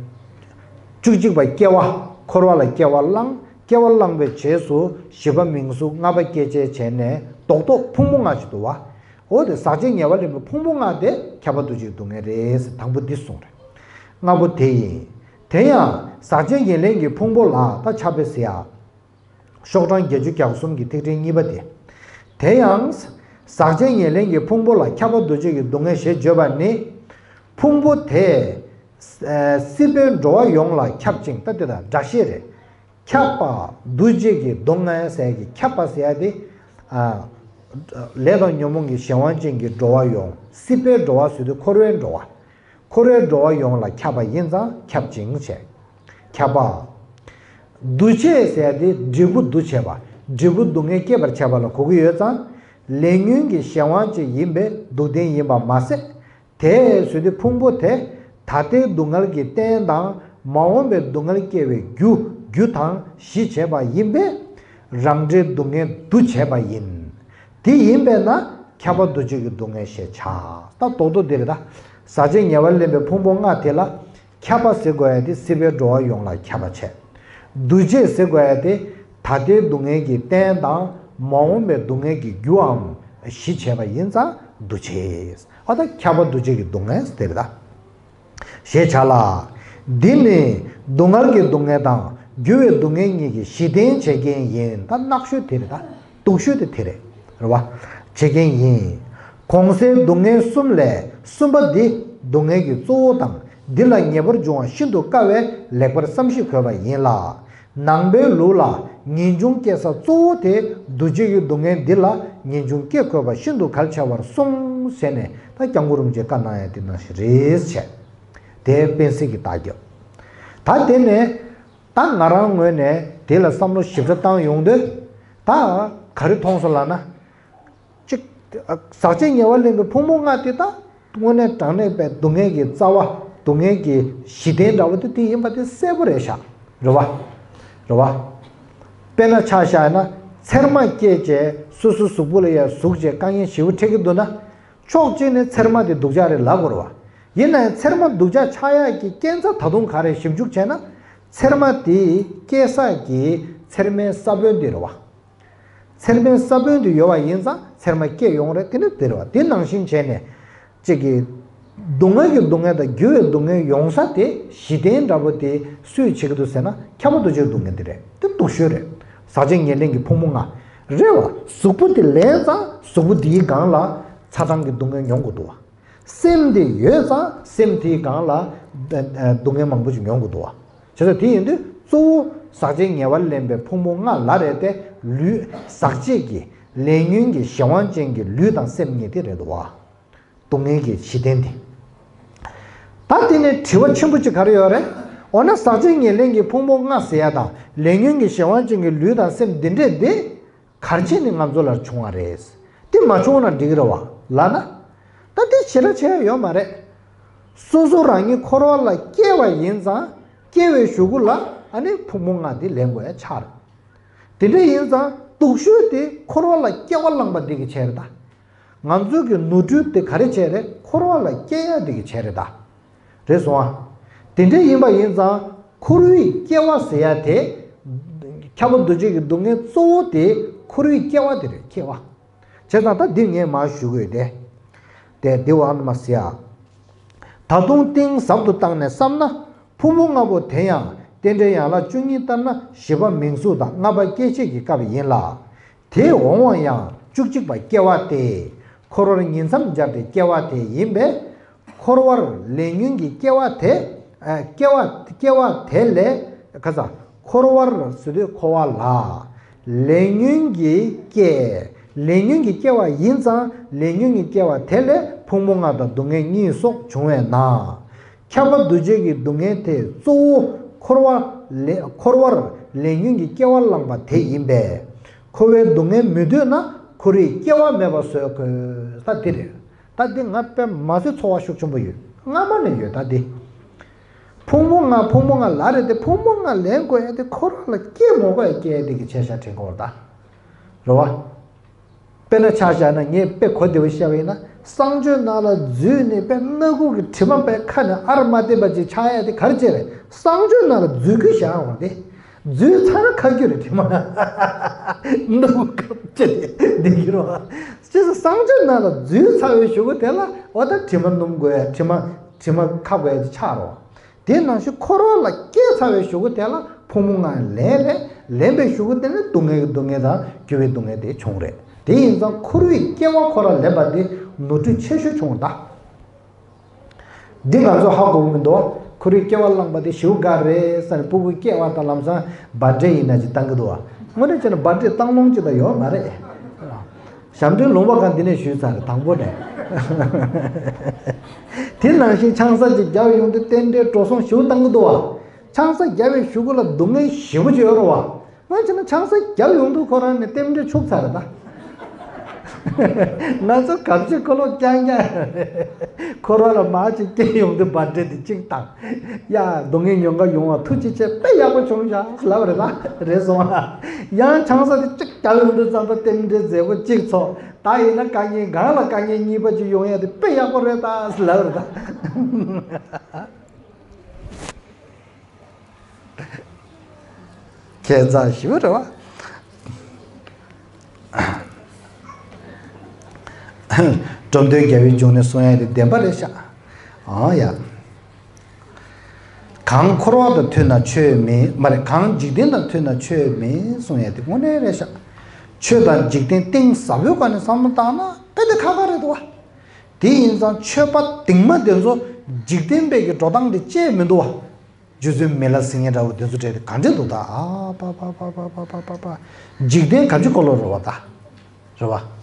བཅུ་གཅིག་པ་སྐྱེ་བ། འཁོར་བ་ལ་སྐྱེ་བ་བླངས། སྐྱེ་བ་བླངས་པའི་རྗེས་སུ་བཞི་པ་མིང་གཟུགས་ལྔ་པ་སྐྱེད་བྱེད་བྱས་ནས་རྡོག་རྡོག་ཕུང་པོ་ལྔ་ཞིག་འདུག་པ། འོ་དེ་ཟག་བཅས་ཉེ་བར་ལེན་པའི་ཕུང་པོ་ལྔ་དེ་ཁྱབ་པ་འདུ་བྱེད་སྡུག་བསྔལ་རེད། དང་པོ་འདི་གསུངས་རེད། ལྔ་པོ་དེ་ཡིན། དེ་ཡང་ཟག་བཅས་ཉེར་ལེན་གྱི་ཕུང་པོ་ལ་ད་ཁྱབ་པས་ཟེར་ཡ། ཤོག་གྲངས་བརྒྱད་ཅུ་གྱ་གསུམ་གྱི་ཐིག་ཕྲེང་གཉིས་པ་དེ། དེ་ཡང་། ཟག་བཅས་ཉེར་ལེན་གྱི་ཕུང་པོ་ལ་ཁྱབ་པ་འདུ་བྱེད་ཀྱི་སྡུག་བསྔལ་ཞེས་བརྗོད་པ་ནི། ཕུང་པོ་དེ། སྲིད་པའི་འགྲོ་བ་ཡོངས་ལ་ཁྱབ་ཅིང་ད་དེ་དང་སྒྲ་བཤད་རེད། ཁྱབ་པ་འདུ་བྱེད་ཀྱི་སྡུག་བསྔལ་ཟེར་གྱི་ཁྱབ་པ་ཟེར་ཡ་དེ། ཨ། ལས་དང་ཉོན་མོངས་ཀྱི་གཞན་དབང་ཅན་གྱི་འགྲོ་བ་ཡོངས། སྲིད་པའི་འགྲོ་བ་ཟེར་དུས་འཁོར་བའི་འགྲོ་བ། འཁོར་བའི་འགྲོ་བ་ཡོངས་ལ་ཁྱབ་པ་ཡིན་ཙང་ཁྱབ་ཅིང་བྱས། ཁྱབ་པ། འདུ་བྱེད་ཟེར་ཡ་དེ་འབྲས་བུ་འདུ་བྱེད་པ། འབྲས་བུ་སྡུག་བསྔལ་སྐྱེད་པར་བྱེད་པ་ལ་གོ་གི་ཡོད་ཙང་། ལས་ཉོན་གྱི་གཞན་དབང་ཅན་ཡིན་པས་སྡུག་བདེན་ཡིན་པ་མ་ཟད། དེས་བཟོས་ཏེ་ཕུང་པོ་དེ་ད་ལྟའི་སྡུག་བསྔལ་གྱི་རྟེན་དང་མ་འོངས་པའི་སྡུག་བསྔལ་སྐྱེ་བའི་རྒྱུ། རྒྱུ་དང་གཞི་བྱས་པ་ཡིན་པས། རང་འབྲས་སྡུག་བསྔལ་འདུ་བྱས་པ་ཡིན། དེ་ཡིན་པས་ན་ཁྱབ་པ་འདུ་བྱེད་ཀྱི་སྡུག་བསྔལ་ཞེས་བྱ། ད་རྡོག་རྡོག་འདི་རེད་ད། ཟག་བཅས་ཉེ་བར་ལེན་པའི་ཕུང་པོ་ལྔ་དེ་ལ། ཁྱབ་པ་ཟེར་དགོས་ཡ་དེ་སྲིད་པའི་འགྲོ་བ་ཡོངས་ལ་ཁྱབ་པ་བྱས། འདུ་བྱེད་ཟེར་དགོས་ཡ་དེ་ད་ལྟའི་སྡུག་བསྔལ་གྱི་རྟེན་དང་མ་འོངས་པའི་སྡུག་བསྔལ་གྱི་རྒྱུའམ་གཞི་བྱས་པ་ཡིན་ཙང་འདུ་བྱེད། ཨ་ད་ཁྱབ་པ་འདུ་བྱེད་ཀྱི་སྡུག་བསྔལ་ཟེར་དེ་རེད་ད། ཞེས་བྱ་ལ། འདི་ནི་སྡུག་བསྔལ་གྱི་སྡུག་བསྔལ་དང་འགྱུར་བའི་སྡུག་བསྔལ་གཉིས་ཀྱི་གཞི་རྟེན་བྱེད་མཁན་ཡིན། ད་ནག་ཤོས་དེ་རེད་ད། སྡུག་ཤོས་དེ་དེ་རེད། རེད་བ། བྱེད་མཁན་ཡིན། གོང་གསལ་སྡུག་བསྔལ་གསུམ་ལས་གསུམ་པ་འདི་སྡུག་བསྔལ་གྱི་གཙོ་བོ་དང་འདི་ལ་ངེས་པར་འབྱུང་བ་ཤིན་ཏུ་དཀའ་བས་ལེགས་པར་བསམ་ཞིབ་དགོས་པ་ཡིན་ལ། ནང་པའི་ལུགས་ལ་ངེས་འབྱུང་སྐྱེ་ས་གཙོ་བོ་དེ་འདུ་བྱེད་ཀྱི་སྡུག་བསྔལ་འདི་ལ་ངེས་འབྱུང་སྐྱེ་དགོས་པ་ཤིན་ཏུ་གལ་ཆེ་བར་གསུངས་ཟེར་ནས་ད་སྐྱབས་མགོན་རིན་པོ་ཆེས་བཀའ་གནང་ཡ་དེ་ནང་བཞིན་རེད་བྱས། དེ་དཔེ་སྲིད་ཀྱི་བརྟག་རྒྱབ། ད་དེ་ནས་ད་ང་རང་ངོས་ནས་དེ་ལ་བསམ་བློ་ཞིབ་ཕྲ་བཏང་ཡོང་དུས། ད་ག་རེ་མཐོང་སོང་ལབ་ན། གཅིག་ཟག་བཅས་ཉེ་བར་ལེན་པའི་ཕུང་པོ་ལྔ་དེ་ད་དངོས་གནས་དྲང་གནས་པའི་སྡུག་བསྔལ་གྱི་རྩ་བ། སྡུག་བསྔལ་གྱི་གཞི་རྟེན་འདྲ་བོ་དེ་དེ་ཡིན་པ་དེ་གསལ་པོ་རེད་ཤག་རེད་བ། རེད་བ། དཔེར་ན་ཆ་བཞག་ན་ཚེར་མ་སྐྱེས་བྱས་སོ་སོའི་གཟུགས་པོ་ལ་ཡ་ཟུག་བྱས་དཀའ་ངལ་ཞེ་པོ་འཕྲད་ཀྱི་འདུག་ན། ཕྱོགས་གཅིག་ནས་ཚེར་མ་དེ་སྡུག་ཅག་རེད་ལབ་དགོས་རེད་བ། ཡིན་ན་ཡང་ཚེར་མ་སྡུག་ཅག་ཆགས་ཡག་གི་རྐྱེན་རྩ་ད་དུང་ག་རེ་ཞིབ་འཇུག་བྱས་ན། ཚེར་མ་དེ་སྐྱེ་ས་གི་ཚེར་མའི་ས་བོན་དེ་རེད་བ། ཚེར་མའི་ས་བོན་དེ་ཡོད་པ་ཡིན་ཙང་ཚེར་མ་སྐྱེ་ཡོང་རེད། དེ་ནི་དེ་རེད་བ། དེ་ནང་བཞིན་བྱས་ནས་གཅིག་གི་སྡུག་བསྔལ་གྱི་སྡུག་བསྔལ་དང་འགྱུར་བའི་སྡུག་བསྔལ་ཡོང་ས་དེ་གཞི་རྟེན་འདྲ་པོ་དེ་སུས་བྱེད་ཀྱི་འདུག་ཟེར་ན་ཁྱབ་པ་འདུ་བྱེད་སྡུག་བསྔལ་དེ་རེད། དེ་སྡུག་ཤོས་རེད། ཟག་བཅས་ཉེར་ལེན་གྱི་ཕུང་པོ་ལྔ་རེད་བ། གཟུགས་པོ་དེ་ལེན་ཙང་གཟུགས་པོ་དེའི་སྒང་ལ་ཚ་གྲང་གི་སྡུག་བསྔལ་མྱོང་དགོས་འདུག་བ། སེམས་དེ་ཡོད་ཙང་སེམས་དེའི་སྒང་ལ་སྡུག་བསྔལ་མང་པོ་ཞིག་མྱོང་དགོས་འདུག་བ། བྱས་ཙང་དེ་ཡིན་དུས་གཙོ་བོ་ཟག་བཅས་ཉེ་བར་ལེན་པའི་ཕུང་པོ་ལྔ་ལ་རེད་དེ། ལུས་ཟག་བཅས་ཀྱི་ལས་ཉོན་གྱི་གཞན་དབང་ཅན་གྱི་ལུས་དང་སེམས་གཉིས་དེ་རེད་འདུག་བ། སྡུག་བསྔལ་གྱི་གཞི་རྟེན་དེ། ད་དེ་ནས་དྲི་བ་ཆེན་པོ་གཅིག་ག་རེ་ཡོད་རེད། འོ་ན་ཟག་བཅས་ཉེར་ལེན་གྱི་ཕུང་པོ་ལྔ་ཟེར་ཡ་དང་ལས་ཉོན་གྱི་གཞན་དབང་ཅན་གྱི་ལུས་དང་སེམས་འདི་འདྲས་དེ། ག་རེ་བྱས་ནས་ང་ཚོ་ལ་བྱུང་བ་རེད། དེ་མ་བྱུང་ན་འགྲིག་གི་རེད་བ་ལབ་ན། ད་དེ་ཞེ་དྲག་བྱས་ཡ་ཡོད་མ་རེད། སོ་སོ་རང་ཉིད་འཁོར་བ་ལ་སྐྱེ་བ་ཡིན་ཙང་སྐྱེ་བའི་གཞུག་གུ་ལ་ཨ་ནི་ཕུང་པོ་ལྔ་དེ་ལེན་དགོས་ཡ་ཆགས་རེད། དེ་འདྲ་ཡིན་ཙང་སྡུག་ཤོས་དེ་འཁོར་བ་ལ་སྐྱེ་བ་བླངས་པ་འདི་གི་བྱས་རེད་ད། ང་ཚོ་གི་ནོར་འཁྲུལ་དེ་ག་རེ་བྱས་རེད། འཁོར་བ་ལ་སྐྱེ་ཡ་འདི་གི་བྱས་རེད་ད། རེད་སོང་ཨ། དེ་འདྲ་ཡིན་པ་ཡིན་ཙང་འཁོར་བའི་སྐྱེ་བ་ཟེར་ཡ་དེ། ཁྱབ་པ་འདུ་བྱེད་ཀྱི་སྡུག་བསྔལ་གཙོ་བོ་དེ་འཁོར་བའི་སྐྱེ་བ་དེ་རེད། སྐྱེ་བ། བྱས་ཙང་ད་འདི་ངས་མར་ཞུ་དགོས་ཏེ། དེ་འདི་བ་ནི་མ་ཟེར་ཡ། ད་དུང་གཏིང་ཟབ་ཏུ་བཏང་ནས་བསམ་ན། ཕུང་པོ་ལྔ་པོ་དེ་ཡང་རྟེན་འབྲེལ་ཡན་ལག་བཅུ་གཉིས་ལྟར་ན་བཞི་པ་མིང་གཟུགས་དང་ལྔ་པ་སྐྱེ་མཆེད་ཀྱི་སྐབས་ཡིན་ལ། དེའི་འོང་བ་ཡང་བཅུ་གཅིག་པ་སྐྱེ་བ་སྟེ། འཁོར་བར་ཉིང་མཚམས་སྦྱར་ཏེ་སྐྱེ་བ་དེ་ཡིན་པས། འཁོར་བར་ལས་ཉོན་གྱི་སྐྱེ་བ་དེ། ཨ། སྐྱེ་བ་སྐྱེ་བ་དེ་ལས། ག་ས། འཁོར་བར་ཟེར་དུས་འཁོར་བ་ལ། ལས་ཉོན་གྱི་སྐྱེ། ལས་ཉོན་གྱི་སྐྱེ་བ་ཡིན་ཙང་ལས་ཉོན་གྱི་སྐྱེ་བ་དེ་ལས་ཕུང་པོ་ལྔ་དང་སྡུག་བསྔལ་གཉིས་སོགས་བྱུང་བས་ན། ཁྱབ་པ་འདུ་བྱེད་ཀྱི་སྡུག་བསྔལ་དེ་གཙོ་བོ་འཁོར་བ་ལས། འཁོར་བར་ལས་ཉོན་གྱི་སྐྱེ་བ་བླངས་པ་དེ་ཡིན་པས། འཁོར་བའི་སྡུག་བསྔལ་མི་འདོད་ན་འཁོར་བའི་སྐྱེ་བ་མེད་པ་བཟོ་དགོས་ས་འདི་རེད། ད་འདི་ང་དཔེ་མ་སྲིད་ཚོར་བ་ཤུགས་ཆེན་པོ་ཡོད། སྔ་མ་ནས་ཡོད་ད་འདི། ཕུང་པོ་ལྔ་ཕུང་པོ་ལྔ་ལ་རེད་དེ། ཕུང་པོ་ལྔ་ལེན་དགོས་ཡ་དེ་འཁོར་བ་ལ་སྐྱེ་མ་དགོས་ཡ་སྐྱེ་ཡ་དེ་གི་ཆེ་ཤ་དྲན་དགོས་རེད་ད། རེད་བ། དཔེར་ན་ཆ་བཞག་ན་ངས་དཔེ་གོ་བདེ་བོ་བཤད་པ་ཡིན་ན། གསང་སྤྱོད་ནང་ལ་འཛུལ་ནས་དཔེ་སྣ་ཁུག་གི་དྲི་མ་དཔེ་ཁ་ནས་ཨར་མ་བསྡད་པ་ཅིག་ཆགས་ཡ་དེ་ག་རེ་བྱས་རེད། གསང་སྤྱོད་ནང་ལ་འཛུལ་རྒྱུ་བཞག་འོང་དེ། འཛུལ་ཚར་ན་ཁ་རྒྱུ་རེད་དྲི་མ། སྣ་ཁུག་ག་བྱས་ཏེ་བསྡད་ཀྱི་རེད་བ། ཅེས་སོ། གསང་སྤྱོད་ནང་ལ་འཛུལ་ཚར་བའི་གཞུག་གུ་དེ་ལ་འོ་ད་དྲི་མ་སྣོམ་དགོས་ཡ། དྲི་མ་དྲི་མ་ཁ་དགོས་ཡ་དེ་ཆགས་རོགས། དེ་ནང་བཞིན་འཁོར་བ་ལ་སྐྱེས་ཚར་བའི་གཞུག་གུ་དེ་ལ་ཕུང་པོ་ལྔ་ལེན་རེད། ལེན་པའི་གཞུག་གུ་དེ་ནི་སྡུག་བསྔལ་གྱི་སྡུག་བསྔལ་དང་འགྱུར་བའི་སྡུག་བསྔལ་དེ་བྱུང་རེད། དེ་ཡིན་ཙང་འཁོར་བའི་སྐྱེ་བ་ཁོ་རང་ལེན་པ་དེ་ནོར་འཁྲུལ་ཆེ་ཤོས་བྱུང་ད། འདི་ང་ཚོ་ཧ་གོ་གི་མི་འདུག་འཁོར་བའི་སྐྱེ་བ་བླངས་པ་དེ་ཞེ་པོ་དགའ་རེད་ཟེར་ནས་སྤུ་གུ་སྐྱེ་བ་དང་ལམ་སང་བར་ཌེ་ཡིན་ན་ཅིག་བཏང་གི་འདུག་བ། དངོས་གནས་བྱས་ན་བར་ཌེ་བཏང་ལོང་ཅིག་ད་ཡོད་མ་རེད། ཞབས་འདྲེན་ལུང་པ་གང་འདི་ནས་ཞུས་ཚར་རེད་དང་པོ་ནས། དེ་ནང་བཞིན་ཆང་ས་ཅིག་བརྒྱབ་ཡོང་དུས་རྟེན་འབྲེལ་འགྲོ་སོང་ཞེ་པོ་བཏང་གི་འདུག་བ། ཆང་ས་བརྒྱབ་པའི་གཞུག་གུ་ལ་སྡུག་བསྔལ་ཞེ་པོ་ཅིག་ཡོད་རེད་བ། ང་བྱས་ན་ཆང་ས་བརྒྱབ་ཡོང་དུས་ཁོ་རང་ནས་རྟེན་འབྲེལ་འཆུག་ཚར་རེད་ད། ང་ཚོ་གབ་ཆེ་ཁོ་ལོ་རྐྱང་རྐྱང་། འཁོར་བ་ལ་མར་ཅིག་སྐྱེས་ཡོང་དུས་བར་ཌེ་དེ་གཅིག་བཏང་། ཡ། སྡུག་བསྔལ་ཉོན་ཁ་ཡོང་བ་ཐུགས་རྗེ་ཆེ། དཔེ་ཡག་པོ་བྱུང་ཤག་ལབ་རེད་ད། རེད་སོང་ང་། ཡང་ཆང་ས་དེ་གཅིག་བརྒྱབ་ཡོང་དུས་ཙམ་པ་རྟེན་འབྲེལ་མཛད་སྒོ་གཅིག་ཚོགས། ད་ཡིན་ན་དཀའ་ངལ་སྒང་ལ་དཀའ་ངལ་གཉིས་པ་ཅིག་ཡོང་ཡ་དེ་དཔེ་ཡག་པོ་རེད་ད་ལབ་རེད་ད། ཁྱད་མཚར་ཞེ་པོ་རེད་བ། འགྲོ་དོན་རྒྱལ་བའི་འབྱུང་གནས་གསུང་ཡ་དེ་བདེན་པ་རེད་ཤག་ཨང་ཡ། གང་འཁོར་བ་དང་མཐུན་ན་ཆོས་མིན། མ་རེད། གང་འཇིག་རྟེན་དང་མཐུན་ན་ཆོས་མིན་གསུང་ཡ་དེ་དངོས་གནས་རེད་ཤག་ཆོས་དང་འཇིག་རྟེན་གཏིང་ཟབ་པོའི་སྒོ་ནས་བསམ་བློ་བཏང་ན་དཔེ་དེ་ཁག་ཁག་རེད་འདུག་བ། དེ་ཡིན་ཙང་ཆོས་པ་དེང་མ་དེ་ཚོ་འཇིག་རྟེན་པའི་གི་འགྲོ་སྟངས་དེ་བཅད་མི་འདུག་བ། རྗེ་བཙུན་མི་ལ་ཟེར་མཁན་འདྲ་བོ་དེ་ཚོ་གྲས་དེ་ག་འདྲས་འདུག་ད། ཨ་པ་པ་པ། འཇིག་རྟེན་ག་ཅི་ཀོ་ལོ་རེད་བ་ད། རེད་བ།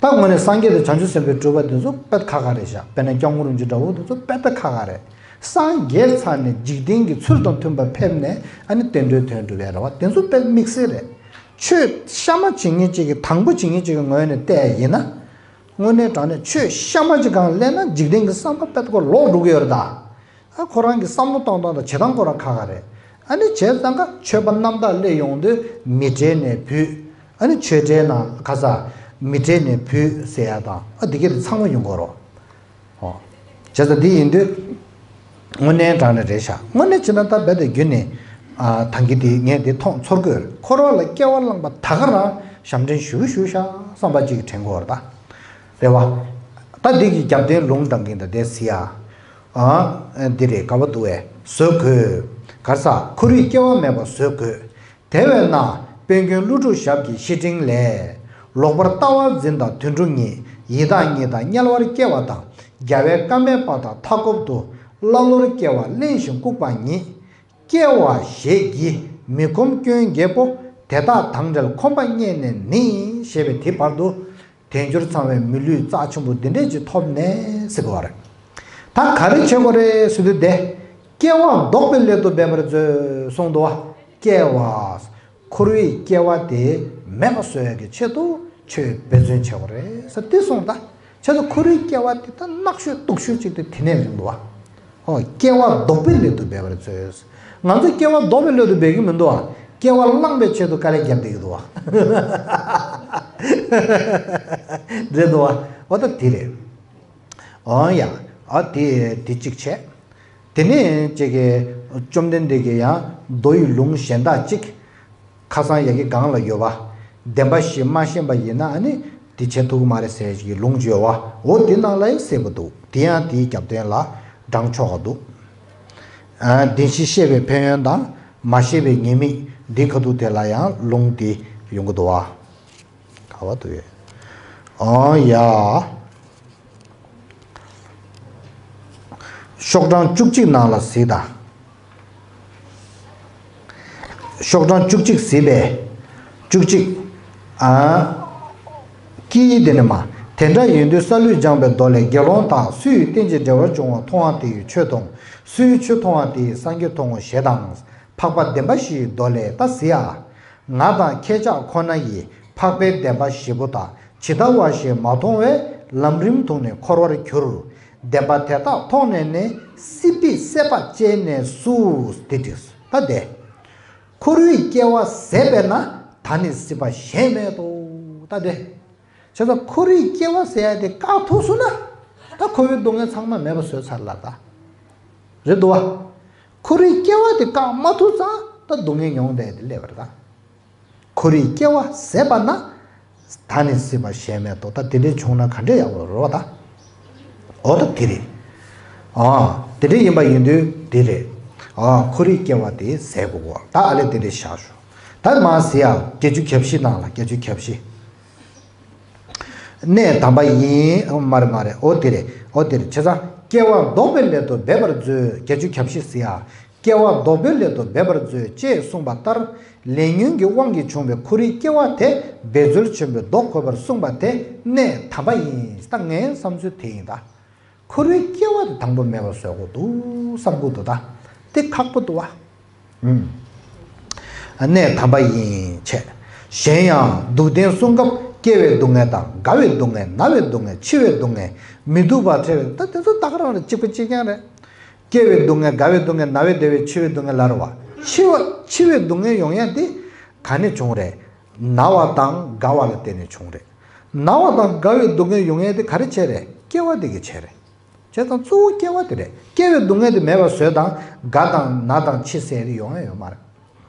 ད་དངོས་གནས་སངས་རྒྱས་དང་བྱང་ཆུབ་སེམས་དཔའི་སྤྲུལ་པ་དེ་ཚོ་དཔེ་ཁག་ཁག་རེད་ཤག་དཔེར་ན་སྐྱབས་མགོན་རིན་པོ་ཆེ་འདྲ་བོ་དེ་ཚོ་དཔེ་ད་ཁག་ཁག་རེད། སངས་རྒྱས་ཚར་ནས་འཇིག་རྟེན་གྱི་ཚུལ་དང་མཐུན་པར་ཕེབས་ནས་ཨ་ནི་བསྟན་འགྲོའི་དོན་སྒྲུབ་ཡ་རེད་བ། དེ་ཚོ་དཔེ་དམིགས་བསལ་རེད། ཆོས་གཤའ་མ་བྱེད་མཁན་གཅིག་གི་དང་པོ་བྱེད་མཁན་གཅིག་གི་ངོས་ནས་བལྟས་ཡིན་ན། དངོས་གནས་དྲང་གནས་ཆོས་གཤའ་མ་ཅིག་གང་གླས་ན་འཇིག་རྟེན་གྱི་བསམ་པ་དཔེ་ཁོ་ལོག་འགྲོ་གི་ཡོད་རེད་ད། ཨ་ཁོ་རང་གི་བསམ་བློ་གཏོང་སྟངས་དང་བྱེད་སྟངས་ཁོ་རང་ཁག་ཁག་རེད། ཨ་ནི་བྱས་ཙང་ཀ་ཆོས་པ་རྣམ་དག་སླེབས་ཡོང་དུས་མི་གྲལ་ནས་བུད། ཨ་ནི་ཆོས་གྲལ་ནང་ཁ་ས་མི་གྲལ་ནས་བུད་ཟེར་ཡ་དང་ཨ་འདི་ག་དེ་ཚང་མ་ཡོང་གི་རེད། ཨོ། བྱས་ཙང་འདི་ཡིན་དུས། དངོས་གནས་དྲང་གནས་རེད་ཤག་དངོས་གནས་བྱས་ན་ད་རྦད་དེ་རྒྱུན་ནས། ཨ་ད་གིན་དེ་ངས་དེ་མཐོང་ཚོར་གི་ཡོད་རེད། འཁོར་བ་ལ་སྐྱེ་བ་བླངས་པ་ད་ག་རང་ཞབས་འདྲེན་ཞུ་གི་ཞུ་ཤག་བསམ་པ་ཅིག་དྲན་གི་ཡོད་རེད་ད། རེད་བ། ད་འདི་གི་རྒྱབ་རྟེན་ལུང་དྲངས་གིན་ད་དེ་ཟེར་ཡ། ཨ། འདི་རེད། ག་བ་འདུག་བས། བཟོད་དགོས། ག་རེ་ཟ། འཁོར་བའི་སྐྱེ་བ་མེད་པ་བཟོད་དགོས། དེ་བས་ན་དཔལ་མགོན་ཀླུ་སྒྲུབ་ཞབས་ཀྱི་བཤེས་སྤྲིང་ལས། ལོག་པར་ལྟ་བ་འཛིན་དང་དུད་འགྲོ་ཉིད། ཡི་དྭགས་རྙེད་དང་དམྱལ་བར་སྐྱེ་བ་དང་། རྒྱལ་བའི་བཀའ་མེད་པ་དང་མཐའ་འཁོབ་ཏུ། ཀླ་ཀློར་སྐྱེ་བ་གླེན་ཞིང་ལྐུགས་པ་ཉིད། སྐྱེ་བ་བཞེས་ཀྱིས་མི་ཁོམ་སྐྱོན་བརྒྱད་པོ། དེ་དག་དང་བྲལ་ཁོམ་པ་རྙེད་ནས་ནི། ཞེས་པའི་དེ་བར་དུ། དལ་འབྱོར་ཚང་བའི་མི་ལུས་རྩ་ཆེན་པོ་འདི་འདྲས་ཅིག་ཐོབ་ནས་ཟེར་གི་བ་རེད། ད་ག་རེ་བྱེད་དགོས་རེད་ཟེར་དུས་དེ། སྐྱེ་བ་ལྡོག་པའི་སླད་དུ་འབད་པར་མཛོད་གསུངས་འདུག་བ། སྐྱེ་བ། འཁོར་བའི་སྐྱེ་བ་དེ་མེད་པ་བཟོ་ཡག་གི་ཆེད་དུ་ཆོས་འབད་བརྩོན་བྱེད་དགོས་རེད་ཟེར་དེ་གསུངས་ད། བྱས་ཙང་འཁོར་བའི་སྐྱེ་བ་དེ་ད་ནག་ཤོས་སྡུག་ཤོས་ཅིག་དེ་དེ་ནས་རིང་འདུག་བ། ཨོ། སྐྱེ་བ་ལྡོག་པའི་སླད་དུ་འབད་པར་མཛོད། ང་ཚོ་སྐྱེ་བ་ལྡོག་པའི་སླད་དུ་འབད་ཀྱི་མི་འདུག་ཨ། སྐྱེ་བ་བླངས་པའི་ཆེད་དུ་དཀའ་ལས་བརྒྱབ་བསྡད་ཀྱི་འདུག་ཨ། རེད་འདུག་ཨ། འོ་ད་དེ་རེད། འོ་ཡ། ཨ་དེ་དེ་གཅིག་བྱས། དེ་ནས་ཅིག་གི་བཅོམ་ལྡན་འདས་ཀྱིས་ཡང་མདོ་ཡི་ལུང་གཞན་དག་ཅིག་ཁ་སང་ཡ་གི་སྒང་ལ་ཡོད་པ། བདེན་པ་བཞི་མ་ཤེས་པ་ཡིན་ན་ཨ་ནི་དེ་བྱེད་ཐུབ་ཀྱི་མ་རེད་ཟེར་གྱི་ལུང་བརྗོད་པ། འོ་དེ་ནང་ལ་ཡང་གསལ་པོ་འདུག་དེ་ཡང་དེའི་རྒྱབ་རྟེན་ལ་དྲངས་ཆོག་ག་འདུག་ཨ། བདེན་བཞི་ཤེས་པའི་ཕན་ཡོན་དང་མ་ཤེས་པའི་ཉེས་དམིགས་འདི་ཁ་ཐུག་དེ་ལ་ཡང་ལུང་དེ་ཡོང་གི་འདུག་བ། ག་བ་དུ་ཡོད། ཨང་ཡ། ཤོག་གྲངས་བཅུ་གཅིག་ནང་ལ་གཟིགས་དང་། ཤོག་གྲངས་བཅུ་གཅིག་གཟིགས་པས། བཅུ་གཅིག་ཨ། ཀྱིས་དེ་ནི་མ། དེ་འདྲ་ཡིན་དུས་སཱ་ལུས་སྦྱངས་པའི་མདོ་ལས། དགེ་སློང་དག་སུ་ཡིས་རྟེན་ཅིང་འབྲེལ་བར་འབྱུང་བ་མཐོང་བ་དེ་ཡིས་ཆོས་མཐོང་། སུ་ཡིས་ཆོས་མཐོང་བ་དེ་ཡིས་སངས་རྒྱས་མཐོང་ངོ་ཞེས་དང་། འཕགས་པ་བདེན་པ་བཞིའི་མདོ་ལས། ད་གཟིགས་ཨ། ང་དང་ཁྱེད་ཅག་ཁོ་ན་ཡིས་འཕགས་པའི་བདེན་པ་བཞི་པོ་དག་ཇི་ལྟ་བ་བཞིན་མ་མཐོང་བས་ལམ་རིམ་དུ་ནི་འཁོར་བར་གྱུར། བདེན་པ་དེ་དག་མཐོང་ནས་ནི། སྲིད་པའི་སྲེད་པ་བཅད་ནས་སུ། དེ་དྲིས་སོ། ད་དེ། འཁོར་བའི་སྐྱེ་བ་ཟད་པས་ན། ད་ནི་སྲིད་པ་གཞན་མེད་དོ། ད་དེ། བྱས་ཙང་འཁོར་བའི་སྐྱེ་བ་ཟེར་ཡ་དེ་བཀག་ཐུབ་སོང་ན། ད་འཁོར་བའི་སྡུག་བསྔལ་ཚང་མ་མེད་པ་བཟོས་ཚར་ལ་ད། རེད་འདུག་བ། འཁོར་བའི་སྐྱེ་བ་དེ་བཀག་མ་ཐུབ་ཙང་ད་སྡུག་བསྔལ་མྱོང་བསྡད་དེ་སླེབས་པ་རེད་ད། འཁོར་བའི་སྐྱེ་བ་ཟད་པ་ན། ད་ནི་སྲིད་པ་གཞན་མེད་དོ། ད་དེ་འདྲས་བྱུང་ན་ག་འདྲས་ཡག་པོ་རེད་བ་ད། འོ་ད་དེ་རེད། ཨ། དེ་འདྲས་ཡིན་པ་ཡིན་དུས་དེ་རེད། ཨ། འཁོར་བའི་སྐྱེ་བ་དེ་ཟད་དགོས་གོ། ད་ཨ་ལས་དེ་འདྲས་བཞག་ཞུ། ད་མ་ཟེར་ཡ་བརྒྱད་ཅུ་གྱ་བཞི་ནང་ལ་བརྒྱད་ཅུ་གྱ་བཞི། གནས་དམ་པ་ཡིན། ཨོ་མ་རེད་མ་རེད། ཨོ་དེ་རེད། ཨོ་དེ་རེད། བྱས་ཙང་སྐྱེ་བ་ལྡོག་པའི་སླད་དུ་འབད་པར་མཛོད། བརྒྱད་ཅུ་གྱ་བཞི་ཟེར་ཡ། སྐྱེ་བ་ལྡོག་པའི་སླད་དུ་འབད་པར་མཛོད་ཅེས་གསུངས་པ་ལྟར། ལས་ཉོན་གྱི་དབང་གིས་བྱུང་བའི་འཁོར་བའི་སྐྱེ་བ་དེ་འབད་རྩོལ་ཆེན་པོས་ལྡོག་དགོས་པར་གསུངས་པ་དེ་གནས་དམ་པ་ཡིན། ད་ངའི་བསམ་ཚུལ་དེ་ཡིན་ད། འཁོར་བའི་སྐྱེ་བ་དེ་དང་པོ་མེད་པ་བཟོ་དགོས་འདུག་བསམ་གྱི་འདུག་ད། དེ་ཁག་པོ་འདུག་བ། ཨུམ། གནས་དམ་པ་ཡིན་བྱས། གཞན་ཡང་སྡུག་བདེན་གསུམ་སྐབས་སྐྱེ་བའི་སྡུག་བསྔལ་དང་། རྒ་བའི་སྡུག་བསྔལ། ན་བའི་སྡུག་བསྔལ། འཆི་བའི་སྡུག་བསྔལ། མི་སྡུག་པ་འཕྲད་པའི། ད་དེ་ཚོ་ད་ག་རང་རེད། གཅིག་པ་གཅིག་རྐྱང་རེད། སྐྱེ་བའི་སྡུག་བསྔལ། རྒ་བའི་སྡུག་བསྔལ། ན་བའི་བདེ་བའི། འཆི་བའི་སྡུག་བསྔལ་ལ་རེད་བ། འཆི་བ། འཆི་བའི་སྡུག་བསྔལ་ཡོང་ཡ་དེ་ག་ནས་བྱུང་རེད། ན་བ་དང་རྒ་བ་ལ་བརྟེན་ནས་བྱུང་རེད། ན་བ་དང་རྒ་བའི་སྡུག་བསྔལ་ཡོང་ཡ་དེ་ག་རེ་བྱས་རེད། སྐྱེ་བ་དེ་གིས་བྱས་རེད། བྱས་ཙང་གཙོ་བོ་སྐྱེ་བ་དེ་རེད། སྐྱེ་བའི་སྡུག་བསྔལ་དེ་མེད་པ་བཟོས་དང་། རྒ་དང་ན་དང་འཆི་ཟེར་དེ་ཡོང་ཡ་ཡོད་མ་རེད།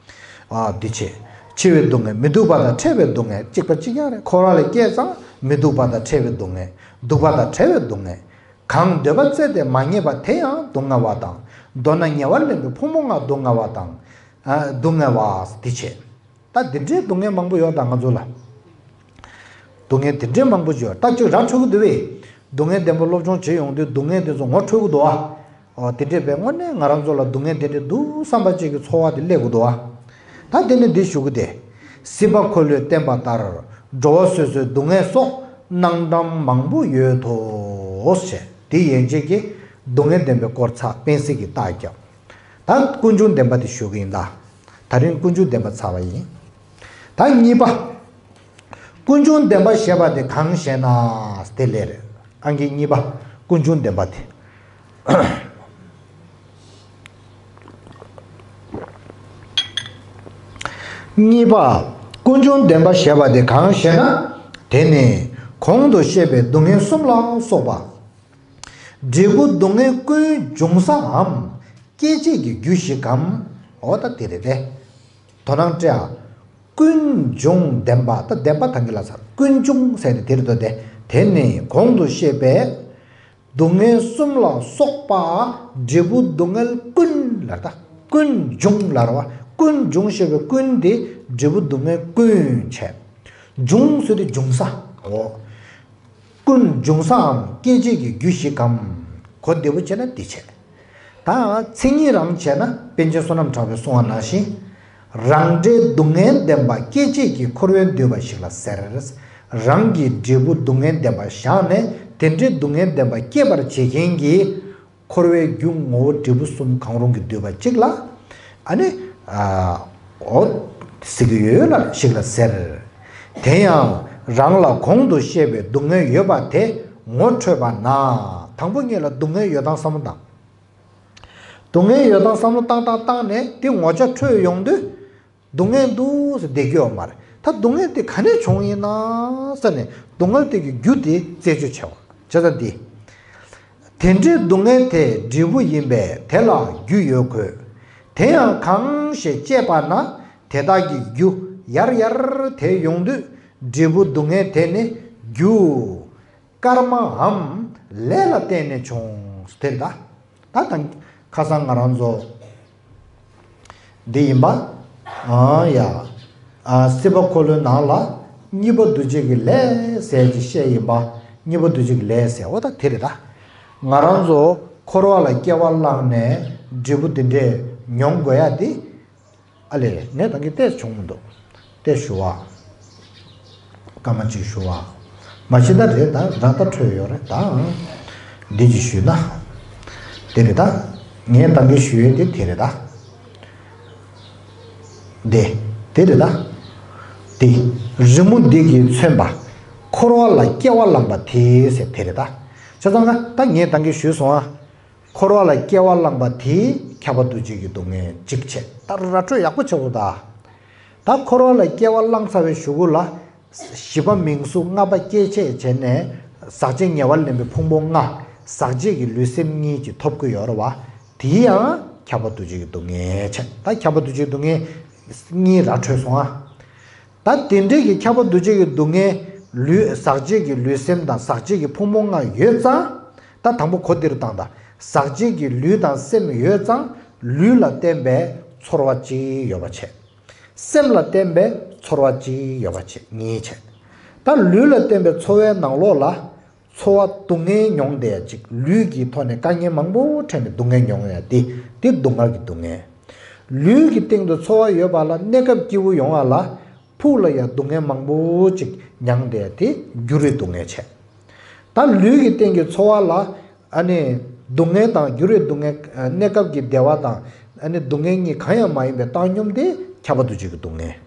ཨ། འདི་བྱས། འཆི་བའི་སྡུག་བསྔལ། མི་སྡུག་པ་དང་ཕྲད་པའི་སྡུག་བསྔལ། གཅིག་པ་གཅིག་རྐྱང་རེད། འཁོར་བ་ལ་སྐྱེས་ཙང་མི་སྡུག་པ་དང་ཕྲད་པའི་སྡུག་བསྔལ། སྡུག་པ་དང་བྲལ་བའི་སྡུག་བསྔལ། གང་འདོད་པ་བཙལ་ཏེ་མ་རྙེད་པ། དེ་ཡང་སྡུག་བསྔལ་བ་དང་། མདོར་ན་ཉེ་བར་ལེན་པའི་ཕོ་མོ་ལྔ་སྡུག་བསྔལ་བ་དང་། ཨ། སྡུག་བསྔལ་བ། འདི་བྱས། ད་འདི་འདྲའི་སྡུག་བསྔལ་མང་པོ་ཡོད་ད་ང་ཚོ་ལ། སྡུག་བསྔལ་འདི་འདྲའི་མང་པོ་ཡོད། ད་གཅིག་ར་འཕྲོད་ཀྱི་འདུག་བས། སྡུག་བསྔལ་བདེན་པ་སློབ་སྦྱོང་བྱེད་ཡོང་དུས་སྡུག་བསྔལ་འདི་ཚོ་ངོ་འཕྲོད་ཀྱི་འདུག་ཨ། ཨོ་དེ་འདྲས་པས་དངོས་གནས་ང་རང་ཚོ་ལ་སྡུག་བསྔལ་དེ་འདྲས་འདུག་བསམ་པ་ཅིག་གི་ཚོར་བ་དེ་སླེབས་དགོས་འདུག་ཨ། ད་དེ་ནི་འདི་ཞུ་གི་སྟེ། སྲིད་པ་འཁོར་ལོས་བསྟན་པ་ལྟར། འགྲོ་བ་སོ་སོའི་སྡུག་བསྔལ་སོགས་སྣང་གཏམ་མང་པོ་ཡོད་དོ་ཞེས། དེ་ཡན་ཆད་ཀྱིས་སྡུག་བསྔལ་བདེན་པའི་སྐོར་ཚར། དཔེ་གཟིགས་ཀྱི་རྟགས་བརྒྱབ། ད་ཀུན་འབྱུང་བདེན་པ་དེ་ཞུ་གི་ཡིན་ད། ད་རིང་ཀུན་འབྱུང་བདེན་པ་ཚར་བ་ཡིན། ད་གཉིས་པ། ཀུན་འབྱུང་བདེན་པ་ཞེས་པ་དེ་གང་ཞེ་ན། དེ་ལས་རེད། ཨང་ཀི་གཉིས་པ། ཀུན་འབྱུང་བདེན་པ་དེ། གཉིས་པ། ཀུན་འབྱུང་བདེན་པ་ཞེས་པ་དེ་གང་ཞེ་ན། དེ་ནི་གོང་དུ་བཤད་པའི་སྡུག་བསྔལ་གསུམ་ལ་སོགས་པ། འབྲས་བུ་སྡུག་བསྔལ་ཀུན་འབྱུང་སའམ། སྐྱེད་བྱེད་ཀྱི་རྒྱུ་ཞིག་གམ། འོ་ད་དེ་རེད་དེ། དོ་སྣང་སྤྲད་ཨ། ཀུན་འབྱུང་བདེན་པ། ད་བདེན་པ་དང་གི་ལ་ཚར། ཀུན་འབྱུང་ཟེར་ནས་དེ་རེད་དོ། དེ་དེ་ནི་གོང་དུ་བཤད་པའི་སྡུག་བསྔལ་གསུམ་ལ་སོགས་པ། འབྲས་བུ་སྡུག་བསྔལ་ཀུན་ལ། ད་ཀུན་འབྱུང་ལ་རེད་བ། ཀུན་འབྱུང་ཞེས་པའི་ཀུན་དེ་འབྲས་བུ་སྡུག་བསྔལ་ཀུན་བྱས། འབྱུང་ཟེར་དུས་འབྱུང་ས། འོ། ཀུན་འབྱུང་སའམ་སྐྱེད་བྱེད་ཀྱི་རྒྱུ་ཞིག་གམ། གོ་བདེ་པོ་བྱས་ན་འདི་བྱས། ད་མཚན་ཉིད་རང་བྱས་ན་པཎ་ཆེན་བསོད་ནམས་གྲགས་པས་གསུངས་པ་ནང་བཞིན། རང་འབྲས་སྡུག་བསྔལ་བདེན་པ་སྐྱེད་བྱེད་ཀྱི་འཁོར་བས་བསྡུས་པ་ཞིག་ལ་ཟེར། རང་གི་འབྲས་བུ་སྡུག་བསྔལ་བདེན་པ་བཞག་ནས་དེ་འདྲའི་སྡུག་བསྔལ་བདེན་པ་སྐྱེད་པར་བྱེད་མཁན་གྱི། འཁོར་བའི་རྒྱུ་ངོ་བོ་འབྲས་བུ་གསུམ་གང་རུང་གིས་བསྡུས་པ་གཅིག་ལ། ཨ་ནི། ཨ། འོ། ཟེར་གྱི་ཡོད་ལ་ཞིག་ལ་ཟེར། དེ་ཡང་རང་ལ་གོང་དུ་བཤད་པའི་སྡུག་བསྔལ་ཡོད་པ་དེ་ངོ་འཕྲོད་པ་ན། དང་པོ་ཉིད་ལ་སྡུག་བསྔལ་ཡོད་སྟངས་བསམ་བློ་བཏང་། སྡུག་བསྔལ་ཡོད་སྟངས་བསམ་བློ་བཏང་བཏང་བཏང་ནས་དེ་ངོ་ཆ་འཕྲོད་ཡོང་དུས། སྡུག་བསྔལ་འདུག་ཟེར་བསྡད་རྒྱུ་ཡོད་མ་རེད། ད་སྡུག་བསྔལ་དེ་ག་ནས་བྱུང་ཡིན་ན་ཟེར་ནས་སྡུག་བསྔལ་དེ་གི་རྒྱུ་དེ་རྩད་གཅོད་བྱ་བ། བྱས་ཙང་འདི། དེ་འདྲའི་སྡུག་བསྔལ་དེ་འབྲས་བུ་ཡིན་པས་དེ་ལ་རྒྱུ་ཡོད་དགོས། དེ་ཡང་གང་ཞེས་དཔྱད་པ་ན་དེ་དག་གི་རྒྱུ་ ཡར་ཡར་དེད་ཡོང་དུས། འབྲས་བུ་སྡུག་བསྔལ་དེ་ནི་རྒྱུ། སྐར་མའམ་ལས་ལ་བརྟེན་ནས་བྱུང་། དེ་རེད་ད། ད་དང་ཁ་སང་ང་རང་ཚོ་འདི་ཡིན་པ། ཨ་ཡ། ཨ་སྲིད་པ་འཁོར་ལོའི་ནང་ལ་གཉིས་པ་འདུ་བྱེད་ཀྱི་ལས་ཟེར་གྱི་བཤད་ཡིན་པ། གཉིས་པ་འདུ་བྱེད་ཀྱི་ལས་ཟེར་འོ་ད་དེ་རེད་ད། ང་རང་ཚོ་འཁོར་བ་ལ་སྐྱེ་བ་བླངས་ནས་འབྲས་བུ་འདི་འདྲས་མྱོང་དགོས་ཡ་འདི། ཨ་ལས་ངས་ད་གིན་ཏོག་ཙམ་བྱུང་མི་འདུག་ཏོག་ཙམ་ཞུ་བ། སྐར་མ་གཅིག་ཞུ་བ། མ་གཞི་ད་རེད་ད་ར་ད་འཕྲོད་ཡོད་རེད་ད། འདི་གཅིག་ཞུས་ན། དེ་རེད་ད། ངས་ད་གིན་ཞུ་ཡས་དེ་དེ་རེད་ད། དེ། དེ་རེད་ད། དེ། རི་མོ་འདི་གིས་མཚོན་པ། འཁོར་བ་ལ་སྐྱེ་བ་བླངས་པ་དེ་ཟེར་དེ་རེད་ད། བྱས་ཙང་ད་ངས་ད་གིན་ཞུས་སོང་ཨ། འཁོར་བ་ལ་སྐྱེ་བ་བླངས་པ་དེས་ཁྱབ་པ་འདུ་བྱེད་ཀྱི་སྡུག་བསྔལ་གཅིག་བྱས། ད་ར་འཕྲོད་ཡག་པོ་བྱེད་དགོས་ད། ད་འཁོར་བ་ལ་སྐྱེ་བ་བླངས་ཚར་བའི་གཞུག་གུ་ལ། བཞི་པ་མིང་གཟུགས་ལྔ་པ་སྐྱེ་མཆེད་བྱས་ནས། ཟག་བཅས་ཉེ་བར་ལེན་པའི་ཕུང་པོ་ལྔ། ཟག་བཅས་ཀྱི་ལུས་སེམས་གཉིས་ཀྱིས་ཐོབ་ཀྱི་ཡོད་རེད་བ། དེ་ཡང་ཁྱབ་པ་འདུ་བྱེད་ཀྱི་སྡུག་བསྔལ་བྱས། ད་ཁྱབ་པ་འདུ་བྱེད་ཀྱི་སྡུག་བསྔལ་གཉིས་ར་འཕྲོད་སོང་ཨ། ད་དེ་འདྲའི་གི་ཁྱབ་པ་འདུ་བྱེད་ཀྱི་སྡུག་བསྔལ། ལུས་ཟག་བཅས་ཀྱི་ལུས་སེམས་དང་ཟག་བཅས་ཀྱི་ཕུང་པོ་ལྔ་ཡོད་ཙང་། ད་དང་པོ་གོ་འདིར་བཏང་ད། ཟག་བཅས་ཀྱི་ལུས་དང་སེམས་ཡོད་ཙང་། ལུས་ལ་བརྟེན་པའི་ཚོར་བ་གཅིག་ཡོད་པ་བྱས། སེམས་ལ་བརྟེན་པའི་ཚོར་བ་གཅིག་ཡོད་པ་བྱས་གཉིས་བྱས། ད་ལུས་ལ་བརྟེན་པའི་ཚོར་བའི་ནང་ལོགས་ལ། ཚོར་བ་སྡུག་བསྔལ་མྱོང་བསྡད་ཡ་གཅིག་ལུས་ཀྱི་ཐོག་ནས་དཀའ་ངལ་མང་པོ་འཕྲད་ནས་སྡུག་བསྔལ་མྱོང་ཡ་དེ། དེ་སྡུག་བསྔལ་གྱི་སྡུག་བསྔལ། ལུས་ཀྱི་སྟེང་དུ་ཚོར་བ་ཡོད་པ་ལ་གནས་སྐབས་སྐྱིད་པོ་ཡོང་བ་ལ། ཕུགས་ལ་ཡང་སྡུག་བསྔལ་མང་པོ་ཅིག་མྱངས་བསྡད་དེ་འགྱུར་བའི་སྡུག་བསྔལ་བྱས། ད་ལུས་ཀྱི་སྟེང་གི་ཚོར་བ་ལ་ཨ་ནི་སྡུག་བསྔལ་དང་འགྱུར་བའི་སྡུག་བསྔལ། གནས་སྐབས་ཀྱི་བདེ་བ་དང་ཨ་ནི་སྡུག་བསྔལ་གཉིས་གང་ཡང་མ་ཡིན་པའི་བཏང་སྙོམས་དེ་ཁྱབ་པ་འདུ་བྱེད་ཀྱི་སྡུག་བསྔལ།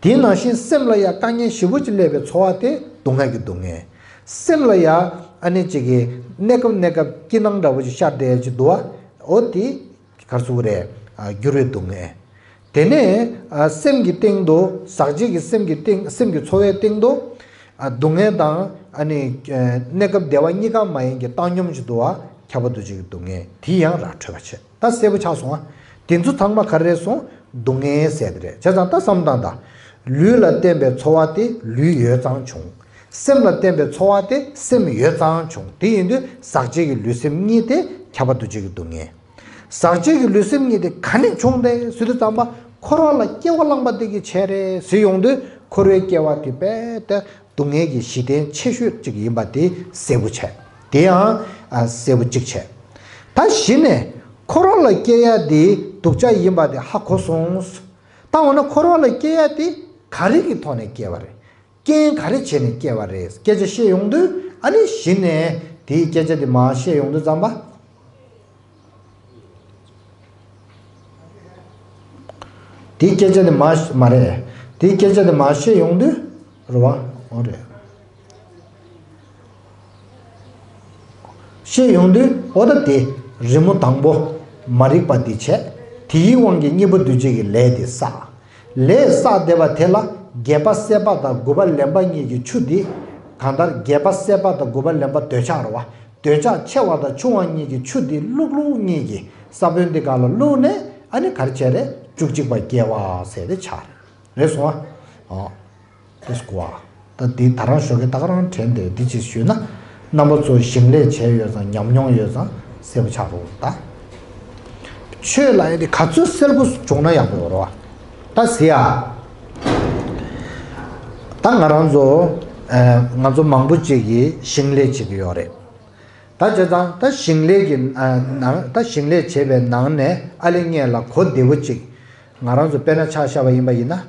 དེའི་ནང་བཞིན་སེམས་ལ་ཡང་དཀའ་ངལ་ཞེ་པོ་ཅིག་སླེབས་པའི་ཚོར་བ་དེ་སྡུག་བསྔལ་གྱི་སྡུག་བསྔལ། སེམས་ལ་ཡང་ཨ་ནི་ཅིག་གི་གནས་སྐབས་གནས་སྐབས་སྐྱིད་སྣང་འདྲ་བོ་ཅིག་ཤར་བསྡད་ཅིག་འདུག་བ། འོ་དེ། ག་རེ་ཟེར་དགོས་རེད། ཨ་འགྱུར་བའི་སྡུག་བསྔལ། དེ་ནས་ཨ་སེམས་ཀྱི་སྟེང་དུ་ཟག་བཅས་ཀྱི་སེམས་ཀྱི་སྟེང་སེམས་ཀྱི་ཚོར་བའི་སྟེང་དུ། ཨ་སྡུག་བསྔལ་དང་ཨ་ནི་ཨ་གནས་སྐབས་བདེ་བ་གཉིས་ཀ་མ་ཡིན་གྱི་བཏང་སྙོམས་ཅིག་འདུག་བ། ཁྱབ་པ་འདུ་བྱེད་ཀྱི་སྡུག་བསྔལ་དེ་ཡང་ར་འཕྲོད་པ་བྱས། ད་གསལ་པོ་ཆགས་སོང་ཨ། དེ་ཚོ་ཚང་མ་ག་རེ་རེད་སོང་། སྡུག་བསྔལ་ཟེར་དེ་རེད། བྱས་ཙང་ད་བསམ་བཏང་དང་། ལུས་ལ་བརྟེན་པའི་ཚོར་བ་དེ་ལུས་ཡོད་ཙང་བྱུང་། སེམས་ལ་བརྟེན་པའི་ཚོར་བ་དེ་སེམས་ཡོད་ཙང་བྱུང་། དེ་ཡིན་དུས་ཟག་བཅས་ཀྱི་ལུས་སེམས་གཉིས་དེ་ཁྱབ་པ་འདུ་བྱེད་ཀྱི་སྡུག་བསྔལ། ཟག་བཅས་ཀྱི་ལུས་སེམས་གཉིས་དེ་ག་ནས་བྱུང་སྟེ་ཟེར་དུས་ཙམ་པ། འཁོར་བ་ལ་སྐྱེ་བ་བླངས་པ་དེ་གིས་བྱས་རེད་ཟེར་ཡོང་དུས། འཁོར་བའི་སྐྱེ་བ་དེ་རྦད་དེ་སྡུག་བསྔལ་གྱི་གཞི་རྟེན་ཆེ་ཤོས་ཅིག་ཡིན་པ་དེ་གསལ་པོ་བྱས། དེ་ཡང་ཨ་གསལ་པོ་གཅིག་བྱས། ད་གཞི་ནས་འཁོར་བ་ལ་སྐྱེ་ཡ་དེ་སྡུག་ཅག་ཡིན་པ་དེ་ཧ་གོ་སོང་། ད་འོ་ན་འཁོར་བ་ལ་སྐྱེ་ཡ་དེ་ག་རེ་གི་ཐོག་ནས་སྐྱེ་བ་རེད། རྐྱེན་ག་རེ་བྱས་ནས་སྐྱེ་བ་རེད། སྐད་ཆ་བཤད་ཡོང་དུས་ཨ་ནི་གཞི་ནས་དེའི་སྐད་ཆ་དེ་མར་བཤད་ཡོང་དུས་ཙམ་པ། དེའི་སྐད་ཆ་དེ་མར་མ་རེད། དེའི་སྐད་ཆ་དེ་མར་བཤད་ཡོང་དུས་རེད་བ། འོ་རེད། བཤད་ཡོང་དུས་འོ་ད་དེ་རི་མོ་དང་པོ་མ་རིག་པ་འདི་བྱས། དེའི་དབང་གིས་གཉིས་པ་འདུ་བྱེད་ཀྱི་ལས་དེ་བསགས། ལས་བསགས་བསྡད་པ་དེ་ལ་བརྒྱད་པ་སད་པ་དང་དགུ་པ་ལེན་པ་གཉིས་ཀྱི་ཆུ་འདི། གང་ལྟར་བརྒྱད་པ་སད་པ་དང་དགུ་པ་ལེན་པ་འདོད་ཆགས་རེད་བ། འདོད་ཆགས་ཆེ་བ་དང་ཆུང་བ་གཉིས་ཀྱི་ཆུ་འདི་བླུག་བླུག་གཉིས་ཀྱིས་ས་བོན་འདི་སྒང་ལ་བླུགས་ནས་ཨ་ནི་ག་རེ་བྱས་རེད། བཅུ་གཅིག་པ་སྐྱེ་བ་ཟེར་ཏེ་ཆགས་རེད། རེད་སོང་ཨ། ཨོ། དེ་སྐུ་བ། ད་འདི་ད་རང་ཞོགས་ཀས་ད་ག་རང་དྲན་དེ་འདི་ཅིག་ཞུས་ན། རྣམ་པ་ཚོ་ཞིང་ལས་བྱས་ཡོད་ཙང་ཉམས་མྱོང་ཡོད་ཙང་གསལ་པོ་ཆགས་རོགས་ད། ཆོས་ལ་ཡ་དེ་ག་ཚོད་གསལ་པོ་བྱུང་ན་ཡག་པོ་ཡོད་རེད་བ། ད་ཟེར་ཡ། ད་ང་རང་ཚོ། ཨ་ང་ཚོ་མང་པོ་ཅིག་གིས་ཞིང་ལས་བྱེད་ཀྱི་ཡོད་རེད། ད་བྱས་ཙང་ད་ཞིང་ལས་ཀྱི་ཨ་ནང་ད་ཞིང་ལས་བྱེད་པའི་ནང་ནས་ཨ་ལེ་ངེད་ལ་གོ་བདེ་བོ་ཅིག་ང་རང་ཚོ་དཔེར་ན་ཆ་བཞག་པ་ཡིན་པ་ཡིན་ན།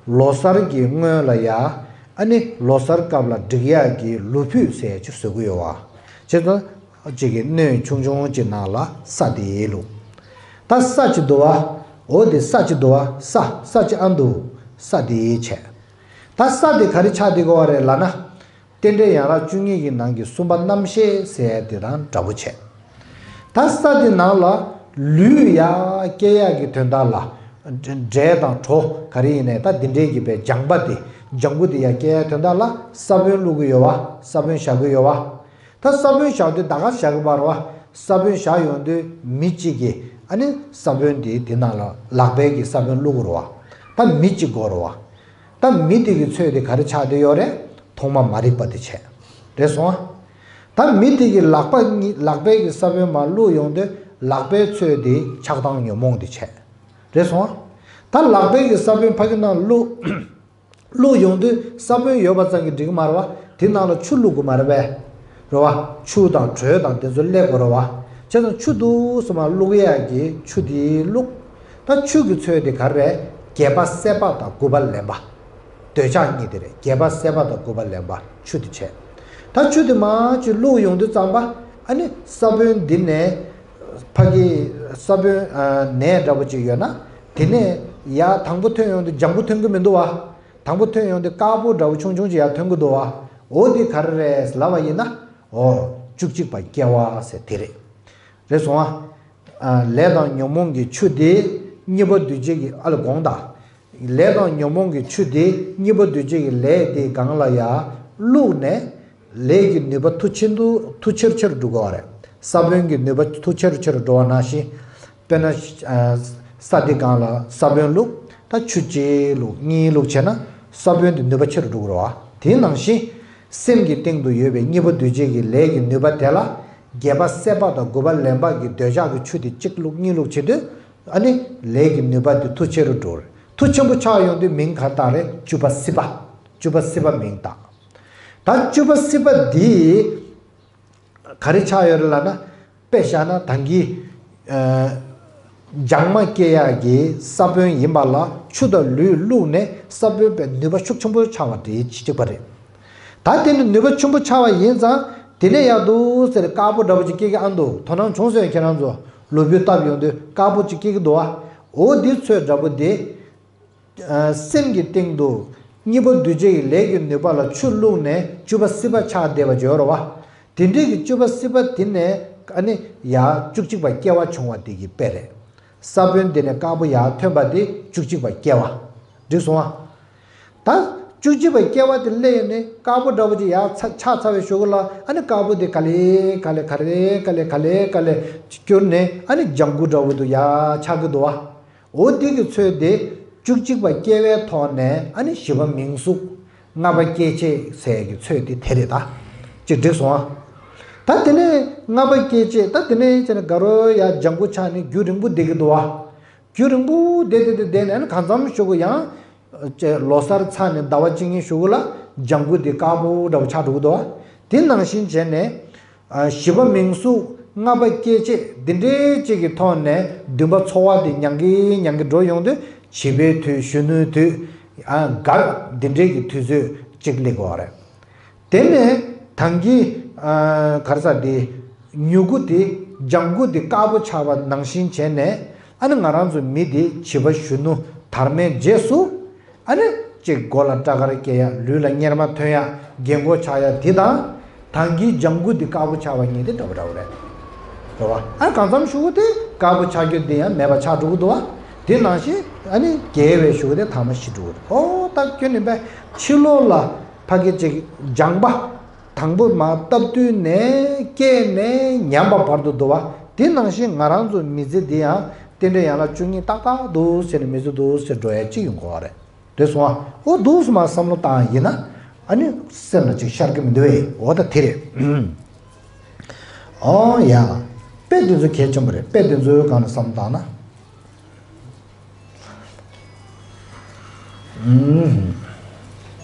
ལོ་གསར་གྱི་སྔོན་ལ་ཡ། ཨ་ནི་ལོ་གསར་སྐབས་ལ་སྒྲིག་ཡག་གི་ལོ་ཕུད་ཟེར་ཅིག་བཟོ་གི་ཡོད་བ། བྱས་ཙང་ཅིག་གི་སྣོད་ཆུང་ཆུང་ཅིག་ནང་ལ་ས་དེ་བླུགས། ད་ས་ཅིག་འདུག་བ། འོ་དེ་ས་ཅིག་འདུག་བ། ས་ས་ཅིག་ཨ་འདུག་ས་དེ་བྱས། ད་ས་དེ་ག་རེ་ཆགས་བསྡད་ཀྱི་ཡོད་རེད་ལབ་ན། རྟེན་འབྲེལ་ཡན་ལག་བཅུ་གཉིས་ཀྱི་ནང་གི་གསུམ་པ་རྣམ་ཤེས་ཟེར་ཡ་དེ་དང་འདྲ་པོ་བྱས། ད་ས་དེ་ནང་ལ་ལུས་ཡ་སྐྱེ་ཡག་གི་དོན་དག་ལ། འབྲས་དང་གྲོ་ག་རེ་ཡིན་ནའི་ད་འདི་འདྲའི་གི་པའི་ལྗང་པ་དེ་ལྗང་གུ་དེ་ཡ་སྐྱེ་ཡག་དོན་དག་ལ་ས་བོན་བླུག་གི་ཡོད་བ། ས་བོན་བཞག་གི་ཡོད་བ། ད་ས་བོན་བཞག་དུས་ད་ག་བཞག་གི་པ་རེད་བ། ས་བོན་བཞག་ཡོང་དུས་མི་གཅིག་གིས་ཨ་ནི་ས་བོན་དེ་དེ་ནང་ལ་ལག་པའི་གི་ས་བོན་བླུག་གི་རེད་བ། ད་མི་གཅིག་དགོས་རེད་བ། ད་མི་དེ་གི་ཚོད་དེ་ག་རེ་ཆགས་བསྡད་ཡོད་རེད། ཐོག་མ་མ་རིག་པ་དེ་བྱས། རེད་སོང་ཨ། ད་མི་དེ་གི་ལག་པ་གཉིས་ལག་པའི་གི་ས་བོན་མར་བླུགས་ཡོང་དུས་ལག་པའི་ཚོད་དེ་ཆགས་སྡང་ཉོན་མོངས་དེ་བྱས། རེད་སོང་ཨ། ད་ལག་པའི་གི་ས་བོན་ཕ་གི་ནང་བླུགས། བླུགས་ཡོང་དུས་ས་བོན་ཡོད་པ་ཙམ་གྱིས་འགྲིག་གི་མ་རེད་བ། དེ་ནང་ལ་ཆུ་བླུགས་དགོས་མ་རེད་པས། རེད་བ། ཆུ་དང་དྲོད་དང་དེ་ཚོ་སླེབས་དགོས་རེད་བ། བྱས་ཙང་ཆུ་འདུག་སེ་མར་བླུགས་ཡག་གི་ཆུ་དེ་བླུགས། ད་ཆུ་གི་ཚོད་དེ་ག་རེ་རེད། རྒྱས་པ་སད་པ་དང་དགུ་པ་ལེན་པ། འདོད་ཆགས་གཉིས་དེ་རེད། རྒྱས་པ་སད་པ་དང་དགུ་པ་ལེན་པ་ཆུ་དེ་བྱས། ད་ཆུ་དེ་མར་ཅིག་བླུགས་ཡོང་དུས་ཙམ་པ། ཨ་ནི་ས་བོན་འདི་ནས་ཕ་གི་ས་བོན་ནས་འདྲ་པོ་ཅིག་ཡོད་ན། དེ་ནས་ཡར་དང་པོ་ཐོན་ཡོང་དུས་ལྗང་གུ་ཐོན་གི་མི་འདུག་བ། དང་པོ་ཐོན་ཡོང་དུས་དཀར་པོ་འདྲ་བོ་ཆུང་ཆུང་ཅིག་ཡར་ཐོན་གི་འདུག་བ། འོ་འདི་ག་རེ་རེད་ལབ་པ་ཡིན་ན། འོ། བཅུ་གཅིག་པ་སྐྱེ་བ་ཟེར་དེ་རེད། རེད་སོང་ཨ། ལས་དང་ཉོན་མོངས་ཀྱི་ཆུ་དེ་གཉིས་པ་འདུས་བྱས་ཀྱི་ཨ་ལ་དགོངས་དག་ལས་དང་ཉོན་མོངས་ཀྱི་ཆུ་དེ་གཉིས་པ་འདུས་བྱས་ཀྱི་ལས་དེ་སྒང་ལ་ཡར་བླུགས་ནས། ལས་ཀྱི་ནུས་པ་མཐུ་ཆེན་དུ་མཐུ་ཆེར་ཆེར་འགྲོ་གི་ཡོད་རེད། ས་བོན་གྱི་ནུས་པ་མཐུ་ཆེ་རུ་ཆེ་རུ་འགྲོ་བ་ནང་བཞིན། དཔེར་ན། ས་དེ་སྒང་ལ་ས་བོན་བླུགས། ད་ཆུ་གཅིག་བླུགས་གཉིས་བླུགས་བྱས་ན་ས་བོན་དེ་ནུས་པ་ཆེ་རུ་འགྲོ་གི་རེད་བ། དེ་ནང་བཞིན། སེམས་ཀྱི་སྟེང་དུ་ཡོད་པའི་གཉིས་པ་འདུས་བྱས་ཀྱི་ལས་ཀྱི་ནུས་པ་དེ་ལ། རྒྱས་པ་སད་པ་དང་དགུ་པ་ལེན་པ་གི་འདོད་ཆགས་ཀྱི་ཆུ་དེ་གཅིག་བླུགས་གཉིས་བླུགས་བྱེད་དུས། ཨ་ནི། ལས་ཀྱི་ནུས་པ་དེ་མཐུ་ཆེ་རུ་འགྲོ་རེད། མཐུ་ཆེན་པོ་ཆགས་ཡོང་དུས་མིང་ག་རེ་བཏགས་རེད། བཅུ་པ་སྲིད་པ། བཅུ་པ་སྲིད་པ་མིང་བཏགས། ད་བཅུ་པ་སྲིད་པ་འདི་ག་རེ་ཆགས་ཡོད་རེད་ལབ་ན། དཔེ་བཞག་ན་ད་གིན། ལྗང་མ་སྐྱེ་ཡག་གི་ས་བོན་ཡིན་པ་ལ་ཆུ་དང་ལུད་བླུགས་ནས་ས་བོན་པའི་ནུས་པ་ཤུགས་ཆེན་པོ་ཆགས་པ་དེ་གཅིག་པ་རེད། ད་དེ་ནི་ནུས་པ་ཆེན་པོ་ཆགས་པ་ཡིན་ཙང་དེ་ནས་ཡག་འདུག་ཟེར་དཀར་པོ་འདྲ་པོ་ཅིག་སྐྱེ་གི་ཨ་འདུག་དོ་སྣང་བྱུང་སོང་ཁྱེད་རང་ཚོ། ལུས་པོ་བཏབ་ཡོང་དུས་དཀར་པོ་ཅིག་སྐྱེ་གི་འདུག་ཨ། འོ་འདི་ཚོས་འདྲ་པོ་དེ། སེམས་ཀྱི་སྟེང་དུ་གཉིས་པ་འདུས་བྱས་ཀྱི་ལས་ཀྱི་ནུས་པ་ལ་ཆུ་བླུགས་ནས་བཅུ་པ་སྲིད་པ་ཆགས་བསྡད་པ་ཅིག་ཡོད་རེད་བ། དེ་འདྲའི་གི་བཅུ་པ་སྲིད་པ་དེ་ནས་ཨ་ནི་ཡར་བཅུ་གཅིག་པ་སྐྱེ་བ་བྱུང་བ་དེ་གི་དཔེ་རེད། ས་བོན་དེ་ནས་དཀར་པོ་ཡར་ཐོན་པ་དེ་བཅུ་གཅིག་པ་སྐྱེ་བ། འགྲིག་སོང་ཨ། ད་བཅུ་གཅིག་པ་སྐྱེ་བ་དེ་སླེབས་ནས་དཀར་པོ་འདྲ་པོ་ཅིག་ཡར་ཚ་ཆགས་ཚར་བའི་གཞུག་གུ་ལ་ཨ་ནི་དཀར་པོ་དེ་ག་ལེ་ག་ལེ་ག་ལེ་ག་ལེ་ག་ལེ་ག་ལེ་ག་ལེ་གྱུར་ནས་ཨ་ནི་ལྗང་གུ་འདྲ་པོ་དུ་ཡར་ཆགས་ཀྱི་འདུག་བ། འོ་དེ་གི་ཚོད་དེ་བཅུ་གཅིག་པ་སྐྱེ་བའི་ཐོག་ནས་ཨ་ནི་བཞི་པ་མིང་གཟུགས། ལྔ་པ་སྐྱེ་མཆེད་ཟེར་གི་ཚོད་དེ་དེ་རེད་ད། ཅིག་འགྲིག་སོང་ཨ། ད་དེ་ནས་ལྔ་པ་སྐྱེ་མཆེད་ད་དེ་ནས་ཅེ་ན་དགའ་རོ་ཡ་ལྗང་གུ་ཆགས་ནས་རྒྱུན་རིང་པོ་བསྡད་ཀྱི་འདུག་ཨ། རྒྱུན་རིང་པོ་བསྡད་བསྡད་བསྡད་བསྡད་ནས་ཨ་ནི་གང་འཚམ་གཞུག་གུ་ཡང་། ཅེ་ལོ་གསར་ཚར་ནས་ཟླ་བ་གཅིག་གཉིས་གཞུག་གུ་ལ་ལྗང་གུ་དེ་དཀར་པོ་འདྲ་པོ་ཆགས་འགྲོ་གི་འདུག་ཨ། དེ་ནང་བཞིན་བྱས་ནས། བཞི་པ་མིང་གཟུགས། ལྔ་པ་སྐྱེ་མཆེད་འདི་འདྲའི་གཅིག་གི་ཐོག་ནས་བདུན་པ་འཚོ་བ་དེ་ཉང་གི་ཉང་གི་འགྲོ་ཡོང་དུས་བྱིས་པའི་དུས་གཞོན་ནུའི་དུས། ཨ་གར་འདི་འདྲའི་གི་དུས་ཚོད་གཅིག་སླེབས་ཀྱི་ཡོད་རེད། དེ་ནས་ད་གིན་ག་རེ་ཟེར་དེ་མྱུ་གུ་དེ་ལྗང་གུ་དེ་དཀར་པོ་ཆགས་པ་ནང་བཞིན་བྱས་ནས་ཨ་ནི་ང་རང་ཚོ་མི་དེ་བྱིས་པ་གཞོན་ནུ་དར་མའི་རྗེས་སུ། ཨ་ནི། གཅིག་མགོ་ལ་སྐྲ་དཀར་སྐྱེ་ཡ་ལུས་ལ་གཉེར་མ་ཐོན་ཡ་རྒན་གོག་ཆགས་ཡ་དེ་དང་། ད་གིན་ལྗང་གུ་དེ་དཀར་པོ་ཆགས་པ་གཉིས་དེ་འདྲ་པོ་འདྲ་པོ་རེད། རེད་བ། ཨ་གང་འཚམ་གཞུག་གུ་དེ་དཀར་པོ་ཆགས་རྒྱུ་དེ་ཡང་མེད་པ་ཆགས་འགྲོ་གི་འདུག་བ། དེ་ནང་བཞིན་ཨ་ནི་རྒྱས་པའི་གཞུག་གུ་དེ་ཐ་མ་ཤི་འགྲོ་གི་རེད། ཨོ་ད་ཁྱོད་ནི་པས་ཕྱི་ལོགས་ལ་ཕ་གི་ཅིག་ལྗང་པ། དང་པོ་མ་བཏབ་དུས་ནས་སྐྱེས་ནས་ཉམས་པ་བར་དུ་འདུག་བ། དེ་ནང་བཞིན་ང་རང་ཚོ་མི་ཚེ་འདི་ཡང་རྟེན་འབྲེལ་ཡན་ལག་བཅུ་གཉིས་ཏག་ཏག་འདུག་ཟེར་ནས་མི་ཚེ་འདུག་ཟེར་འགྲོ་ཡ་གཅིག་ཡོང་གི་ཡོད་རེད། རེད་སོང་ཨ། ཨོ་འདུག་སེ་མར་བསམ་བློ་བཏང་ཡིན་ན། ཨ་ནི་སེམས་ལ་ཅིག་ཤར་གི་མི་འདུག་བས། འོ་ད་དེ་རེད། ཨོ་ཡ། དཔེ་དེ་ཚོ་གལ་ཆེན་པོ་རེད། དཔེ་དེ་ཚོའི་སྒང་ནས་བསམ་བློ་བཏང་ན། ཨུམ།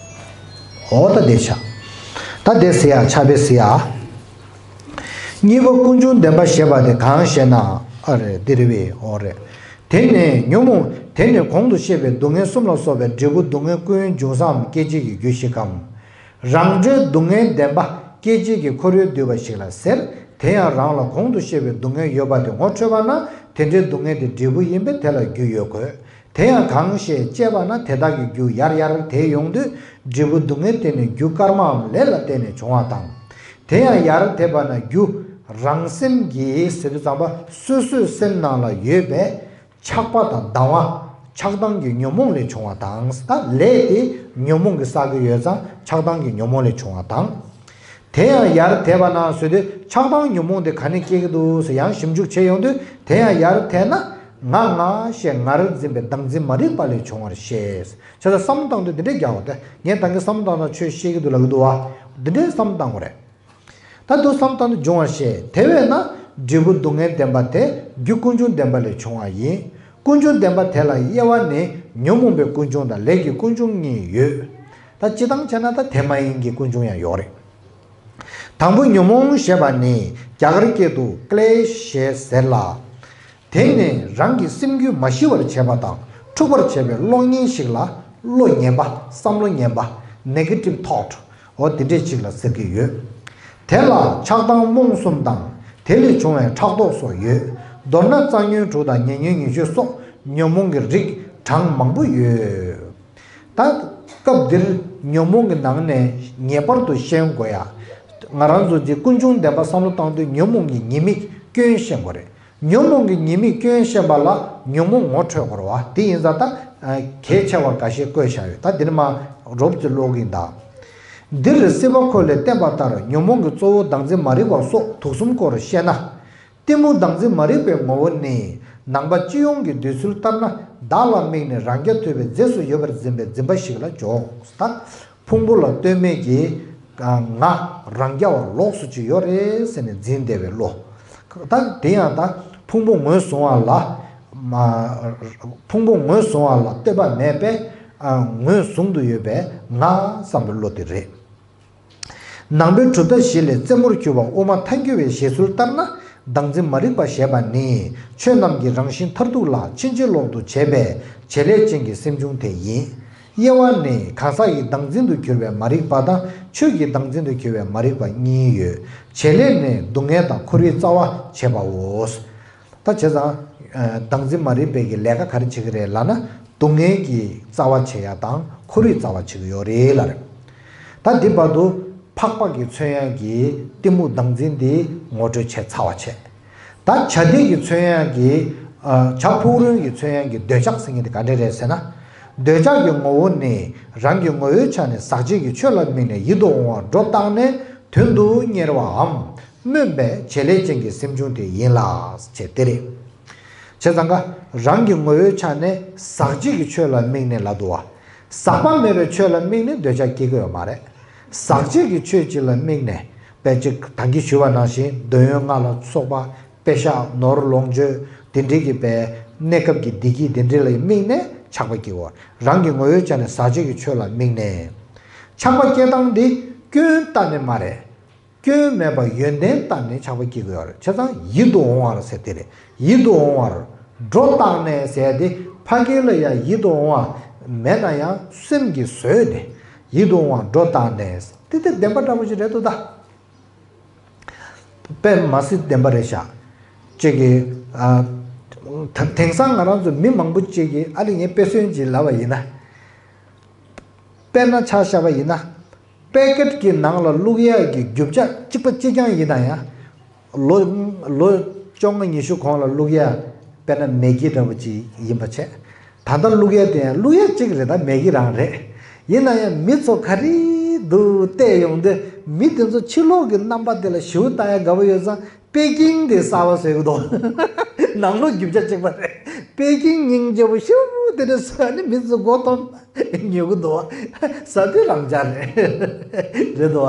འོ་ད་དེ་ཆ། ད་དེ་ཟེར་ཡ་ཆ་པས་ཟེར་ཡ། གཉིས་པ་ཀུན་འབྱུང་བདེན་པ་ཞེས་པ་དེ་གང་ཞེ་ན། ཨ་རེ་འདི་རེད་བས། འོ་རེད། དེ་ནས་ཉོན་མོངས། དེ་ནི་གོང་དུ་བཤད་པའི་སྡུག་བསྔལ་གསུམ་ལ་སོགས་པའི་འབྲས་བུ་སྡུག་བསྔལ་ཀུན་འབྱུང་སའམ་སྐྱེ་མཆེད་ཀྱི་རྒྱུ་ཞིག་གམ། རང་འབྲས་སྡུག་བསྔལ་བདེན་པ་སྐྱེ་མཆེད་ཀྱི་ཁོར་ཡུག་བསྡུས་པ་ཞིག་ལ་ཟེར། དེ་ཡང་རང་ལ་གོང་དུ་བཤད་པའི་སྡུག་བསྔལ་ཡོད་པ་དེ་ངོ་འཕྲོད་པ་ན་དེ་འདྲའི་སྡུག་བསྔལ་དེ་འབྲས་བུ་ཡིན་པས་དེ་ལ་རྒྱུ་ཡོད་དགོས། དེ་ཡང་གང་ཞེས་དཔྱད་པ་ན་དེ་དག་གི་རྒྱུ་ཡར་ཡར་དེད་ཡོང་དུས་འབྲས་བུ་སྡུག་བསྔལ་དེ་ནི་རྒྱུ་སྐར་མའམ་ལས་ལ་བརྟེན་ནས་བྱུང་བ་དང་། དེ་ཡང་ཡར་དེད་པ་ན་རྒྱུ་རང་སེམས་ཀྱིས་ཟེར་དུས་ཙམ་པ་སོ་སོའི་སེམས་ནང་ལ་ཡོད་པའི་ཆགས་པ་དང་སྡང་བ། ཆགས་སྡང་གི་ཉོན་མོངས་ལས་བྱུང་བ་དང་། ད་ལས་དེ་ཉོན་མོངས་ཀྱིས་བསགས་ཀྱི་ཡོད་ཙང་ཆགས་སྡང་གི་ཉོན་མོངས་ལས་བྱུང་བ་དང་། དེ་ཡང་ཡར་དེད་པ་ན་ཟེར་དུས་ཆགས་སྡང་ཉོན་མོངས་དེ་ག་ནས་སྐྱེ་གི་འདུག་ཟེར་ཡང་ཞིབ་འཇུག་བྱས་ཡོང་དུས་དེ་ཡང་ཡར་དེད་ན་ ང་ང་ཞེས་ང་རང་འཛིན་པའི་བདག་འཛིན་མ་རིག་པ་ལས་བྱུང་བར་ཤེས། བྱས་ཙང་བསམ་བློ་བཏང་དུས་འདི་འདྲས་རྒྱག་འོ་དེ། ངས་ད་གིན་བསམ་བློ་བཏང་ན་ཆོས་ཤེས་ཀྱི་འདུག་ལབ་ཀྱི་འདུག་བ། འདི་འདྲས་བསམ་བློ་བཏང་དགོས་རེད། ད་དུ་བསམ་བློ་བཏང་ན་འབྱུང་བར་ཤེས། དེ་བས་ན་འབྲས་བུ་སྡུག་བསྔལ་བདེན་པ་དེ་རྒྱུ་ཀུན་འབྱུང་བདེན་པ་ལས་བྱུང་བ་ཡིན། ཀུན་འབྱུང་བདེན་པ་དེ་ལ་དབྱེ་བ་ནི་ཉོན་མོངས་པའི་ཀུན་འབྱུང་དང་ལས་ཀྱི་ཀུན་འབྱུང་གཉིས་ཡོད། ད་སྤྱིར་བཏང་བྱས་ན་ད་དེ་མ་ཡིན་གྱི་ཀུན་འབྱུང་ཡང་ཡོད་རེད། དང་པོ་ཉོན་མོངས་ཞེས་པ་ནི་རྒྱ་གར་སྐད་དུ་ཀླེ་ཞེས་ཟེར་ལ། དེ་ནི་རང་གི་སེམས་རྒྱུད་མ་ཞི་བར་བྱེད་པ་དང་འཁྲུགས་པར་བྱེད་པའི་བློ་ངན་ཞིག་ལ་བློ་ངན་པ། བསམ་བློ་ངན་པ། negative thought འོ་དེ་འདྲས་ཅིག་ལ་ཟེར་གྱི་ཡོད། དེ་ལ་ཆགས་སྡང་རྨོངས་གསུམ་དང་དེ་ལས་བྱུང་བའི་ཕྲག་དོག་སོགས་ཡོད། མདོར་ན་རྩ་ཉོན་དྲུག་དང་ཉེ་ཉོན་ཉེར་སྤྱོད་སོགས་ཉོན་མོངས་ཀྱི་རིགས་གྲངས་མང་པོ་ཡོད། ད་སྐབས་འདིར་ཉོན་མོངས་ཀྱི་ནང་ནས་ངེས་པར་དུ་ཤེས་དགོས་ཡ། ང་རང་ཚོ་འདི་ཀུན་འབྱུང་བདེན་པ་བསམ་བློ་བཏང་དུས་ཉོན་མོངས་ཀྱི་ཉེས་དམིགས་སྐྱོན་ཤེས་དགོས་རེད། ཉོན་མོངས་ཀྱི་ཉེས་དམིགས་སྐྱོན་ཤེས་པ་ལ་ཉོན་མོངས་ངོ་འཕྲོད་དགོས་རེད་བ། དེ་ཡིན་ཙང་ད་གལ་ཆེ་བ་འགའ་ཤས་བཀོད་བཞག་ཡོད། ད་འདིར་མ་རོབ་ཙམ་ཀློག་གིན་གདའ། འདིར་སྲིད་པ་འཁོར་ལས་བསྟན་པ་ལྟར་ཉོན་མོངས་ཀྱི་གཙོ་བོ་བདག་འཛིན་མ་རིག་པ་སོགས་དུག་གསུམ་སྐོར་བཤད་ན། གཏི་མུག་བདག་འཛིན་མ་རིག་པའི་ངོ་བོ་ནི་ནང་པ་སྤྱི་ཡོངས་ཀྱི་འདོད་ཚུལ་ལྟར་ན་བདག་ལ་དམིགས་ནས་རང་རྐྱ་ཐུབ་པའི་རྫས་སུ་ཡོད་པར་འཛིན་པའི་འཛིན་པ་ཞིག་ལ་འཇོག་ད་ཕུང་པོ་ལ་ལྟོས་མེད་ཀྱི་ང་རང་རྐྱ་བ་ལོགས་སུ་ཅིག་ཡོད་རེད་ཟེར་ནས་འཛིན་བསྡད་པའི་བློ། ད་དེ་ཡང་ད་ཕུང་པོ་ངོས་བཟུང་བ་ལ། ཕུང་པོ་ངོས་བཟུང་བ་ལ་ལྟོས་པ་མེད་པས་ངོས་བཟུང་དུ་ཡོད་པའི་ང་བསམ་པའི་བློ་དེ་རེད། ནང་པའི་གྲུབ་མཐའ་བཞི་ལས་རྩེ་མོར་གྱུར་པ་དབུ་མ་ཐལ་འགྱུར་བའི་བཞེད་ཚུལ་ལྟར་ན་བདག་འཛིན་མ་རིག་པ་ཞེས་པ་ནི་ཆོས་རྣམས་ཀྱི་རང་བཞིན་མཐར་ཐུག་ལ་ཕྱིན་ཅི་ལོག་ཏུ་བྱེད་པའི་བྱེད་ལས་ཅན་གྱི་སེམས་བྱུང་དེ་ཡིན། དབྱེ་བ་ནི་གང་ཟག་གི་བདག་འཛིན་དུ་གྱུར་པའི་མ་རིག་པ་དང་ཆོས་ཀྱི་བདག་འཛིན་དུ་གྱུར་པའི་མ་རིག་པ་གཉིས་ཡོད། བྱེད་ལས་ནི་སྡུག་བསྔལ་དང་འཁོར་བའི་རྩ་བ་བྱེད་པའོ། ད་བྱས་ཙང་། བདག་འཛིན་མ་རིག་པའི་གི་ལས་ཀ་ག་རེ་བྱེད་ཀྱི་རེད་ལབ་ན་སྡུག་བསྔལ་གྱི་རྩ་བ་བྱེད་ཡ་དང་འཁོར་བའི་རྩ་བ་བྱེད་ཀྱི་ཡོད་རེད་ལབ་རེད། ད་འདི་བར་དུ་འཕགས་པ་གིས་མཚོན་ཡ་གི་གཏི་མུག་བདག་འཛིན་འདི་ངོ་སྤྲོད་བྱས་ཚར་བ་བྱས། ད་བྱ་དེ་གིས་མཚོན་ཡ་གི་བྱ་ཕུག་རོན་གྱིས་མཚོན་ཡ་གི་འདོད་ཆགས་ཟེར་མཁན་དེ་ག་འདྲ་རེད་ཟེར་ན། འདོད་ཆགས་ཀྱི་ངོ་བོ་ནི་རང་གི་ངོ་བོའི་ཆ་ནས་ཟག་བཅས་ཀྱི་ཆོས་ལ་དམིགས་ནས་ཡིད་དུ་འོང་བར་སྒྲོ་བཏགས་ནས་དོན་དུ་གཉེར་བའམ། སྨོན་པའི་བྱེད་ལས་ཅན་གྱི་སེམས་བྱུང་དེ་ཡིན་ལ་ཞེས་དེ་རེད། བྱས་ཙང་ཀ་རང་གི་ངོ་བོའི་ཆ་ནས་ཟག་བཅས་ཀྱི་ཆོས་ལ་དམིགས་ནས་ལབ་འདུག་བ། ཟག་པ་མེད་པའི་ཆོས་ལ་དམིགས་ནས་འདོད་ཆགས་སྐྱེ་གི་ཡོད་མ་རེད། ཟག་བཅས་ཀྱི་ཆོས་གཅིག་ལ་དམིགས་ནས་དཔེ་གཅིག་ད་གིན་ཞུས་པ་ནང་བཞིན་འདོད་ཡོན་ལྔ་ལ་སོགས་པ་དཔེ་བཞག་ནོར་ལོངས་སྤྱོད་དེ་འདྲའི་གི་དཔེ་གནས་སྐབས་ཀྱི་བདེ་སྐྱིད་དེ་འདྲ་ལ་དམིགས་ནས་ཆགས་པ་སྐྱེ་གི་ཡོད། རང་གི་ངོ་བོའི་ཆ་ནས་ཟག་བཅས་ཀྱི་ཆོས་ལ་དམིགས་ནས་ཆགས་པ་སྐྱེ་སྟངས་འདི་སྐྱོན་གཏན་ནས་མ་རེད། སྐྱོན་མེད་པར་ཡོན་ཏན་བལྟས་ནས་ཆགས་པ་སྐྱེ་དགོས་པ་རེད། བྱས་ཙང་ཡིད་དུ་འོང་བར་ཟེར་དེ་རེད། ཡིད་དུ་འོང་བར་སྒྲོ་བཏགས་ནས་ཟེར་དེ་ཕ་གི་ལ་ཡང་ཡིད་དུ་འོང་བ་མེད་ན་ཡང་སེམས་ཀྱིས་བཟོས་ནས་ཡིད་དུ་འོང་བར་སྒྲོ་བཏགས་ནས་དེ་དེ་བདེན་པ་འདྲ་པོ་ཞིག་རེད་འདུག་ད། དཔེ་མ་སྲིད་བདེན་པ་རེད་ཤག་ཅིག་གིས་ཨ། ད་དེང་སང་ང་རང་ཚོ་མི་མང་པོ་ཅིག་གིས་ཨ་ལེ་ངས་དཔེ་མཚོན་ཅིག་ལབ་པ་ཡིན་ན། དཔེར་ན་ཆ་བཞག་པ་ཡིན་ན། པེ་ཀེཊ་ཀྱི་ནང་ལ་བླུག་ཡག་གི་རྒྱུ་ཆ་གཅིག་པ་གཅིག་རྐྱང་ཡིན་ན་ཡང་། ལོ་ལོ་བཅོ་ལྔ་ཉི་ཤུ་གོང་ལ་བླུག་ཡག་དཔེར་ན་མེ་གི་འདྲ་པོ་ཅིག་ཡིན་པ་བྱས། ད་ལྟ་བླུག་ཡག་དེ་ཡང་བླུག་ཡག་གཅིག་རེད། ད་མེ་གི་རང་རེད། ཡིན་ན་ཡང་མི་ཚོ་ག་རེ་འདུག་བལྟས་ཡོང་དུས་མི་དེ་ཚོ་ཕྱི་ལོགས་ཀྱི་རྣམ་པ་དེ་ལ་ཞེ་པོ་ལྟ་ཡག་དགའ་པོ་ཡོད་ཙང་པེ་ཀིང་དེ་གསར་པ་བཟོས་ཀྱི་འདུག་ནང་ལོགས་རྒྱུ་ཆ་གཅིག་པ་རེད། པེ་ཀིང་སྙིང་རྗེ་པོ་ཞེ་པོ་དེ་འདྲ་བཟོས་ནས་མི་ཚོ་མགོ་འཐོམས་ཉོ་གི་འདུག་ཟ་དུས་རང་འཇགས་རེད། རེད་འདུག་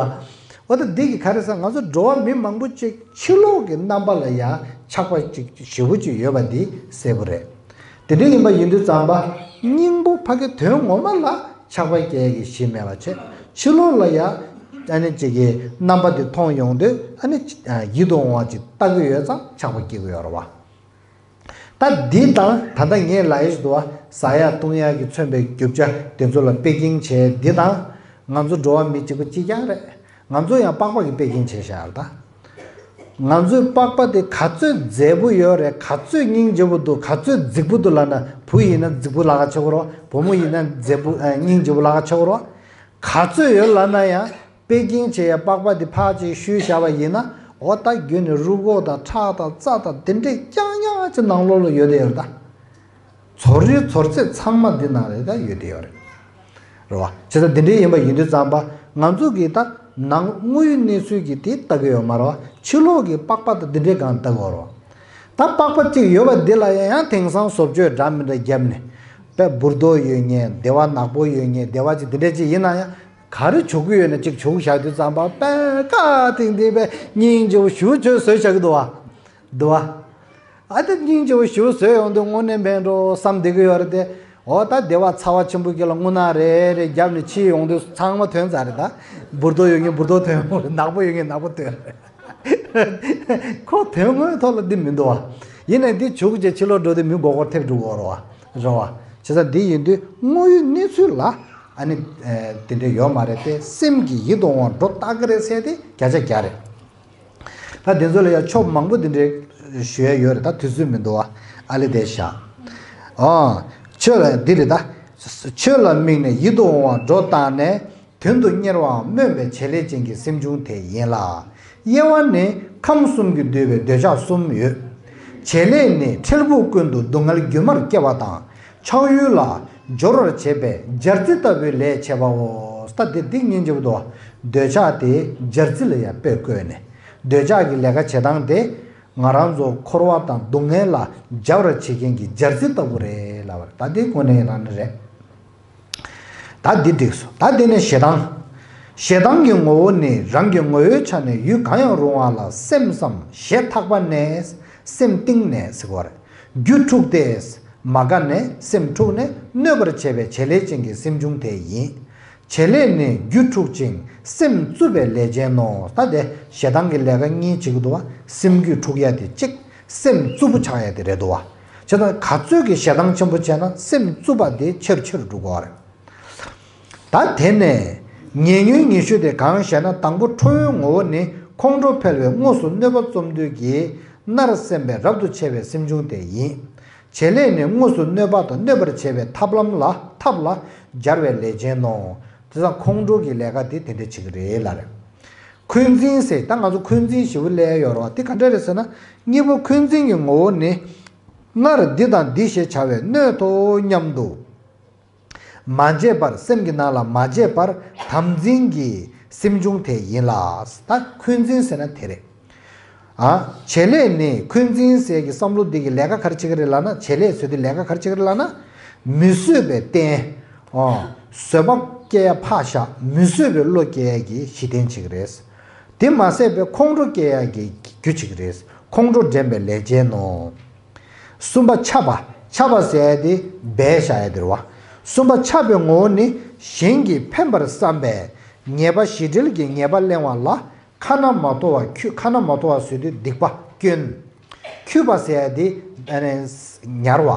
འོ་ད་འདི་གི་ག་རེ་ཟེར་ང་ཚོ་འགྲོ་བ་མི་མང་པོ་ཅིག་ཕྱི་ལོགས་ཀྱི་རྣམ་པ་ལ་ཡང་ཆགས་པ་ཅིག་ཞེ་པོ་ཅིག་ཡོད་པ་འདི་གསལ་པོ་རེད། དེ་འདྲ་ཡིན་པ་ཡིན་དུས་ཙམ་པ་སྙིང་པོ་ཕ་གི་དོན་ངོ་མ་ལ་ཆགས་པ་སྐྱེ་གི་གཞི་མེད་པ་བྱས་ཕྱི་ལོགས་ལ་ཡང་ཨ་ནི་ཅིག་གི་རྣམ་པ་འདི་མཐོང་ཡོང་དུས་ཨ་ནི་ཡིད་དུ་འོང་བ་ཅིག་ལྟ་གི་ཡོད་ཙང་ཆགས་པ་སྐྱེ་གི་ཡོད་རེད་བ། ད་འདི་དང་ད་ལྟ་ངས་ལབ་ཡ་ཞིག་འདུག་བ། ཟ་ཡ་བཏུང་ཡ་གི་མཚོན་པའི་རྒྱུ་ཆ་དེ་ཚོ་ལ་པེ་ཀིང་བྱས་འདི་དང་ང་ཚོ་འགྲོ་བ་མི་གཅིག་པ་གཅིག་རྐྱང་རེད། ང་ཚོ་ཡང་པགས་པ་གི་པེ་ཀིང་བྱས་བཞག་ཡོད་ད། ང་ཚོའི་པགས་པ་དེ་ག་ཚོད་མཛེས་པོ་ཡོད་རེད། ག་ཚོད་སྙིང་རྗེ་པོ་འདུག་ག་ཚོད་རྫིག་པོ་འདུག་ལབ་ན་བུ་ཡིན་ན་རྫིག་པོ་ལབ་ཁ་ཆེ་བོ་རོ། བུ་མོ་ཡིན་ན་མཛེས་པོ་ཨ་སྙིང་རྗེ་པོ་ལབ་ཁ་ཆེ་བོ་རོ། ག་ཚོད་ཡོད་ལབ་ན་ཡང་པེ་ཀིང་བྱས་ཡ་པགས་པ་དེ་ཕར་ཅིག་བཤུས་བཞག་པ་ཡིན་ན་འོ་ད་རྒྱུན་ནས་རུས་ཁོག་དང་ཁྲག་དང་རྩ་དང་དེ་འདྲས་རྐྱང་རྐྱང་ཅིག་ནང་ལོགས་ལ་ཡོད་དེ་ཡོད་ད། ཚོར་རིགས་ཚོར་ཚད་ཚང་མ་འདི་ནང་ལ་ད་ཡོད་དེ་ཡོད་རེད། རེད་བ། བྱས་ཙང་འདི་འདྲས་ཡིན་པ་ཡིན་དུས་ཙམ་པ་ང་ཚོ་གིས་ད་ནང་དངོས་ཡོད་གནས་ཚུལ་གྱི་དེ་ལྟ་གི་ཡོད་མ་རེད་བ། ཕྱི་ལོགས་ཀྱི་པགས་པ་དང་འདི་འདྲས་གང་ལྟ་གི་ཡོད་རེད་བ། ད་ ད་པགས་པ་གཅིག་ཡོད་པ་འདི་ལ་ཡང་ཡང་དེང་སང་བཟོ་བཅོས་འདྲ་མི་འདྲ་བརྒྱབ་ནས་དཔེ་འབུར་རྡོག་ཡོད་མཁན་བདེ་བ་ནག་པོ་ཡོད་མཁན་བདེ་བ་ཅིག་འདི་འདྲ་ཅིག་ཡིན་ན་ཡང་ག་རེ་བྱུག་གི་ཡོད་ན་ཅིག་བྱུག་བཞག་དུས་ཙམ་པ་དཔེ་ཀ་ཐིང་ཐིང་དཔེ་སྙིང་རྗེ་བོ་ཞུ་བཅོས་བཟོས་བཞག་གི་འདུག་བ། འདུག་བ། ཨ་ཏི་སྙིང་རྗེ་བོ་ཞུ་བཟོས་ཡོང་དུས་དངོས་གནས་ཕན་འགྲོ་བསམ་བསྡད་ཀྱི་ཡོད་རེད་དེ། འོ་ད་བདེ་བ་ཚ་བ་ཆེན་པོ་གྱི་ལ་རྔུལ་ནག་རེ་རེ་བརྒྱབ་ནས་ཕྱི་ཡོང་དུས་ཚང་མ་ཐོན་ཚར་རེད་ད། འབུར་རྡོག་ཡོད་མཁན་འབུར་རྡོག་ཐོན་ཡོང་རེད། ནག་པོ་ཡོད་མཁན་ནག་པོ་ཐོན་རེད། ཁོ་དོན་དངོས་ཐོག་ལ་འདི་མི་འདུག་བ། ཡིན་ནའི་འདི་བྱུག་རྗེས་ཕྱི་ལོགས་འགྲོ་དུས་མི་མགོ་སྐོར་ཐེབས་འགྲོ་གི་ཡོད་རེད་བ། རེད་བ། བྱས་ཙང་འདི་ཡིན་དུས་དངོས་ཡོད་གནས་ཚུལ་ལ་ཨ་ནི་དེ་འདྲ་ཡོད་མ་རེད་དེ། སེམས་ཀྱི་ཡིད་དུ་འོང་བ་སྒྲོ་བཏགས་ཀྱི་རེད་ཟེར་དེ་བརྒྱ་ཆ་བརྒྱ་རེད། ད་དེ་ཚོ་ལ་ཡང་ཆོབ་མང་པོ་དེ་འདྲའི་ཞུ་ཡ་ཡོད་རེད། ད་དུས་ཚོད་མི་འདུག་བ། ཨ་ལེ་དེ་བཞག་ཨོ། ཆོས་ལ་འདི་རེད་ད། ཆོས་ལ་དམིགས་ནས་ཡིད་དུ་འོང་བ་སྒྲོ་བཏགས་ནས། དོན་དུ་གཉེར་བའམ་སྨོན་པའི་བྱེད་ལས་ཅན་གྱི་སེམས་བྱུང་དེ་ཡིན་ལ། དབྱེ་བ་ནི་ཁམས་གསུམ་གྱིས་བསྡུས་པའི་འདོད་ཆགས་གསུམ་ཡོད། བྱེད་ལས་ནི་འཕྲལ་ཕུགས་ཀུན་ཏུ་སྡུག་བསྔལ་རྒྱུན་མར་སྐྱེ་བ་དང་། ཆགས་ཡུལ་ལ་སྦྱོར་བར་བྱེད་པའི་སྦྱར་རྩི་ལྟ་བུའི་ལས་བྱེད་པའོ། ད་དེ་འདི་སྙིང་རྗེ་པོ་འདུག་འདོད་ཆགས་དེ་སྦྱར་རྩི་ལ་ཡང་དཔེ་བཀོད་ནས། འདོད་ཆགས་ཀྱི་ལས་ཀ་བྱེད་སྟངས་དེ་ང་རང་ཚོ་འཁོར་བ་དང་སྡུག་བསྔལ་ལ་སྦྱར་བར་བྱེད་མཁན་གྱི་སྦྱར་རྩི་ལྟ་བུ་རེད་ལབ་པ་རེད། ད་འདི་དངོས་གནས་ཡིན་རང་ནི་རེད། ད་འདི་འགྲིག་སོང་། ད་འདི་ནས་ཞེ་སྡང་། ཞེ་སྡང་གི་ངོ་བོ་ནི་རང་གི་ངོ་བོའི་ཆ་ནས་ཡུལ་གང་ཡང་རུང་བ་ལ་སེམས་སམ་ཞེ་ཐག་པ་ནས་སེམས་གཏིང་ནས་ཟེར་བ་རེད། རྒྱུ་འཁྲུགས་ཏེ། མ་དགའ་ནས་སེམས་འཁྲུགས་ནས་གནོད་པར་བྱེད་པའི་བྱེད་ལས་ཅན་གྱི་སེམས་བྱུང་དེ་ཡིན། བྱེད་ལས་ནི་རྒྱུ་འཁྲུགས་ཅིང་སེམས་རྩུབ་པའི་ལས་ཅན་ནོ། ད་དེ་ཞེ་སྡང་གི་ལས་ཀ་གཉིས་བྱེད་ཀྱི་འདུག་བ། སེམས་རྒྱུད་འཁྲུགས་ཡ་དེ་གཅིག་སེམས་རྩུབ་པོ་ཆགས་ཡ་དེ་རེད་འདུག་བ། བྱས་ཙང་ག་ཚོད་ཀྱི་ཞེ་སྡང་ཆེན་པོ་བྱས་ན་སེམས་རྩུབ་པ་དེ་ཆེར་ཆེར་འགྲོ་གི་རེད། ད་དེ་ནས་ཉེ་ཉོན་ཉི་ཤུ་དེ་གང་ཞེ་ན། དང་པོ་ཁྲོ་བོའི་ངོ་བོ་ནི་ཁོང་ཁྲོ་འཕེལ་བའི་དངོས་སུ་གནོད་པ་རྩོམ་འདོད་ཀྱིས་མནར་སེམས་པའི་རབ་ཏུ་ཕྱེ་བའི་སེམས་བྱུང་དེ་ཡིན། བྱེད་ལས་ནི་དངོས་སུ་གནོད་པ་དང་གནོད་པར་བྱེད་པའི་ཐབས་ལམ་ལ་ཐབས་ལ་སྦྱར་བའི་ལས་ཅན་ནོ། དེ་ཙང་ཁོང་ཁྲོ་གི་ལས་ཀ་དེ་དེ་འདྲ་བྱེད་ཀྱི་རེད་ལབ་རེད། འཁོན་འཛིན་ཟེར། ད་ང་ཚོ་འཁོན་འཛིན་ཞེ་པོ་སླེབས་ཡོད་རེད་བ། དེ་ག་འདྲ་རེད་ཟེར་ན། གཉིས་པོ་འཁོན་འཛིན་གྱི་ངོ་བོ་ནི། སྔར་འདི་དང་འདི་ཞེས་བྱ་བའི་སྣོད་དོ་སྙམ་དུ། མ་བརྗེད་པར། སེམས་ཀྱི་ནང་ལ་མ་བརྗེད་པར་དམ་འཛིན་གྱི་སེམས་བྱུང་དེ་ཡིན་ལ། ད་འཁོན་འཛིན་ཟེར་ན་དེ་རེད། ཨ། བྱེད་ལས་ནི་འཁོན་འཛིན་ཟེར་གྱི་བསམ་བློ་འདི་གི་ལས་ཀ་ག་རེ་བྱེད་ཀྱི་རེད་ལབ་ན། བྱེད་ལས་ཟེར་དུས་ལས་ཀ་ག་རེ་བྱེད་ཀྱི་རེད་ལབ་ན། མི་བཟོད་པའི་རྟེན། ཨོ། བཟོད་པ་སྐྱེ་ཡ་ཕར་བཞག་མི་བཟོད་པའི་བློ་སྐྱེ་ཡ་གི་གཞི་རྟེན་བྱེད་ཀྱི་རེད། དེ་མ་ཟད་པའི་ཁོང་ཁྲོ་སྐྱེ་ཡ་གི་རྒྱུ་བྱེད་ཀྱི་རེད། ཁོང་ཁྲོ་འདྲེན་པའི་ལས་ཅན་ནོ། གསུམ་པ་ཆགས་པ། ཆགས་པ་ཟེར་ཡ་དེ་སྦས་བཞག་ཡ་དེ་རེད་བ། གསུམ་པ་ཆགས་པའི་ངོ་བོ་ནི་གཞན་གྱིས་ཕན་པར་བསམ་པའི་ཉེས་པ་གཞི་འབྲེལ་གྱི་ཉེས་པ་གླེང་བ་ལ་ཁ་ན་མ་ཐོ་བ་ཁྱོད། ཁ་ན་མ་ཐོ་བ་ཟེར་དུས་སྡིག་པ་སྐྱོན། འཁྱུད་པ་ཟེར་ཡ་དེ་ཨ་ནི་ཉར་བ།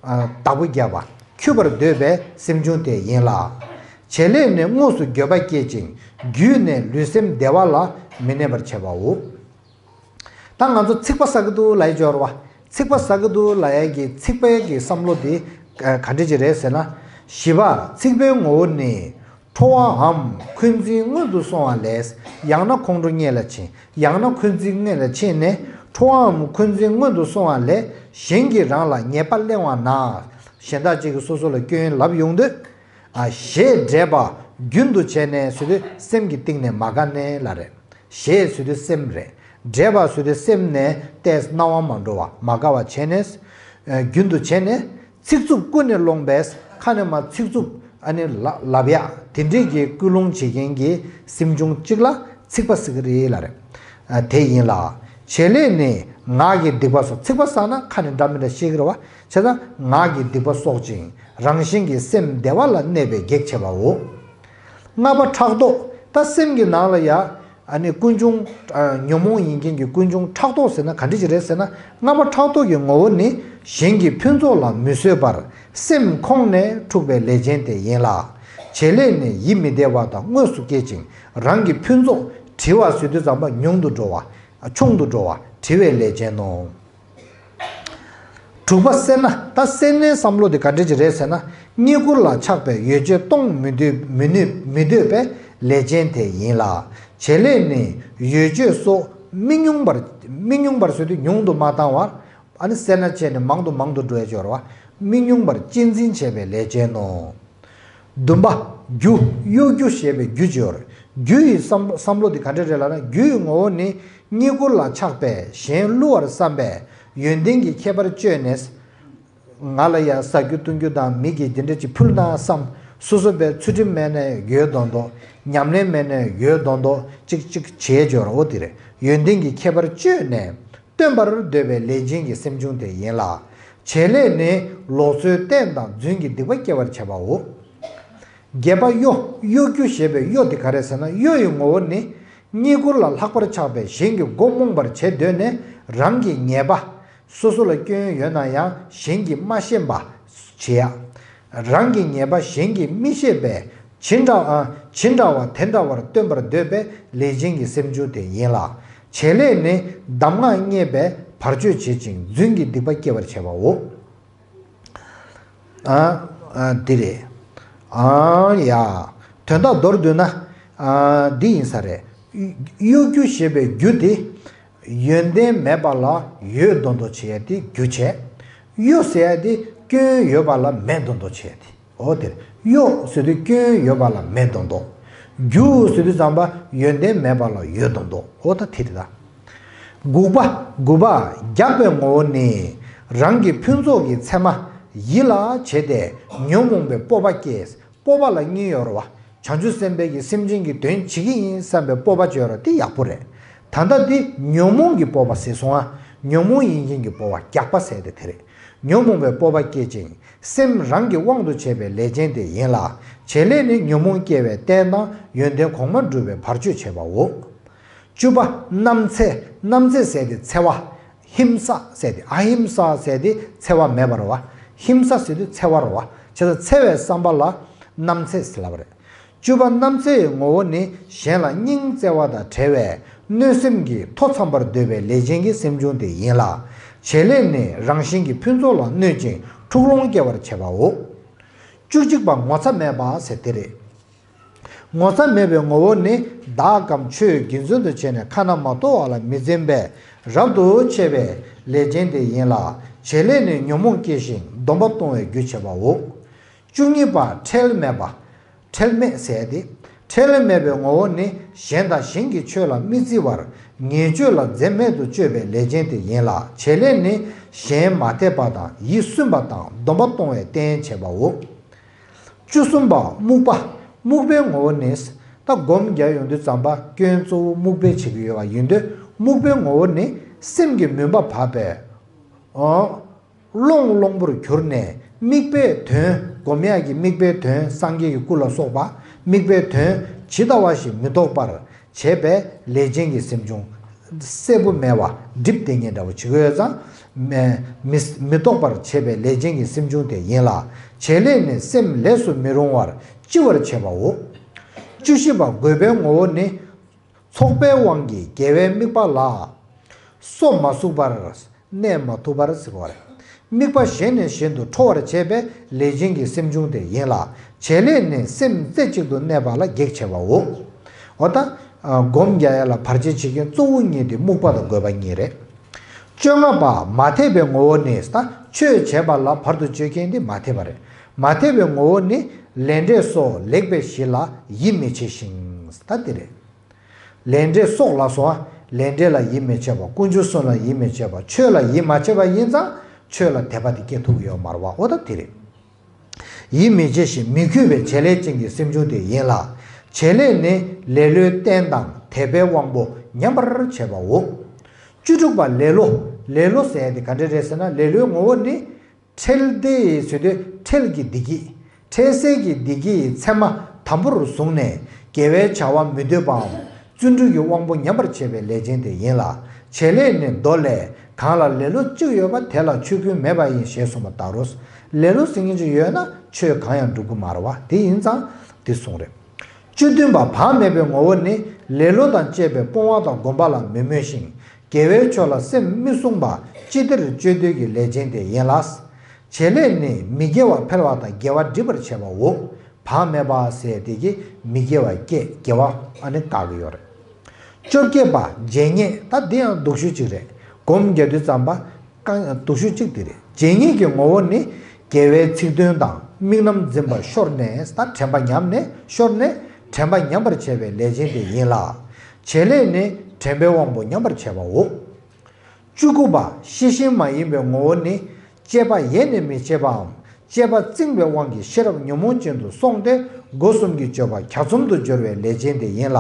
ཨ། བདག་པོ་རྒྱབ་པ། འཁྱུད་པར་འདོད་པའི་སེམས་བྱུང་དེ་ཡིན་ལ། བྱེད་ལས་ནི་དངོས་སུ་འགྱོད་པ་སྐྱེད་ཅིང་རྒྱུད་ནས་ལུས་སེམས་བདེ་བ་ལ་མི་གནས་པར་བྱེད་པའོ། ད་ང་ཚོ་ཚིག་པ་ཟ་གི་འདུག་ལབ་ཡ་ཅིག་ཡོད་རེད་བ། ཚིག་པ་ཟ་གི་འདུག་ལབ་ཡ་གི་ཚིག་པའི་གི་བསམ་བློ་དེ་ག་འདྲ་ཅིག་རེད་ཟེར་ན། བཞི་པ་ཚིག་པའི་ངོ་བོ་ནི། ཁྲོ་བའམ་འཁོན་འཛིན་སྔོན་དུ་སོང་བ་ལས། ཡང་ན་ཁོང་ཁྲོ་སྔོན་ལ་ཕྱིན། ཡང་ན་འཁོན་འཛིན་སྔོན་ལ་ཕྱིན་ནས། ཁྲོ་བའམ་འཁོན་འཛིན་སྔོན་དུ་སོང་བ་ལས། གཞན་གྱིས་རང་ལ་ཉེས་པ་གླེང་བ་ན། གཞན་དག་ཅིག་གིས་སོ་སོ་ལ་སྐྱོན་ལབ་ཡོང་དུས། ཨ། ཞེས་འདྲེས་པ་རྒྱུན་དུ་བྱས་ནས་ཟེར་དུས་སེམས་ཀྱི་གཏིང་ནས་མ་དགའ་ནས་ལབ་རེད། ཞེས་ཟེར་དུས་སེམས་རེད། འདྲེས་པ་ཟེར་དུས་སེམས་ནས་ཏོག་ཙམ་སྣང་བ་མ་འགྲོ་བ་མ་དགའ་བ་བྱས་ནས། ཨ། རྒྱུན་དུ་བྱས་ནས་ཚིག་རྩུབ་ཀུན་ནས་སློང་བས། ཁ་ནས་མར་ཚིག་རྩུབ་ཨ་ནི་ལབ་ལབ་ཡ་དེ་འདྲས་ཀྱི་ཀུན་སློང་བྱེད་མཁན་གྱི་སེམས་བྱུང་གཅིག་ལ་ཚིག་པ་ཟེར་གྱི་རེད་ལབ་རེད། ཨ། དེ་ཡིན་ལ། བྱེད་ལས་ནི་ངག་གི་སྡིག་པ་སོགས། ཚིག་པ་ཟ་ན་ཁ་ནས་འདྲ་མི་འདྲ་བཤད་ཀྱི་རེད་བ། བྱས་ཙང་ངག་གི་སྡིག་པ་གསོག་ཅིང་རང་གཞན་གྱི་སེམས་བདེ་བ་ལ་གནས་པའི་གེགས་བྱེད་པའོ། ལྔ་པ་ཕྲག་དོག་ད་སེམས་ཀྱི་ནང་ལ་ཡ། ཨ་ནི་ཀུན་འབྱུང་། ཨ། ཉོན་མོངས་ཡིན་མཁན་གྱི་ཀུན་འབྱུང་ཕྲག་དོག་ཟེར་ན་ག་འདྲ་ཅིག་རེད་ཟེར་ན། ལྔ་པ་ཕྲག་དོག་གི་ངོ་བོ་ནི་གཞན་གྱི་ཕུན་ཚོགས་ལ་མི་བཟོད་པར་སེམས་ཁོང་ནས་འཁྲུག་པའི་ལས་ཅན་དེ་ཡིན་ལ། བྱེད་ལས་ནི་ཡིད་མི་བདེ་བ་དང་དངོས་སུ་སྐྱེད་ཅིང་རང་གི་ཕུན་ཚོགས་བྲི་བ་ཟེར་དུས་ཙམ་པ་ཉུང་དུ་འགྲོ་བ། ཆུང་དུ་འགྲོ་བ་བྲི་བའི་ལས་ཅན་ནོ། དྲུག་པ་སེར་སྣ། ད་སེར་སྣའི་བསམ་བློ་དེ་ག་འདྲ་ཅིག་རེད་ཟེར་ན། རྙེད་བཀུར་ལ་ཆགས་པའི་ཡོ་བྱད་གཏོང་མི་འདོད་མི་ནུས་མི་འདོད་པའི་ལས་ཅན་དེ་ཡིན་ལ། བྱེད་ལས་ནི་ཡོ་བྱད་སོགས་མི་ཉུང་བར། མི་ཉུང་བར་ཟེར་དུས་ཉུང་དུ་མ་བཏང་བར། ཨ་ནི་སེར་སྣ་བྱས་ནས་མང་དུ་མང་དུ་འགྲོ་ཡ་ཅིག་ཡོད་རེད་བ། མི་ཉུང་བར་གཅེས་འཛིན་བྱེད་པའི་ལས་ཅན་ནོ། བདུན་པ། རྒྱུ། གཡོ་སྒྱུ་ཞེས་པའི་རྒྱུ་ཅིག་ཡོད་རེད། རྒྱུ་ཡི་བསམ་བསམ་བློ་དེ་ག་འདྲ་རེད་ལབ་ན། རྒྱུ་ཡི་ངོ་བོ་ནི་རྙེད་བཀུར་ལ་ཆགས་པས་གཞན་བསླུ་བར་བསམ་པས་ ཡོན་ཏན་གྱི་ཁྱད་པར་བཅོས་ནས། ང་ལ་ཡ་ཟ་རྒྱུ་བཏུང་རྒྱུ་དང་མི་གིས་འདི་འདྲ་ཅིག་ཕུལ་ན་བསམ། སོ་སོ་པའི་ཚུལ་ཁྲིམས་མེད་ནས་ཡོད་མདོག་མདོག། ཉམས་ལེན་མེད་ནས་ཡོད་མདོག་མདོག་ཅིག་ཅིག་བྱས་འབྱོར་འོ་དེ་རེད། ཡོན་ཏན་གྱི་ཁྱད་པར་བཅོས་ནས། སྟོན་པར་འདོད་པའི་ལས་ཅན་གྱི་སེམས་བྱུང་དེ་ཡིན་ལ། བྱེད་ལས་ནི་ལོག་འཚོའི་རྟེན་དང་རྫུན་གྱི་སྡིག་པ་སྐྱེ་བར་བྱེད་པའོ། བརྒྱད་པ་གཡོ། གཡོ་སྒྱུ་ཞེས་པའི་གཡོ་དེ་ག་རེ་ཟེར་ན། གཡོ་ཡི་ངོ་བོ་ནི། རྙེད་བཀུར་ལ་ལྷག་པར་ཆགས་པས་གཞན་གྱི་མགོ་རྨོངས་པར་བྱེད་འདོད་ནས་རང་གི་ཉེས་པ། སོ་སོ་ལ་སྐྱོན་ཡོད་ན་ཡང་གཞན་གྱིས་མ་ཤེས་པ་བྱེད་ཡ། རང་གི་ཉེས་པ་གཞན་གྱིས་མི་ཤེས་པས་ཇི་འདྲ་ཨ་ཇི་འདྲ་བ་དེ་འདྲ་བར་སྟོན་པར་འདོད་པའི་ལས་ཅན་གྱི་སེམས་བྱུང་དེ་ཡིན་ལ། བྱེད་ལས་ནི་གདམས་ངག་བརྙས་པས་བར་གཅོད་བྱེད་ཅིང་རྫུན་གྱི་སྡིག་པ་སྐྱེ་བར་བྱེད་པའོ། ཨ། ཨ། འདི་རེད། ཨ། ཡ། དོན་དག་མདོར་བསྡུས་ན། ཨ། འདི་ཡིན་ས་རེད། གཡོ་སྒྱུ་ཞེས་པའི་རྒྱུ་དེ། ཡོན་ཏན་མེད་པ་ལ་ཡོད་མདོག་མདོག་བྱེད་ཡ་དེ་རྒྱུ་བྱས། གཡོ་ཟེར་ཡ་དེ་སྐྱོན་ཡོད་པ་ལ་མེད་མདོག་མདོག་བྱེད་ཡ་དེ། འོ་དེར། གཡོ་ཟེར་དུས་སྐྱོན་ཡོད་པ་ལ་མེད་མདོག་མདོག། རྒྱུ་ཟེར་དུས་ཙམ་པ་ཡོན་ཏན་མེད་པ་ལ་ཡོད་མདོག་མདོག། འོ་ད་དེ་རེད་ད། དགུ་པ། དགུ་པ། རྒྱགས་པའི་ངོ་བོ་ནི། རང་གི་ཕུན་ཚོགས་ཀྱི་མཚན་མ་ཡིད་ལ་བྱེད་དེ་ཉོན་མོངས་པའི་སྤོབས་པ་སྐྱེས། སྤོབས་པ་ལ་གཉིས་ཡོད་རེད་བ། བྱང་ཆུབ་སེམས་དཔའི་གི་སེམས་ཅན་གྱི་དོན་བྱེད་ཀྱི་ཡིན་བསམ་པའི་སྤོབས་པ་ཅིག་ཡོད་རེད། དེ་ཡག་པོ་རེད། ད་ལྟ་འདི་ཉོན་མོངས་ཀྱི་སྤོབས་པ་ཟེར་སོང་ཨ། ཉོན་མོངས་ཡིན་མཁན་གྱི་སྤོབས་པ། རྒྱགས་པ་ཟེར་དེ་དེ་རེད། ཉོན་མོངས་པའི་སྤོབས་པ་སྐྱེད་ཅིང་སེམས་རང་གི་དབང་དུ་བྱས་པའི་ལས་ཅན་དེ་ཡིན་ལ། བྱེད་ལས་ནི་ཉོན་མོངས་སྐྱེ་བའི་རྟེན་དང་ཡོན་ཏན་གོང་མ་སྒྲུབ་པའི་བར་གཅོད་བྱེད་པའོ། བཅུ་པ། རྣམ་འཚེ། རྣམ་འཚེ་ཟེར་དེ་འཚེ་བ། ཧིམ་ས་ཟེར་དེ། ཨ་ཧིམ་ས་ཟེར་དེ་འཚེ་བ་མེད་པ་རེད་བ། ཧིམ་ས་ཟེར་དེ་འཚེ་བ་རེད་བ། བྱས་ཙང་འཚེ་བའི་བསམ་པ་ལ་རྣམ་འཚེ་ཟེར་ལབ་པ་རེད། བཅུ་པ། རྣམ་འཚེའི་ངོ་བོ་ནི་གཞན་ལ་སྙིང་བརྩེ་བ་དང་བྲལ་བའི་གནོད་སེམས་ཀྱིས་མཐོ་འཚམ་པར་འདོད་པའི་ལས་ཅན་གྱི་སེམས་བྱུང་དེ་ཡིན་ལ། བྱེད་ལས་ནི་རང་གཞན་གྱི་ཕུན་ཚོགས་ལ་གནོད་ཅིང་འཁྲུག་ལོང་སྐྱེ་བར་བྱེད་པའོ། བཅུ་གཅིག་པ། ངོ་ཚ་མེད་པ་ཟེར་དེ་རེད། ངོ་ཚ་མེད་པའི་ངོ་བོ་ནི། བདག་གམ་ཆོས་རྒྱུ་མཚན་དུ་བྱས་ནས་ཁ་ན་མ་ཐོ་བ་ལ་མི་འཛེམ་པས་རབ་ཏུ་ཕྱེ་བའི་ལས་ཅན་དེ་ཡིན་ལ། བྱེད་ལས་ནི་ཉོན་མོངས་སྐྱེ་ཞིང་སྡོམ་པ་གཏོང་བའི་རྒྱུ་བྱེད་པའོ། བཅུ་གཉིས་པ། ཁྲེལ་མེད་པ། ཁྲེལ་མེད་ཟེར་ཏེ། ཁྲེལ་མེད་པའི་ངོ་བོ་ནི་གཞན་དང་གཞན་གྱི་ཆོས་ལ་མི་བརྩི་བར་ཉེས་སྤྱོད་ལ་འཛེམ་མེད་དུ་སྤྱོད་པའི་ལས་ཅན་དེ་ཡིན་ལ། བྱེད་ལས་ནི་གཞན་མ་དད་པ་དང་ཡིད་སུན་པ་དང་སྡོམ་པ་གཏོང་བའི་རྟེན་བྱེད་པའོ། བཅུ་གསུམ་པ། རྨུགས་པ། རྨུགས་པའི་ངོ་བོ་ནི། ད་སྒོམ་རྒྱག་ཡོང་དུས་ཙམ་པ་སྐྱོན་གཙོ་བོ་རྨུགས་པའི་བྱེད་ཀྱི་ཡོད་པ་ཡིན་དུས། རྨུགས་པའི་ངོ་བོ་ནི་སེམས་ཀྱི་མུན་པ་བབས་པས། ཨོ། བློང་བློང་པོར་གྱུར་ནས་དམིགས་པའི་དོན། སྒོམ་ཡག་གི་དམིགས་པའི་དོན། སངས་རྒྱས་ཀྱི་སྐུ་ལ་སོགས་པ་དམིགས་པའི་དོན་ཇི་ལྟ་བ་བཞིན་མི་རྟོགས་པར་བྱེད་པའི་ལས་ཅན་གྱི་སེམས་བྱུང་། གསལ་པོ་མེད་པ་སྒྲིབ་སྡོད་མཁན་འདྲ་བོ་བྱེད་ཀྱི་ཡོད་ཙང་། མི་མི་མི་རྟོགས་པར་བྱེད་པའི་ལས་ཅན་གྱི་སེམས་བྱུང་དེ་ཡིན་ལ། བྱེད་ལས་ནི་སེམས་ལས་སུ་མི་རུང་བར་ལྕི་བར་བྱེད་པའོ། བཅུ་བཞི་པ། རྒོད་པའི་ངོ་བོ་ནི། ཚོགས་པའི་དབང་གིས་དགེ་བའི་དམིགས་པ་ལ། སོ་མ་ཟུག་པར། གནས་མ་ཐུབ་པར་ཟེར་བ་རེད། དམིགས་པ་གཞན་ནས་གཞན་དུ་འཕྲོ་བར་བྱེད་པའི་ལས་ཅན་གྱི་སེམས་བྱུང་དེ་ཡིན་ལ། བྱེད་ལས་ནི་སེམས་རྩེ་གཅིག་ཏུ་གནས་པ་ལ་གེགས་བྱེད་པའོ། འོ་ད། སྒོམ་རྒྱག་ཡ་ལ་བར་ཆད་བྱེད་མཁན་གཙོ་བོ་གཉིས་དེ་རྨུགས་པ་དང་རྒོད་པ་གཉིས་རེད། བཅོ་ལྔ་པ། མ་དད་པའི་ངོ་བོ་ནི། ད་ཆོས་བྱེད་པ་ལ་བར་དུ་གཅོད་མཁན་དེ་མ་དད་པ་རེད། མ་དད་པའི་ངོ་བོ་ནི། ལས་འབྲས་སོགས་ལེགས་པའི་གཞི་ལ་ཡིད་མི་ཆེས་ཤིང་། ད་དེ་རེད། ལས་འབྲས་སོགས་ལ་སོགས། ལས་འབྲས་ལ་ཡིད་མི་ཆེས་པ། དཀོན་མཆོག་གསུམ་ལ་ཡིད་མི་ཆེས་པ། ཆོས་ལ་ཡིད་མ་ཆེས་པ་ཡིན་ཙང་ཆོས་ལ་དད་པ་དེ་སྐྱེ་ཐུབ་ཀྱི་ཡོད་མ་རེད་བ། འོ་ད་དེ་རེད། ཡིད་མི་ཆེས་ཤིང་མི་གུས་པའི་བྱེད་ལས་ཅན་གྱི་སེམས་བྱུང་དེ་ཡིན་ལ། བྱེད་ལས་ནི་ལེ་ལོའི་རྟེན་དང་དད་པའི་དབང་པོ་ཉམས་པར་བྱེད་པའོ། བཅུ་དྲུག་པ། ལེ་ལོ། ལེ་ལོ་ཟེར་ཡ་དེ་ག་འདྲ་རེད་ཟེར་ན། ལེ་ལོའི་ངོ་བོ་ནི། ཁྲེལ་བདེ་ཡི་ཟེར་དུས་ཁྲེལ་གྱི་བདེ་སྐྱིད། འཕྲལ་སེལ་གྱི་བདེ་སྐྱིད་ཡི་མཚན་མ་དམ་པོར་བཟུང་ནས་དགེ་བའི་བྱ་བ་མི་འདོད་པའམ། བརྩོན་འགྲུས་ཀྱི་དབང་པོ་ཉམས་པར་བྱེད་པའི་ལས་ཅན་དེ་ཡིན་ལ། བྱེད་ལས་ནི་མདོ་ལས། གང་ལ་ལེ་ལོ་གཅིག་ཡོད་པ་དེ་ལ་ཆོས་ཀུན་མེད་པ་ཡིན་ཞེས་གསུངས་པ་ལྟར་རོ། ལེ་ལོ་ཟེར་མཁན་ཅིག་ཡོད་ན་ཆོས་གང་ཡང་འགྲུབ་ཀྱི་མ་རེད་བ། དེ་ཡིན་ཙང་དེ་གསུངས་རེད། བཅུ་བདུན་པ། བག་མེད་པའི་ངོ་བོ་ནི། ལེ་ལོ་དང་བཅས་པའི་སྤོང་བ་དང་སྒོམ་པ་ལ་མི་མོས་ཤིང་། དགེ་བའི་ཕྱོགས་ལ་སེམས་མི་བཟུང་བ་ཅི་བདེར་སྤྱོད་འདོད་ཀྱི་ལས་ཅན་དེ་ཡིན་ལ། བྱེད་ལས་ནི་མི་དགེ་བ་འཕེལ་བ་དང་དགེ་བ་འགྲིབ་པར་བྱེད་པའོ། བག་མེད་པ་ཟེར་དེ་གིས་མི་དགེ་བ་སྐྱེ། དགེ་བ་ཨ་ནི་བཀག་གི་ཡོད་རེད། བཅོ་བརྒྱད་པ། བརྗེད་ངས། ད་འདི་ཡང་སྡུག་ཤོས་གཅིག་རེད། སྒོམ་རྒྱག་དུས་ཙམ་པ། རྐང་སྡུག་ཤོས་གཅིག་དེ་རེད། བརྗེད་ངས་ཀྱི་ངོ་བོ་ནི། དགེ་བའི་ཚིག་དོན་དང་དམིགས་རྣམ་འཛིན་པ་ཤོར་ནས། ད་དྲན་པ་ཉམས་ནས། ཤོར་ནས་དྲན་པ་ཉམས་པར་བྱེད་པའི་ལས་ཅན་དེ་ཡིན་ལ། བྱེད་ལས་ནི་དྲན་པའི་དབང་པོ་ཉམས་པར་བྱེད་པའོ། བཅུ་དགུ་པ། ཤེས་བཞིན་མ་ཡིན་པའི་ངོ་བོ་ནི། དཔྱད་པ་ཡེ་ནས་མི་བྱེད་པའམ། དཔྱད་པ་བཅིངས་པའི་དབང་གིས་ཤེས་རབ་ཉོན་མོངས་ཅན་དུ་སོང་སྟེ། སྒོ་གསུམ་གྱི་སྤྱོད་པ་གྱ་ཚོམ་དུ་སྦྱོར་བའི་ལས་ཅན་དེ་ཡིན་ལ།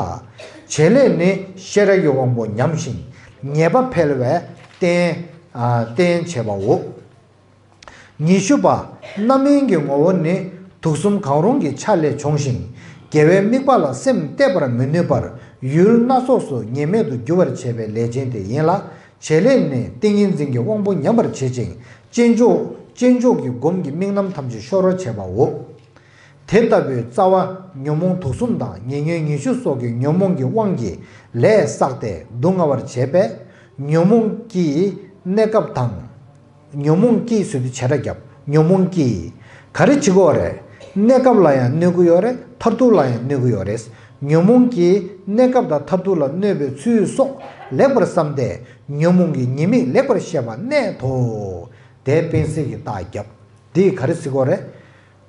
བྱེད་ལས་ནི་ཤེས་རབ་ཀྱི་དབང་པོ་ཉམས་ཤིང་ཉེས་པ་འཕེལ་བས་བརྟེན་ཨ་བརྟེན་བྱེད་པའོ། ཉི་ཤུ་པ། རྣམ་སྨིན་གྱི་ངོ་བོ་ནི། དུག་གསུམ་གང་རུང་གི་ཆ་ལས་བྱུང་ཞིང་། དགེ་བའི་དམིགས་པ་ལ་སེམས་གཏད་པར་མི་ནུས་པར་ཡུལ་སྣ་ཚོགས་སུ་ཉེས་མེད་དུ་འགྱུར་བར་བྱེད་པའི་ལས་ཅན་དེ་ཡིན་ལ། བྱེད་ལས་ནི་ཏིང་ངེ་འཛིན་གྱི་དབང་པོ་ཉམས་པར་བྱེད་ཅིང་། སྤྱོད་འཇུག་སྤྱོད་འཇུག་གི་སྒོམ་གྱི་དམིགས་རྣམ་ཐམས་ཅད་ཤོར་བར་བྱེད་པའོ། དེ་ལྟ་བུའི་རྩ་བ་ཉོན་མོངས་དུག་གསུམ་དང་ཉེ་ཉོན་ཉི་ཤུ་སོགས་ཀྱི་ཉོན་མོངས་ཀྱི་དབང་གིས་ལས་བསགས་ཏེ་སྡུག་བསྔལ་བར་བྱེད་པས། ཉོན་མོངས་ཀྱིས་གནས་སྐབས་དང་། ཉོན་མོངས་ཀྱིས་ཟེར་དུས་བྱེ་བྲག་རྒྱབ། ཉོན་མོངས་ཀྱིས་ག་རེ་བྱེད་ཀྱི་ཡོད་རེད། གནས་སྐབས་ལ་ཡང་གནོད་ཀྱི་ཡོད་རེད། མཐར་ཐུག་ལ་ཡང་གནོད་ཀྱི་ཡོད་རེད། ཉོན་མོངས་ཀྱིས་གནས་སྐབས་དང་མཐར་ཐུག་ལ་གནོད་པའི་ཚུལ་སོགས་ལེགས་པར་བསམས་ཏེ། ཉོན་མོངས་ཀྱི་ཉེས་དམིགས་ལེགས་པར་ཤེས་པ་གནད་དོ། དེ་དཔེ་གསལ་གྱི་རྟགས་རྒྱབ། འདིས་ག་རེ་ཟེར་གྱི་ཡོད་རེད།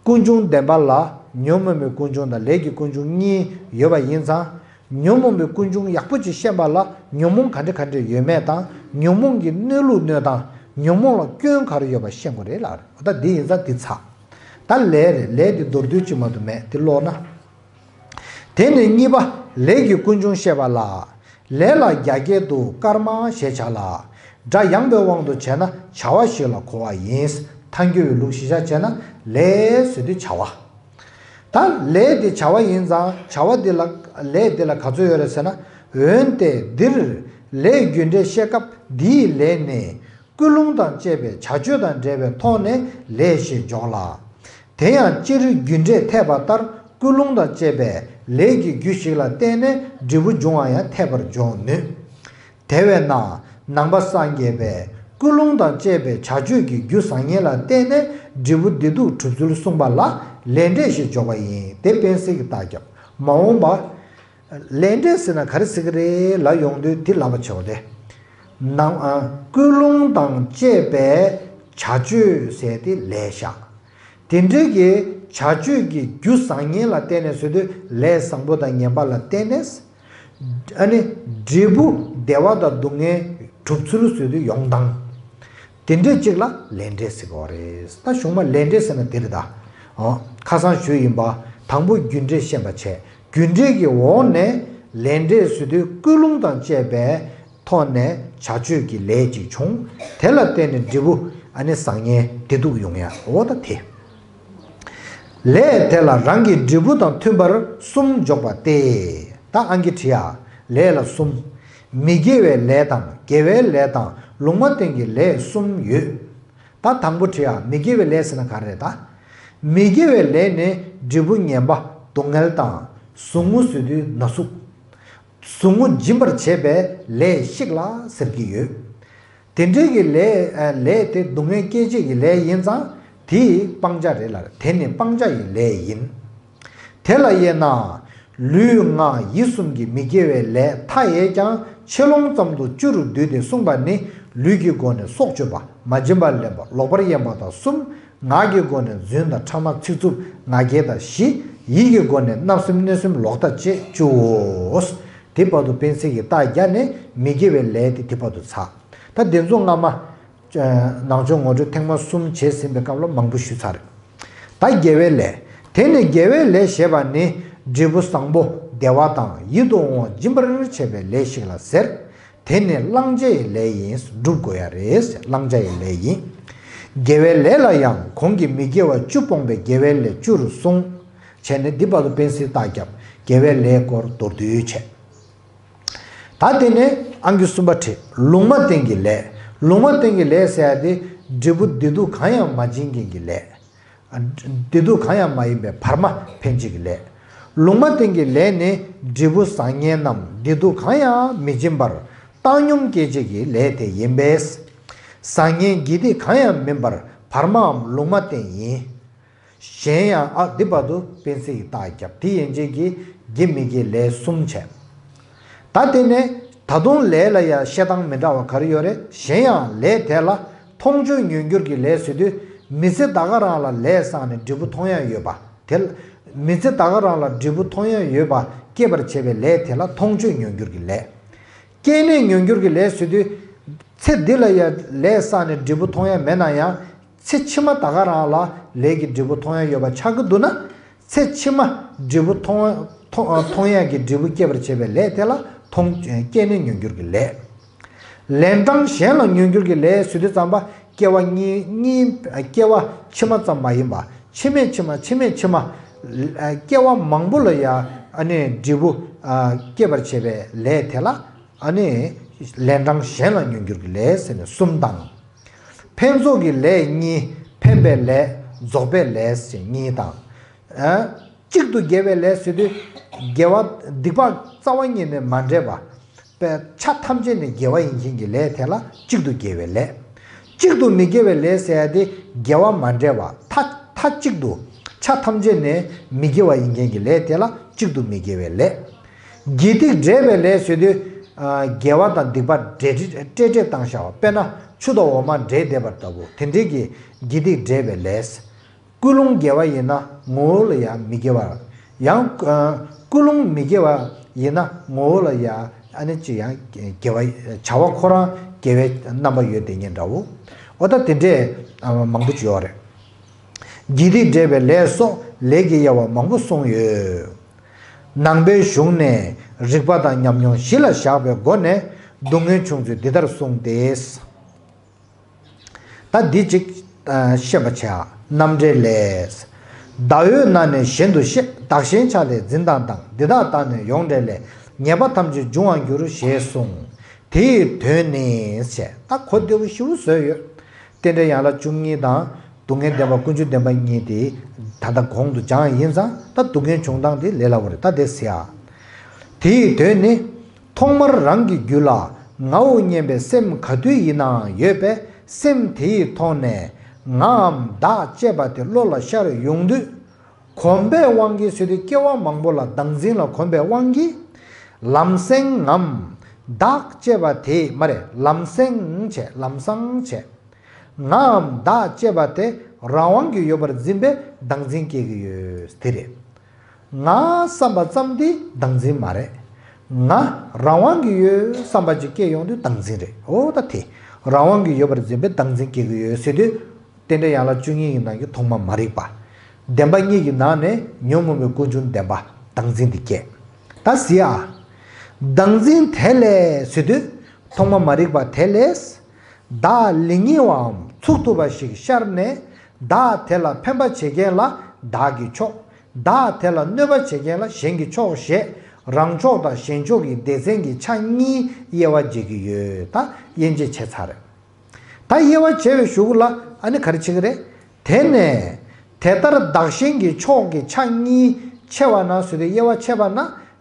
ཀུན་འབྱུང་བདེན་པ་ལ་ཉོན་མོངས་པའི་ཀུན་འབྱུང་དང་ལས་ཀྱི་ཀུན་འབྱུང་གཉིས་ཡོད་པ་ཡིན་ཙང་། ཉོན་མོངས་པའི་ཀུན་འབྱུང་ཡག་པོ་ཅིག་ཤེས་པ་ལ་ཉོན་མོངས་ག་འདྲ་ག་འདྲ་ཡོད་མེད་དང་། ཉོན་མོངས་ཀྱི་གནོད་ལུགས་གནོད་སྟངས། ཉོན་མོངས་ལ་སྐྱོན་ག་རེ་ཡོད་པ་ཤེས་དགོས་རེད་ལ། འོ་ད་འདི་ཡིན་ཙང་འདི་ཚར། ད་ལས་རེད། ལས་འདི་མདོར་བསྡུས་ཅིག་མ་གཏོགས་མེད། འདི་ཀློག་ན། དེ་ནས་གཉིས་པ། ལས་ཀྱི་ཀུན་འབྱུང་བཤད་པ་ལ། ལས་ལ་རྒྱ་སྐད་དུ་ཀརྨ་ཞེས་བྱ་ལ། སྒྲ་ཡངས་པའི་དབང་དུ་བྱས་ན་བྱ་བ་ཞིག་ལ་གོ་བ་ཡིན། ཐལ་འགྱུར་བའི་ལུགས་གཞི་བཞག་བྱས་ན་ལས་ཟེར་དུས་བྱ་བ། ད་ལས་དེ་བྱ་བ་ཡིན་ཙང་བྱ་བ་དེ་ལ། ལས་དེ་ལ་ག་ཚོད་ཡོད་རེད་ཟེར་ན། འོན་ཏེ་འདིར་ལས་རྒྱུ་འབྲས་བཤད་སྐབས་འདིའི་ལས་ནི། ཀུན་སློང་དང་བཅས་པའི་བྱ་སྤྱོད་དང་འབྲེལ་བའི་ཐོག་ནས་ལས་ཞེས་འཇོག་ལ། དེ་ཡང་སྤྱིར་རྒྱུ་འབྲས་འཐད་པ་ལྟར་ཀུན་སློང་དང་བཅས་པའི་ལས་ཀྱི་རྒྱུ་ཞིག་ལ་བརྟེན་ནས་འབྲས་བུ་འབྱུང་བ་ཡང་འཐད་པར་འཇོག་ནུས། དེ་བས་ན་ནང་པ་སངས་རྒྱས་པས་ཀུན་སློང་དང་བཅས་པའི་བྱ་སྤྱོད་ཀྱི་རྒྱུ་བཟང་ངན་ལ་བརྟེན་ནས་འབྲས་བུ་བདེ་སྡུག་གྲུབ་ཚུལ་གསུངས་པ་ལ་ལས་འབྲས་ཞེས་འཇོག་པ་ཡིན། དེ་དཔེ་གསལ་གྱི་རྟགས་རྒྱབ། མ་འོངས་པ། ལས་འབྲས་ཟེར་ན་ག་རེ་ཟེར་གི་རེད་ལབ་ཡོང་དུས་དེ་ལབ་པ་བྱེད་དགོས་ཏེ། ནང་ཨ། ཀུན་སློང་དང་བཅས་པའི་བྱ་སྤྱོད་ཟེར་ཏེ་ལས་བཞག། དེ་འདྲའི་གི་བྱ་སྤྱོད་ཀྱི་རྒྱུ་བཟང་ངན་ལ་བརྟེན་ནས་ཟེར་དུས་ལས་བཟང་པོ་དང་ངན་པ་ལ་བརྟེན་ནས། ཨ་ནི་འབྲས་བུ་བདེ་བ་དང་སྡུག་བསྔལ་གྲུབ་ཚུལ་ཟེར་དུས་ཡོང་སྟངས། དེ་འདྲས་གཅིག་ལ་ལས་འབྲས་ཟེར་གྱི་ཡོད་རེད། ད་གཞུང་མ་ལས་འབྲས་ཟེར་ན་དེ་རེད་ད། ཨོ། ཁ་སང་ཞུས་ཡིན་པ། དང་པོ་རྒྱུ་འབྲས་ཤེས་པ་བྱས། རྒྱུ་འབྲས་ཀྱི་འོག་ནས་ལས་འབྲས་ཟེར་དུས་ཀུན་སློང་དང་བཅས་པའི་ཐོག་ནས་བྱ་སྤྱོད་ཀྱི་ལས་ཅིག་བྱུང་། དེ་ལ་བརྟེན་ནས་འབྲས་བུ་ཨ་ནི་བཟང་ངན་བདེ་སྡུག་ཡོང་ཡ། འོ་ད་དེ། ལས་དེ་ལ་རང་གི་འབྲས་བུ་དང་མཐུན་པར་གསུམ་འཇོག་པ་སྟེ། ད་ཨང་ཀི་བྲིས་ཡ། ལས་ལ་གསུམ། མི་དགེ་བའི་ལས་དང་དགེ་བའི་ལས་དང་ལུང་མ་བསྟན་གྱི་ལས་གསུམ་ཡོད། ད་དང་པོ་བྲིས་ཡ། མི་དགེ་བའི་ལས་ཟེར་ན་ག་རེ་རེད་ད། མི་དགེ་བའི་ལས་ནི་འབྲས་བུ་ངན་པ་སྡུག་བསྔལ་དང་ཟུག་རྔུ་ཟེར་དུས་ན་ཟུག་ཟུག་རྔུ་འབྱིན་པར་བྱེད་པའི་ལས་ཤིག་ལ་ཟེར་གྱི་ཡོད། དེ་འདྲའི་གི་ལས་ལས་དེ་སྡུག་བསྔལ་སྐྱེད་བྱེད་ཀྱི་ལས་ཡིན་ཙང་དེ་སྤང་བྱ་རེད་ལ། དེ་ནི་སྤང་བྱ་ཡི་ལས་ཡིན། དེ་ལ་དབྱེ་ན། ལུས་ངག་ཡིད་གསུམ་གྱི་མི་དགེ་བའི་ལས་མཐའ་ཡས་ཀྱང་ཆེ་ལོང་ཙམ་དུ་བཅུ་རུ་བསྡུས་ཏེ་གསུངས་པ་ནི་ལུས་ཀྱི་སྒོ་ནས་སྲོག་གཅོད་པ། མ་བྱིན་པར་ལེན་པ། ལོག་པར་གཡེམ་པ་དང་གསུམ། ངག་གི་སྒོ་ནས་རྫུན་དང་ཕྲ་མ་ཚིག་རྩུབ་ང་རྒྱལ་དང་བཞི། ཡིད་ཀྱི་སྒོ་ནས་བརྣབ་སེམས་གནོད་སེམས་ལོག་ལྟ་བཅས་བཅུའོ། དེ་བར་དུ་དཔེ་མཚོན་གྱི་རྟགས་བརྒྱབ་ནས་མི་དགེ་བའི་ལས་དེ་དེ་བར་དུ་ཚར། ད་འདི་ཚོ་སྔ་མ། ནང་ཆོས་ངོ་སྤྲོད་ཐེངས་མ་གསུམ་བྱས་ཟིན་པའི་སྐབས་ལ་མང་པོ་ཞུས་ཚར་རེད། ད་དགེ་བའི་ལས། དེ་ནི་དགེ་བའི་ལས་ཞེས་པ་ནི་འབྲས་བུ་བཟང་པོ་བདེ་བ་དང་ཡིད་དུ་འོང་བ་སྦྱིན་པར་བྱེད་པའི་ལས་ཤིག་ལ་ཟེར། དེ་ནི་བླང་བྱའི་ལས་ཡིན། སྒྲུབ་དགོས་ཡ་རེད། བླང་བྱ་ཡི་ལས་ཡིན། དགེ་བའི་ལས་ལ་ཡང་གོང་གི་མི་དགེ་བ་བཅུ་སྤོང་བའི་དགེ་བའི་ལས་བཅུ་རུ་གསུངས། བྱས་ནས་འདི་བར་དུ་དཔེ་མཚོན་རྟགས་བརྒྱབ། དགེ་བའི་ལས་སྐོར་མདོར་བསྡུས་བྱས། ད་དེ་ནས་ཨང་ཀི་གསུམ་པ་བྲིས། ལུང་མ་བསྟན་གྱི་ལས། ལུང་མ་བསྟན་གྱི་ལས་ཟེར་ཡ་དེ་འབྲས་བུ་བདེ་སྡུག་གང་ཡང་མ་སྦྱིན་མཁན་གྱི་ལས། བདེ་སྡུག་གང་ཡང་མ་ཡིན་པའི་བར་མ་འཕེན་བྱེད་ཀྱི་ལས། ལུང་མ་བསྟན་གྱི་ལས་ནི་འབྲས་བུ་བཟང་ངན་ནམ་བདེ་སྡུག་གང་ཡང་མི་སྦྱིན་པར་བཏང་སྙོམས་སྐྱེད་བྱེད་ཀྱི་ལས་དེ་ཡིན་པས། བཟང་ངན་དགེ་སྡིག་གང་ཡང་མིན་པར་བར་མའམ་ལུང་མ་བསྟན་ཡིན། གཞན་ཡང་། ཨ། འདི་བར་དུ་དཔེ་མཚོན་གྱི་རྟགས་བརྒྱབ། དེ་ཡན་ཆད་ཀྱིས་དགེ་མི་དགེའི་ལས་གསུམ་བྱས། ད་དེ་ནས་ད་དུང་ལས་ལ་ཡང་བཤད་སྟངས་མི་འདྲ་བ་ག་རེ་ཡོད་རེད། གཞན་ཡང་ལས་དེ་ལ་མཐོང་ཆོས་མྱོང་འགྱུར་གྱི་ལས་ཟེར་དུས། མི་ཚེ་ད་ག་རང་ལ་ལས་བསགས་ནས་འབྲས་བུ་མཐོང་ཡ་ཡོད་པ་དེ། མི་ཚེ་ད་ག་རང་ལ་འབྲས་བུ་མཐོང་ཡ་ཡོད་པ་སྐྱེད་པར་བྱེད་པའི་ལས་དེ་ལ་མཐོང་ཆོས་མྱོང་འགྱུར་གྱི་ལས། སྐྱེས་ནས་མྱོང་འགྱུར་གྱི་ལས་ཟེར་དུས། ཚེ་འདི་ལ་ཡང་ལས་བསགས་ནས་འབྲས་བུ་མཐོང་ཡ་མེད་ན་ཡང་། ཚེ་ཕྱི་མ་ད་ག་རང་ལ་ལས་ཀྱི་འབྲས་བུ་མཐོང་ཡ་ཡོད་པ་ཆགས་ཀྱི་འདུག་ན། ཚེ་ཕྱི་མ་འབྲས་བུ་མཐོང་མཐོང་མཐོང་ཡ་གི་འབྲས་བུ་སྐྱེད་པར་བྱེད་པའི་ལས་དེ་ལ་མཐོང་སྐྱེས་ནས་ཉོན་གྱུར་གྱི་ལས། ལན་གྲངས་གཞན་ལ་ཉོན་གྱུར་གྱི་ལས་ཟེར་དུས་ཙམ་པ། སྐྱེ་བ་གཉིས་གཉིས། སྐྱེ་བ་ཕྱི་མ་ཙམ་མ་ཡིན་པ། ཕྱི་མའི་ཕྱི་མ། ཕྱི་མའི་ཕྱི་མ། སྐྱེ་བ་མང་པོ་ལ་ཡང་ཨ་ནི་འབྲས་བུ་སྐྱེད་པར་བྱེད་པའི་ལས་དེ་ལ་ཨ་ནི་ལན་གྲངས་གཞན་ལ་ཉོན་གྱུར་གྱི་ལས་ཟེར་ནས་གསུམ་དང་། ཕན་ཚོགས་ཀྱི་ལས་གཉིས། ཕན་པའི་ལས། རྫོགས་པའི་ལས་ཟེར་གཉིས་དང་། གཅིག་ཏུ་དགེ་བའི་ལས་ཟེར་དུས། དགེ་བ་སྡིག་པ་རྩ་བ་ཉིད་ནས་མ་འདྲེས་པ། པའི་ཆ་ཐམས་ཅད་ནས་དགེ་བ་ཡིན་མཁན་གྱི་ལས་དེ་ལ་གཅིག་ཏུ་དགེ་བའི་ལས། གཅིག་ཏུ་མི་དགེ་བའི་ལས་ཟེར་ཡ་དེ་དགེ་བ་མ་འདྲེས་པ། མཐའ་མཐའ་གཅིག་ཏུ་ཆ་ཐམས་ཅད་ནས་མི་དགེ་བ་ཡིན་མཁན་གྱི་ལས་དེ་ལ་གཅིག་ཏུ་མི་དགེ་བའི་ལས། དགེ་སྡིག་འདྲེས་པའི་ལས་ཟེར་དུས། དགེ་བ་དང་སྡིག་པ་འདྲེས་འདྲེས་བཏང་བཞག་པ། དཔེར་ན་ཆུ་དང་འོ་མ་འདྲེས་བསྡད་པ་ལྟ་བུ། དེ་འདྲས་ཀྱི་དགེ་སྡིག་འདྲེས་པའི་ལས། ཀུན་སློང་དགེ་བ་ཡིན་ན་ངོ་བོ་ལ་ཡང་མི་དགེ་བ། ཡང་ཀུན་སློང་མི་དགེ་བ་ཡིན་ན་ངོ་བོ་ལ་ཡང་ཨ་ནི་ཅི་ཡང་དགེ་བ། བྱ་བ་ཁོ་རང་དགེ་བའི་རྣམ་པ་ཡོད་དེ་ཉིད་འདྲ་བོ། འོ་ད་དེ་འདྲས་མང་པོ་ཅིག་ཡོད་རེད། དགེ་སྡིག་འདྲེས་པའི་ལས་སོགས་ལས་ཀྱི་དབྱེ་བ་མང་པོ་གསུངས་ཡོད། ནང་པའི་གཞུང་ནས་རིགས་པ་དང་ཉམས་མྱོང་གཞི་ལ་བཞག་པའི་སྒོ་ནས་སྡུག་བསྔལ་བྱུང་ཚུལ་འདི་ལྟར་གསུངས་ཏེ། ད་འདི་གཅིག་ཤེས་པ་བྱ། རྣམ་འགྲེལ་ལས། ཟླ་འོད་སྣང་ནས་གཞན་དུ་ཤེས། བདག་གཞན་ཆགས་ལས་འཛིན་སྟངས་དང་། འདི་དག་བརྟགས་ནས་ཡོངས་བསྒྲིལ་ལས། ཉེས་པ་ཐམས་ཅད་འབྱུང་བར་འགྱུར་ཞེས་གསུངས། དེ་ཡི་དོན་ནི་ཞེས། ད་གོ་བདེ་པོ་ཞེ་པོ་བཟོས་ཡོད། རྟེན་འབྲེལ་ཡན་ལག་བཅུ་གཉིས་དང་། སྡུག་བསྔལ་བདེན་པ་ཀུན་འབྱུང་བདེན་པ་གཉིས་དེ་ད་ལྟ་གོང་དུ་སྦྱངས་ཡིན་ཙང་། ད་སྡུག་བསྔལ་བྱུང་སྟངས་དེ་ལས་སླ་བོ་རེད། ད་དེ་ཟེར་ཡ། དེ་ཡི་དོན་ནི། ཐོག་མར་རང་གི་རྒྱུད་ལ་ངའོ་སྙམ་པའི་སེམས་ག་དུས་ཡིན་ནའང་ཡོད་པས། སེམས་དེ་ཡི་ཐོག་ནས་ངའམ་བདག་ཅེས་པ་དེ་བློ་ལ་ཤར་ཡོང་དུས། གོམས་པའི་དབང་གིས་ཟེར་དུས། སྐྱེ་བ་མང་པོ་ལ་བདག་འཛིན་ལ་གོམས་པའི་དབང་གིས། ལམ་སེང་ངམ་བདག་ཅེས་པ་དེ། མ་རེད། ལམ་སེང་བྱས། ལམ་སང་བྱས། ངའམ་བདག་ཅེས་པ་དེ་རང་དབང་གིས་ཡོད་པར་འཛིན་པའི་བདག་འཛིན་སྐྱེ་གི་ཡོད། དེ་རེད། ང་བསམ་པ་ཙམ་དེ་བདག་འཛིན་མ་རེད། ང་རང་དབང་གིས་ཡོད་བསམ་པ་ཅིག་སྐྱེ་ཡོང་དུས་བདག་འཛིན་རེད། འོ་ད་དེ་རང་དབང་གིས་ཡོད་པར་འཛིན་པའི་བདག་འཛིན་སྐྱེ་གི་ཡོད་ཟེར་དུས། རྟེན་འབྲེལ་ཡན་ལག་བཅུ་གཉིས་ཀྱི་ནང་གི་ཐོག་མ་མ་རིག་པ། བདེན་པ་གཉིས་ཀྱི་ནང་ནས་ཉོན་མོངས་པའི་ཀུན་འབྱུང་བདེན་པ་བདག་འཛིན་དེ་སྐྱེ། ད་གཟིགས་ཨ། བདག་འཛིན་དེ་ལས་ཟེར་དུས། ཐོག་མ་མ་རིག་པ་དེ་ལས། བདག་ལེགས་ཉེས་པའམ་ཚུགས་ཐུབ་པ་ཞིག་ཤར་ནས། བདག་དེ་ལ་ཕན་པ་བྱེད་མཁན་ལ་བདག་གི་ཕྱོགས། བདག་དེ་ལ་གནོད་པ་བྱེད་མཁན་ལ་གཞན་གྱི་ཕྱོགས་ཞེས། རང་ཕྱོགས་དང་གཞན་ཕྱོགས་ཀྱི་སྡེ་ཚན་གྱི་ཆ་གཉིས་དབྱེ་བ་འབྱེད་ཀྱི་ཡོད། ད་དབྱེ་འབྱེད་བྱས་ཚར་རེད། ད་དབྱེ་བ་འབྱེད་པའི་གཞུག་ལ་ཨ་ནི་ག་རེ་བྱེད་ཀྱི་རེད། དེ་ནས་དེ་ལྟར་བདག་གཞན་གྱི་ཕྱོགས་ཀྱི་ཆ་གཉིས་ཕྱེ་བ་ན་ཟེར་དུས། དབྱེ་བ་ཕྱེ་བ་ན།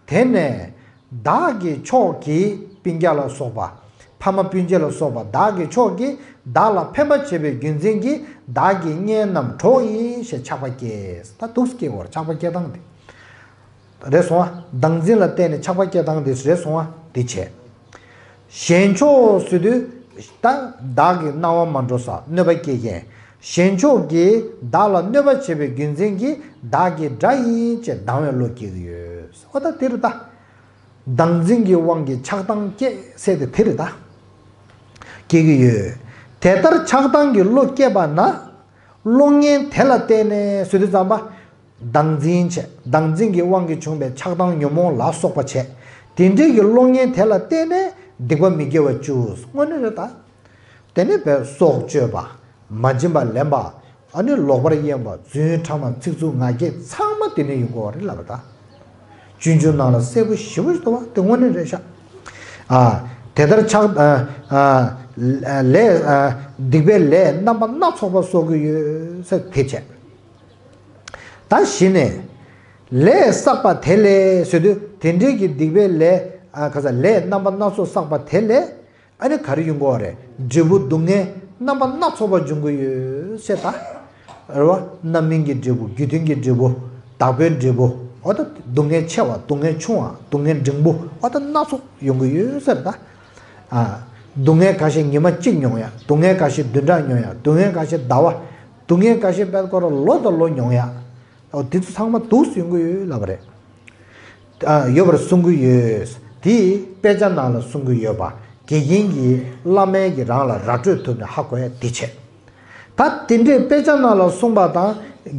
དེ་ནས་བདག་གི་ཕྱོགས་ཀྱི་སྤུན་ཀྱག་ལ་སོགས་པ། ཕ་མ་སྤུན་མཆེད་ལ་སོགས་པ་བདག་གི་ཕྱོགས་ཀྱིས་བདག་ལ་ཕན་པ་བྱེད་པའི་རྒྱུ་མཚན་གྱིས། བདག་གི་གཉེན་རྣམས་གྲོགས་ཡིན་ཞེས་ཆགས་པ་སྐྱེས། ད་འདུག་སེ་སྐྱེ་དགོས་རེད། ཆགས་པ་སྐྱེ་སྟངས་དེ། རེད་སོང་ཨ། བདག་འཛིན་ལ་བརྟེན་ནས་ཆགས་པ་སྐྱེ་སྟངས་དེ་རེད་སོང་ཨ། དེ་བྱས། གཞན་ཕྱོགས་ཟེར་དུས། ད་བདག་གི་སྣང་བ་མ་འགྲོ་ས་གནོད་པ་སྐྱེལ་མཁན། གཞན་ཕྱོགས་ཀྱིས་བདག་ལ་གནོད་པ་བྱེད་པའི་རྒྱུ་མཚན་གྱིས་བདག་གི་དགྲ་ཡིན་ཅེས་སྡང་བའི་བློ་སྐྱེ་གི་ཡོད། འོ་ད་དེ་རེད་ད། བདག་འཛིན་གྱི་དབང་གིས་ཆགས་སྡང་སྐྱེ་ཟེར་དེ་དེ་རེད་ད། སྐྱེ་གི་ཡོད། དེ་ལྟར་ཆགས་སྡང་གི་བློ་སྐྱེས་པ་ན། བློ་ངན་དེ་ལ་བརྟེན་ནས་ཟེར་དུས་ཙམ་པ། བདག་འཛིན་བྱས། བདག་འཛིན་གྱི་དབང་གིས་བྱུང་བའི་ཆགས་སྡང་ཉོན་མོངས་ལ་སོགས་པ་བྱས། དེ་འདྲའི་གི་བློ་ངན་དེ་ལ་བརྟེན་ནས་སྡིག་པ་མི་དགེ་བ་བཅུ། དངོས་གནས་རེད་ད། དེ་ནས་བས་སྲོག་གཅོད་པ། མ་བྱིན་པ་ལེན་པ། ཨ་ནི་ལོག་པར་གཡེམ་པ། རྫུན་ཕྲ་མ། ཚིག་རྩུབ། ང་རྒྱལ། ཚང་མ་དེ་ནས་ཡོང་གི་ཡོད་རེད་ལབ་པ་ད། སྤྱོད་འཇུག་ནང་ལ་གསལ་པོ་ཞེ་པོ་ཞིག་འདུག་བ། དེ་དངོས་གནས་རེད་ཤག་ཨ། དེ་ལྟར་ཆགས། ཨ། ཨ། ལས། ཨ། སྡིག་པའི་ལས་རྣམ་པ་སྣ་ཚོགས་པ་གསོག་གི་ཡོད་ཟེར་དེ་བྱས། ད་གཞི་ནས་ལས་བསགས་པ་དེ་ལས་ཟེར་དུས། དེ་འདྲའི་གི་སྡིག་པའི་ལས། ཨ། ག་ས་ལས་རྣམ་པ་སྣ་ཚོགས་བསགས་པ་དེ་ལས། ཨ་ནི་ག་རེ་ཡོང་གི་ཡོད་རེད། འབྲས་བུ་སྡུག་བསྔལ་རྣམ་པ་སྣ་ཚོགས་པ་འབྱུང་གི་ཡོད་ཟེར་ད། རེད་བ། རྣམ་སྨིན་གྱི་འབྲས་བུ། རྒྱུ་མཐུན་གྱི་འབྲས་བུ། བདག་པོའི་འབྲས་བུ། འོ་ད་སྡུག་བསྔལ་ཆེ་བ། སྡུག་བསྔལ་ཆུང་བ། སྡུག་བསྔལ་འབྲིང་པོ། འོ་ད་སྣ་ཚོགས་ཡོང་གི་ཡོད་ཟེར་ད། ཨ། སྡུག་བསྔལ་ཁ་ཤས་ཉི་མ་གཅིག་མྱོང་ཡ། སྡུག་བསྔལ་ཁ་ཤས་བདུན་ཕྲག་མྱོང་ཡ། སྡུག་བསྔལ་ཁ་ཤས་ཟླ་བ། སྡུག་བསྔལ་ཁ་ཤས་དཔེ་སྐོར་ལོ་དང་ལོ་མྱོང་ཡ། འོ་དེ་ཚོ་ཚང་མ་འདུག་སེ་ཡོང་གི་ཡོད་ལབ་པ་རེད། ཨ། ཡོད་པར་གསུང་གི་ཡོད། དེ་དཔེ་ཆ་ནང་ལ་གསུང་གི་ཡོད་པ། དགེ་རྒན་གྱིས་བླ་མའི་གི་རང་ལ་ར་སྤྲོད་ཐུབ་ནས་ཧ་གོ་ཡ་དེ་བྱས། ད་དེ་འདྲའི་དཔེ་ཆ་ནང་ལ་གསུངས་པ་དང་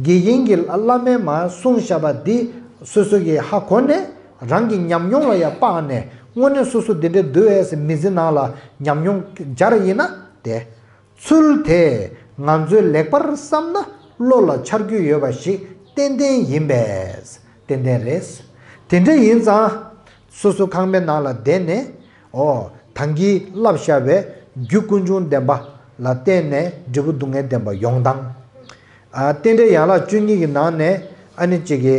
དགེ་རྒན་གྱིས་བླ་མའི་མར་གསུངས་བཞག་པ་འདི་སོ་སོ་གིས་ཧ་གོ་ནས་རང་གི་ཉམས་མྱོང་ལ་ཡང་དཔག་ནས་དངོས་གནས་སོ་སོ་འདི་འདྲའི་འདུག་ཨེ་ཟེར་མི་ཚེ་ནང་ལ་ཉམས་མྱོང་སྦྱར་ཡིན་ན་དེ། ཚུལ་དེས་ང་ཚོའི་ལེགས་པར་བསམ་ན་བློ་ལ་འཆར་རྒྱུ་ཡོད་པ་ཞིག་ཏན་ཏན་ཡིན་པས། ཏན་ཏན་རེད། དེ་འདྲ་ཡིན་ཙང་། སོ་སོ་ཁང་པའི་ནང་ལ་བསྡད་ནས། ཨོ། ད་གིན་བསླབས་བཞག་པའི་རྒྱུ་ཀུན་འབྱུང་བདེན་པ་ལ་བརྟེན་ནས་འབྲས་བུ་སྡུག་བསྔལ་བདེན་པ་ཡོང་སྟངས། ཨ། རྟེན་འབྲེལ་ཡན་ལག་བཅུ་གཉིས་ཀྱི་ནང་ནས་ཨ་ནི་གཅིག་གི་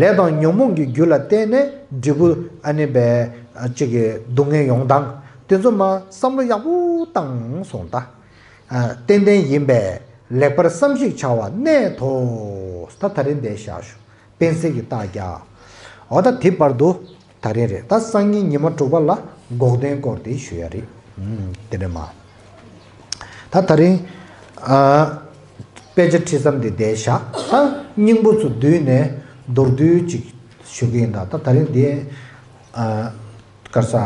ལས་དང་ཉོན་མོངས་ཀྱི་རྒྱུ་ལ་བརྟེན་ནས་འབྲས་བུ་ཨ་ནི་བས་གཅིག་གི་སྡུག་བསྔལ་ཡོང་སྟངས་དེ་ཚོ་མ་བསམ་བློ་ཡག་པོ་བཏང་སོང་ད། ཨ། ཏན་ཏན་ཡིན་པས་ལེགས་པར་བསམ་ཞིག་བྱ་བ་གནད་དོ། ད་ད་རིང་འདིར་བཞག་ཞུ། དཔེ་གསལ་གྱི་རྟགས་རྒྱག། འོ་ད་དེ་བར་དུ་ད་རེས་རེད། ད་སང་ཉིན་ཉི་མ་དྲུག་པ་ལ་འགོག་བདེན་སྐོར་དེ་ཞུ་ཡ་རེད། ཨུམ། དེ་ནས་མ། ད་ད་རིང་ཨ། དཔེ་ཆ་ཁྲིད་མཚམས་དེ་འདིར་བཞག། ད་སྙིང་པོ་ཚོ་བསྡུས་ནས་མདོར་བསྡུས་ཅིག་ཞུ་གི་ཡིན། ད་ད་ད་རིང་འདི་ཨ། དཀར་ས།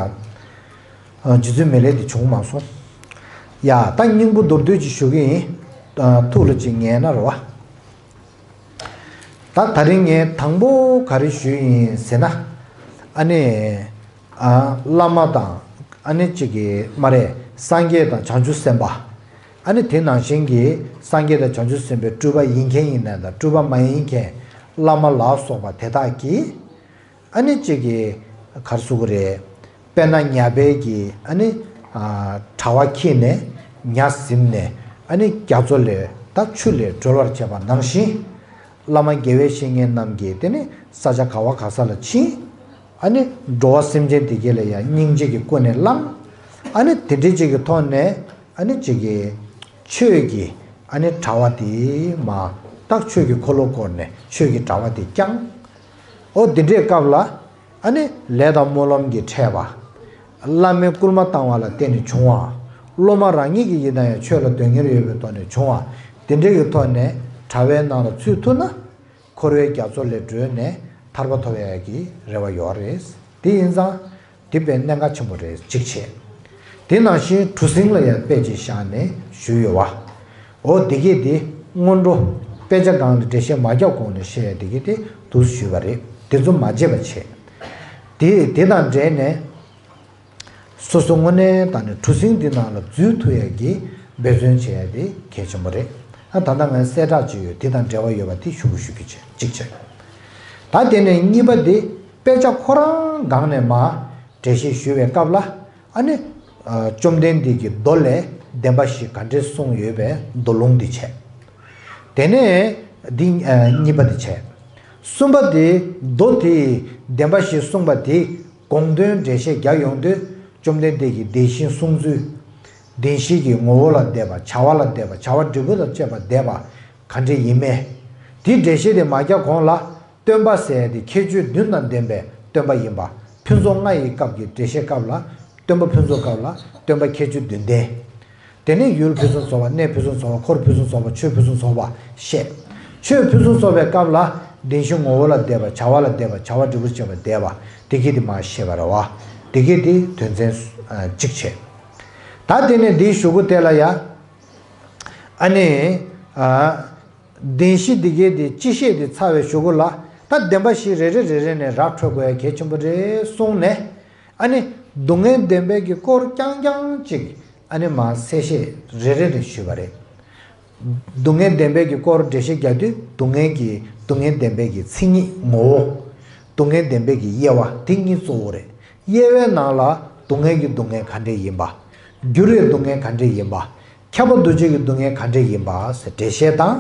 ཨ། རྗེ་བཙུན་མི་ལས་དེ་བྱུང་མ་སོང་། ཡ། ད་སྙིང་པོ་མདོར་བསྡུས་ཅིག་ཞུ་གི་ཡིན། ཨ། ཐུགས་ལ་ཅིག་ངེས་ན་རེད་བ། ད་ད་རིང་ངས་དང་པོ་ག་རེ་ཞུས་ཡིན་ཟེར་ན། ཨ་ནི། ཨ། བླ་མ་དང་ཨ་ནི་གཅིག་གི་མ་རེད། སངས་རྒྱས་དང་བྱང་ཆུབ་སེམས་དཔའ། ཨ་ནི་དེ་ནང་བཞིན་གྱི་སངས་རྒྱས་དང་བྱང་ཆུབ་སེམས་དཔའི་སྤྲུལ་པ་ཡིན་མཁན་ཡིན་ན་དང་སྤྲུལ་པ་མ་ཡིན་མཁན་བླ་མ་ལ་སོགས་པ་དེ་དག་གིས། ཨ་ནི་གཅིག་གིས་ག་རེ་ཟེར་དགོས་རེད། དཔེར་ན་ཉ་དཔལ་གྱིས་ཨ་ནི། ཨ། དྲ་བ་འཁྱེར་ནས་ཉ་ཟིན་ནས་ཨ་ནི་རྒྱ་མཚོ་ལས་ད་ཆུ་ལས་སྒྲོལ་བར་བྱེད་པ་ནང་བཞིན། བླ་མ་དགེ་བའི་བཤེས་གཉེན་རྣམས་ཀྱིས་དེ་ནི་ས་ཆ་ག་བ་ག་ས་ལ་ཕྱིན། ཨ་ནི་འགྲོ་བ་སེམས་ཅན་དེ་གས་ལ་ཡང་སྙིང་རྗེ་གི་སྒོ་ནས་བསླངས། ཨ་ནི་དེ་འདྲའི་ཅིག་གི་ཐོག་ནས། ཨ་ནི་གཅིག་གིས་ཆོས་ཀྱི་ཨ་ནི་དྲ་བ་དེ་མ་ད་ཆོས་ཀྱི་འཁོར་ལོ་བསྐོར་ནས་ཆོས་ཀྱི་དྲ་བ་དེ་བསྐྱངས། ཨོ་དེ་འདྲའི་སྐབས་ལ་ཨ་ནི་ལས་དང་སྨོན་ལམ་གྱི་འཕྲད་པ། བླ་མའི་སྐུལ་མ་བཏང་བ་ལ་བརྟེན་ནས་བྱུང་བ། སློབ་མ་རང་ཉིད་ཀྱིས་ཡིན་ན་ཡང་ཆོས་ལ་དོན་གཉེར་ཡོད་པའི་ཐོག་ནས་བྱུང་བ། དེ་འདྲའི་གི་ཐོག་ནས་དྲ་བའི་ནང་ལ་ཚུད་ཐུབ་ན། འཁོར་བའི་རྒྱ་མཚོ་ལས་སྒྲོལ་ནས་ཐར་པ་ཐོབ་ཡག་གི་རེ་བ་ཡོད་རེད། དེ་ཡིན་ཙང་། དེ་དཔེ་གནད་འགག་ཆེན་པོ་རེད། གཅིག་བྱས། དེ་ནང་བཞིན་གྲུ་གཟིངས་ལ་ཡང་དཔེ་ཅིག་བཞག་ནས་ཞུས་ཡོད་བ། འོ་དེ་གས་དེ་སྔོན་འགྲོ་དཔེ་ཆ་སྒང་ལ་འགྲེལ་བཤད་མ་རྒྱག་གོང་ནས་བཤད་ཡ་དེ་གས་དེ་འདུག་ཞུས་པ་རེད། དེ་ཚོ་མ་བརྗེད་པ་བྱས། དེ་དེ་དང་འབྲེལ་ནས། སོ་སོ་དངོས་གནས་ད་ནི་གྲུ་གཟིངས་འདི་ནང་ལ་འཛུལ་ཐུབ་ཡས་ཀྱི་འབད་བརྩོན་བྱེད་ཡས་དེ་གལ་ཆེན་པོ་རེད། ཨ་ད་ལྟ་ང་གསལ་བསྒྲགས་ཅིག་ཡོད། དེ་དང་འབྲེལ་བ་ཡོད་པ་དེ་ཞུ་གི་ཞུ་གི་བྱས་གཅིག་བྱས། ད་དེ་ནས་གཉིས་པ་དེ་དཔེ་ཆ་ཁོ་རང་སྒང་ནས་མ་འགྲེལ་བཤད་ཞུ་བའི་སྐབས་ལ་ཨ་ནི་བཅོམ་ལྡན་འདས་ཀྱིས་མདོ་ལས་བདེན་པ་བཞི་ག་འདྲས་གསུངས་ཡོད་པའི་མདོ་ལུང་འདི་བྱས། དེ་ནས་འདི་གཉིས་པ་དེ་བྱས། གསུམ་པ་དེ་མདོ་དེས་བདེན་པ་བཞི་གསུངས་པ་དེ། དགོངས་དོན་འགྲེལ་བཤད་རྒྱག་ཡོང་དུས་བཅོམ་ལྡན་འདས་ཀྱིས་བདེན་ཞེན་གསུངས་ཚུལ། བདེན་བཞི་གི་ངོ་བོ་ལ་བསྡད་པ། བྱ་བ་ལ་བསྡད་པ། བྱ་བ་འབྲས་བུ་དང་བཅས་པ་བསྡད་པ་ག་འདྲས་ཡིན་མིན། དེའི་འགྲེལ་བཤད་དེ་མ་རྒྱག་གོང་ལ་སྟོན་པ་ཟེར་ཡ་དེ་ཁྱད་ཆོས་བདུན་དང་ལྡན་པའི་སྟོན་པ་ཡིན་པ། ཕུན་ཚོགས་ལྔ་ཡི་སྐབས་ཀྱི་འགྲེལ་བཤད་སྐབས་ལ་སྟོན་པ་ཕུན་ཚོགས་སྐབས་ལ་སྟོན་པ་ཁྱད་ཆོས་བདུན་ལྡན། དེ་ནས་ཡུལ་ཕུན་སུམ་ཚོགས་པ། གནས་ཕུན་སུམ་ཚོགས་པ། འཁོར་ཕུན་སུམ་ཚོགས་པ། ཆོས་ཕུན་སུམ་ཚོགས་པ་བཤད། ཆོས་ཕུན་སུམ་ཚོགས་པའི་སྐབས་ལ་བདེན་བཞི་ངོ་བོ་ལ་བསྡད་པ། བྱ་བ་ལ་བསྡད་པ། བྱ་བ་འབྲས་བུར་བྱེད་པ་བསྡད་པ། དེ་གི་དེ་མ་བཤད་པ་རེད་བ། དེ་གི་དེ་དོན་ཚན་གཅིག་བྱས། ད་དེ་ནས་འདིའི་གཞུག་གུ་དེ་ལ་ཡ། ཨ་ནི། ཨ། བདེན་བཞི་འདི་གའི་དེ་སྤྱི་བཤད་དེ་ཚར་བའི་གཞུག་གུ་ལ་ད་བདེན་པ་བཞི་རེ་རེ་རེ་རེ་ནས་ར་འཕྲོད་དགོས་ཡ་གལ་ཆེན་པོ་རེད་གསུངས་ནས། ཨ་ནི། སྡུག་བསྔལ་བདེན་པའི་གི་སྐོར་རྐྱང་རྐྱང་ཅིག་ཨ་ནི་མར་གསལ་བཤད་རེ་རེ་ནས་ཞུས་པ་རེད། སྡུག་བསྔལ་བདེན་པའི་གི་སྐོར་འགྲེལ་བཤད་རྒྱག་དུས་སྡུག་བསྔལ་གྱི་སྡུག་བསྔལ་བདེན་པའི་གི་མཚན་ཉིད་ངོ་བོ། སྡུག་བསྔལ་བདེན་པའི་གི་དབྱེ་བ་དེ་གཉིས་གཙོ་བོ་རེད། དབྱེ་བའི་ནང་ལ་སྡུག་བསྔལ་གྱི་སྡུག་བསྔལ་ག་འདྲས་ཡིན་པ། འགྱུར་བའི་སྡུག་བསྔལ་ག་འདྲས་ཡིན་པ། ཁྱབ་པ་འདུ་བྱེད་ཀྱི་སྡུག་བསྔལ་ག་འདྲས་ཡིན་པ་ཟེར་འགྲེལ་བཤད་དང་།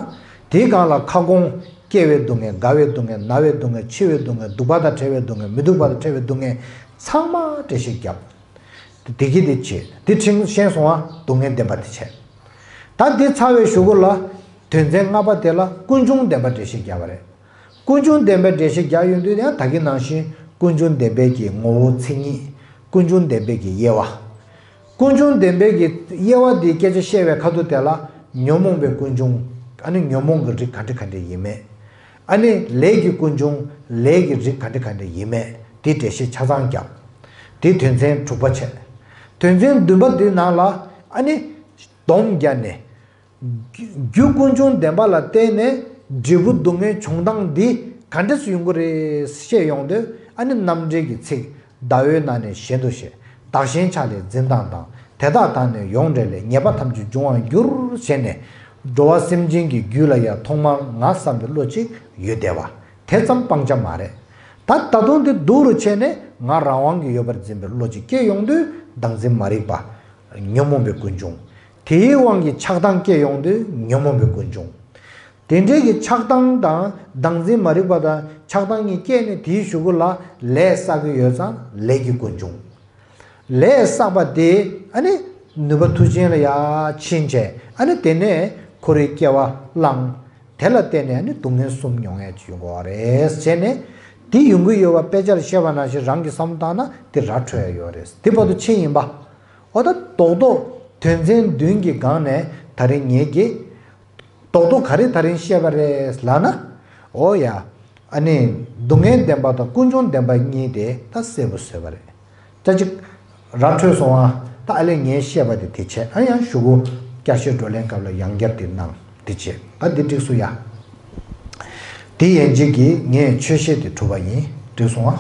དེའི་སྒང་ལ་ཁ་སྐོང་། སྐྱེ་བའི་སྡུག་བསྔལ། རྒ་བའི་སྡུག་བསྔལ། ན་བའི་སྡུག་བསྔལ། འཆི་བའི་སྡུག་བསྔལ། སྡུག་པ་དང་བྲལ་བའི་སྡུག་བསྔལ། མི་སྡུག་པ་དང་བྲལ་བའི་སྡུག་བསྔལ་ཚང་མ་འགྲེལ་བཤད་བརྒྱབ། དེ་གི་དེ་བྱེད། དེ་ཕྱིན་ཤེས་སོང་བ་སྡུག་བསྔལ་བདེན་པ་དེ་བྱས། ད་དེ་ཚར་བའི་གཞུག་གུ་ལ་དོན་ཚན་ལྔ་པ་དེ་ལ་ཀུན་འབྱུང་བདེན་པ་འགྲེལ་བཤད་བརྒྱབ་པ་རེད། ཀུན་འབྱུང་བདེན་པའི་འགྲེལ་བཤད་རྒྱག་ཡོང་དུས་ཡང་ད་གིན་ནང་བཞིན་ཀུན་འབྱུང་བདེན་པའི་གི་ངོ་བོ་མཚན་ཉིད། ཀུན་འབྱུང་བདེན་པའི་གི་དབྱེ་བ། ཀུན་འབྱུང་བདེན་པའི་གི་དབྱེ་བ་འདིའི་སྐད་ཆ་བཤད་པའི་ཁ་ཐུག་དེ་ལ་ཉོན་མོངས་པའི་ཀུན་འབྱུང་། ཨ་ནི་ཉོན་མོངས་ཀྱི་རིགས་ག་འདྲ་ག་འདྲ་ཡིན་མིན། ཨ་ནི་ལས་ཀྱི་ཀུན་འབྱུང་། ལས་ཀྱི་རིགས་ག་འདྲ་ག་འདྲ་ཡིན་མིན་དེ་འགྲེལ་བཤད་ཆ་ཚང་བརྒྱབ། དེ་དོན་ཚན་དྲུག་པ་བྱས། དོན་ཚན་བདུན་པ་འདིའི་ནང་ལ་ཨ་ནི་སྡོམ་བརྒྱབ་ནས། རྒྱུ་ཀུན་འབྱུང་བདེན་པ་ལ་བརྟེན་ནས་འབྲས་བུ་སྡུག་བསྔལ་བྱུང་སྟངས་འདི་ག་འདྲ་སེ་ཡོང་གི་རེད་བཤད་ཡོང་དུས། ཨ་ནི་རྣམ་འགྲེལ་གྱི་ཚིག་ཟླ་འོད་ནང་ནས་གཞན་དུ་ཤེས། བདག་གཞན་ཆ་ལས་འཛིན་སྟངས་དང་། དེ་དག་དག་ནས་ཡོངས་འབྲེལ་ལས། ཉེས་པ་ཐམས་ཅད་འབྱུང་བར་འགྱུར། ཞེས་ནས། འགྲོ་བ་སེམས་ཅན་གྱི་རྒྱུད་ལ་ཡང་ཐོག་མར་ང་བསམ་པའི་བློ་གཅིག་ཡོད་བསྡད་པ། དེ་ཙམ་སྤང་བྱ་མ་རེད། ད་ད་དུང་དེ་སྡུག་རུ་ཕྱེ་ནས་ང་རང་དབང་གིས་ཡོད་པར་འཛིན་པའི་བློ་གཅིག་སྐྱེ་ཡོང་དུས་བདག་འཛིན་མ་རིག་པ། ཉོན་མོངས་པའི་ཀུན་འབྱུང་། དེའི་དབང་གིས་ཆགས་སྡང་སྐྱེ་ཡོང་དུས་ཉོན་མོངས་པའི་ཀུན་འབྱུང་། དེ་འདྲའི་གི་ཆགས་སྡང་དང་བདག་འཛིན་མ་རིག་པ་དང་ཆགས་སྡང་གཉིས་སྐྱེས་ནས་དེའི་གཞུག་གུ་ལ་ལས་བསགས་ཀྱི་ཡོད་ཙང་ལས་ཀྱི་ཀུན་འབྱུང་། ལས་བསགས་པ་དེ་ཨ་ནི་ནུས་པ་མཐུ་ཅན་ལ་ཡར་ཕྱིན་བྱས། ཨ་ནི་དེ་ནས་འཁོར་བའི་སྐྱེ་བ་བླངས། དེ་ལ་བརྟེན་ནས་ཨ་ནི་སྡུག་བསྔལ་གསུམ་མྱོང་ཡས་ཡོང་གི་རེད་བྱས་ནས། དེ་ཡོང་གི་ཡོད་པ་དཔེ་ཆ་ལ་བཤད་པ་ནང་བཞིན་རང་གིས་བསམ་བློ་བཏང་ན་དེ་ར་འཕྲོད་ཡ་ཡོད་རེད། དེ་བར་དུ་ཕྱིན་ཡིན་པ། འོ་ད་རྡོག་རྡོག་དོན་ཚན་བདུན་གྱི་སྒང་ནས་ད་རིང་ངེད་ཀྱིས་རྡོག་རྡོག་ག་རེ་ད་རིང་བཤད་པ་རེད་ལབ་ན། འོ་ཡ། ཨ་ནི་སྡུག་བསྔལ་བདེན་པ་དང་ཀུན་འབྱུང་བདེན་པ་གཉིས་དེ་ད་གསལ་པོ་བཟོས་པ་རེད། ད་ཅིག་ར་འཕྲོད་སོང་ཨ། ད་ཨ་ལས་ངས་བཤད་པ་དེ་དེ་བྱས། ཨ་ཡང་གཞུག་གུ་བསྐྱར་བཤད་བགྲོ་གླེང་སྐབས་ལ་ཡང་བསྐྱར་དེ་གནང་དེ་བྱས། ད་འདི་འགྲིག་སོང་ཡ། དེ་ཡན་ཆད་ཀྱིས་ངས་ཆོས་བཤད་དེ་གྲུབ་པ་ཡིན། འགྲིག་སོང་ཨ།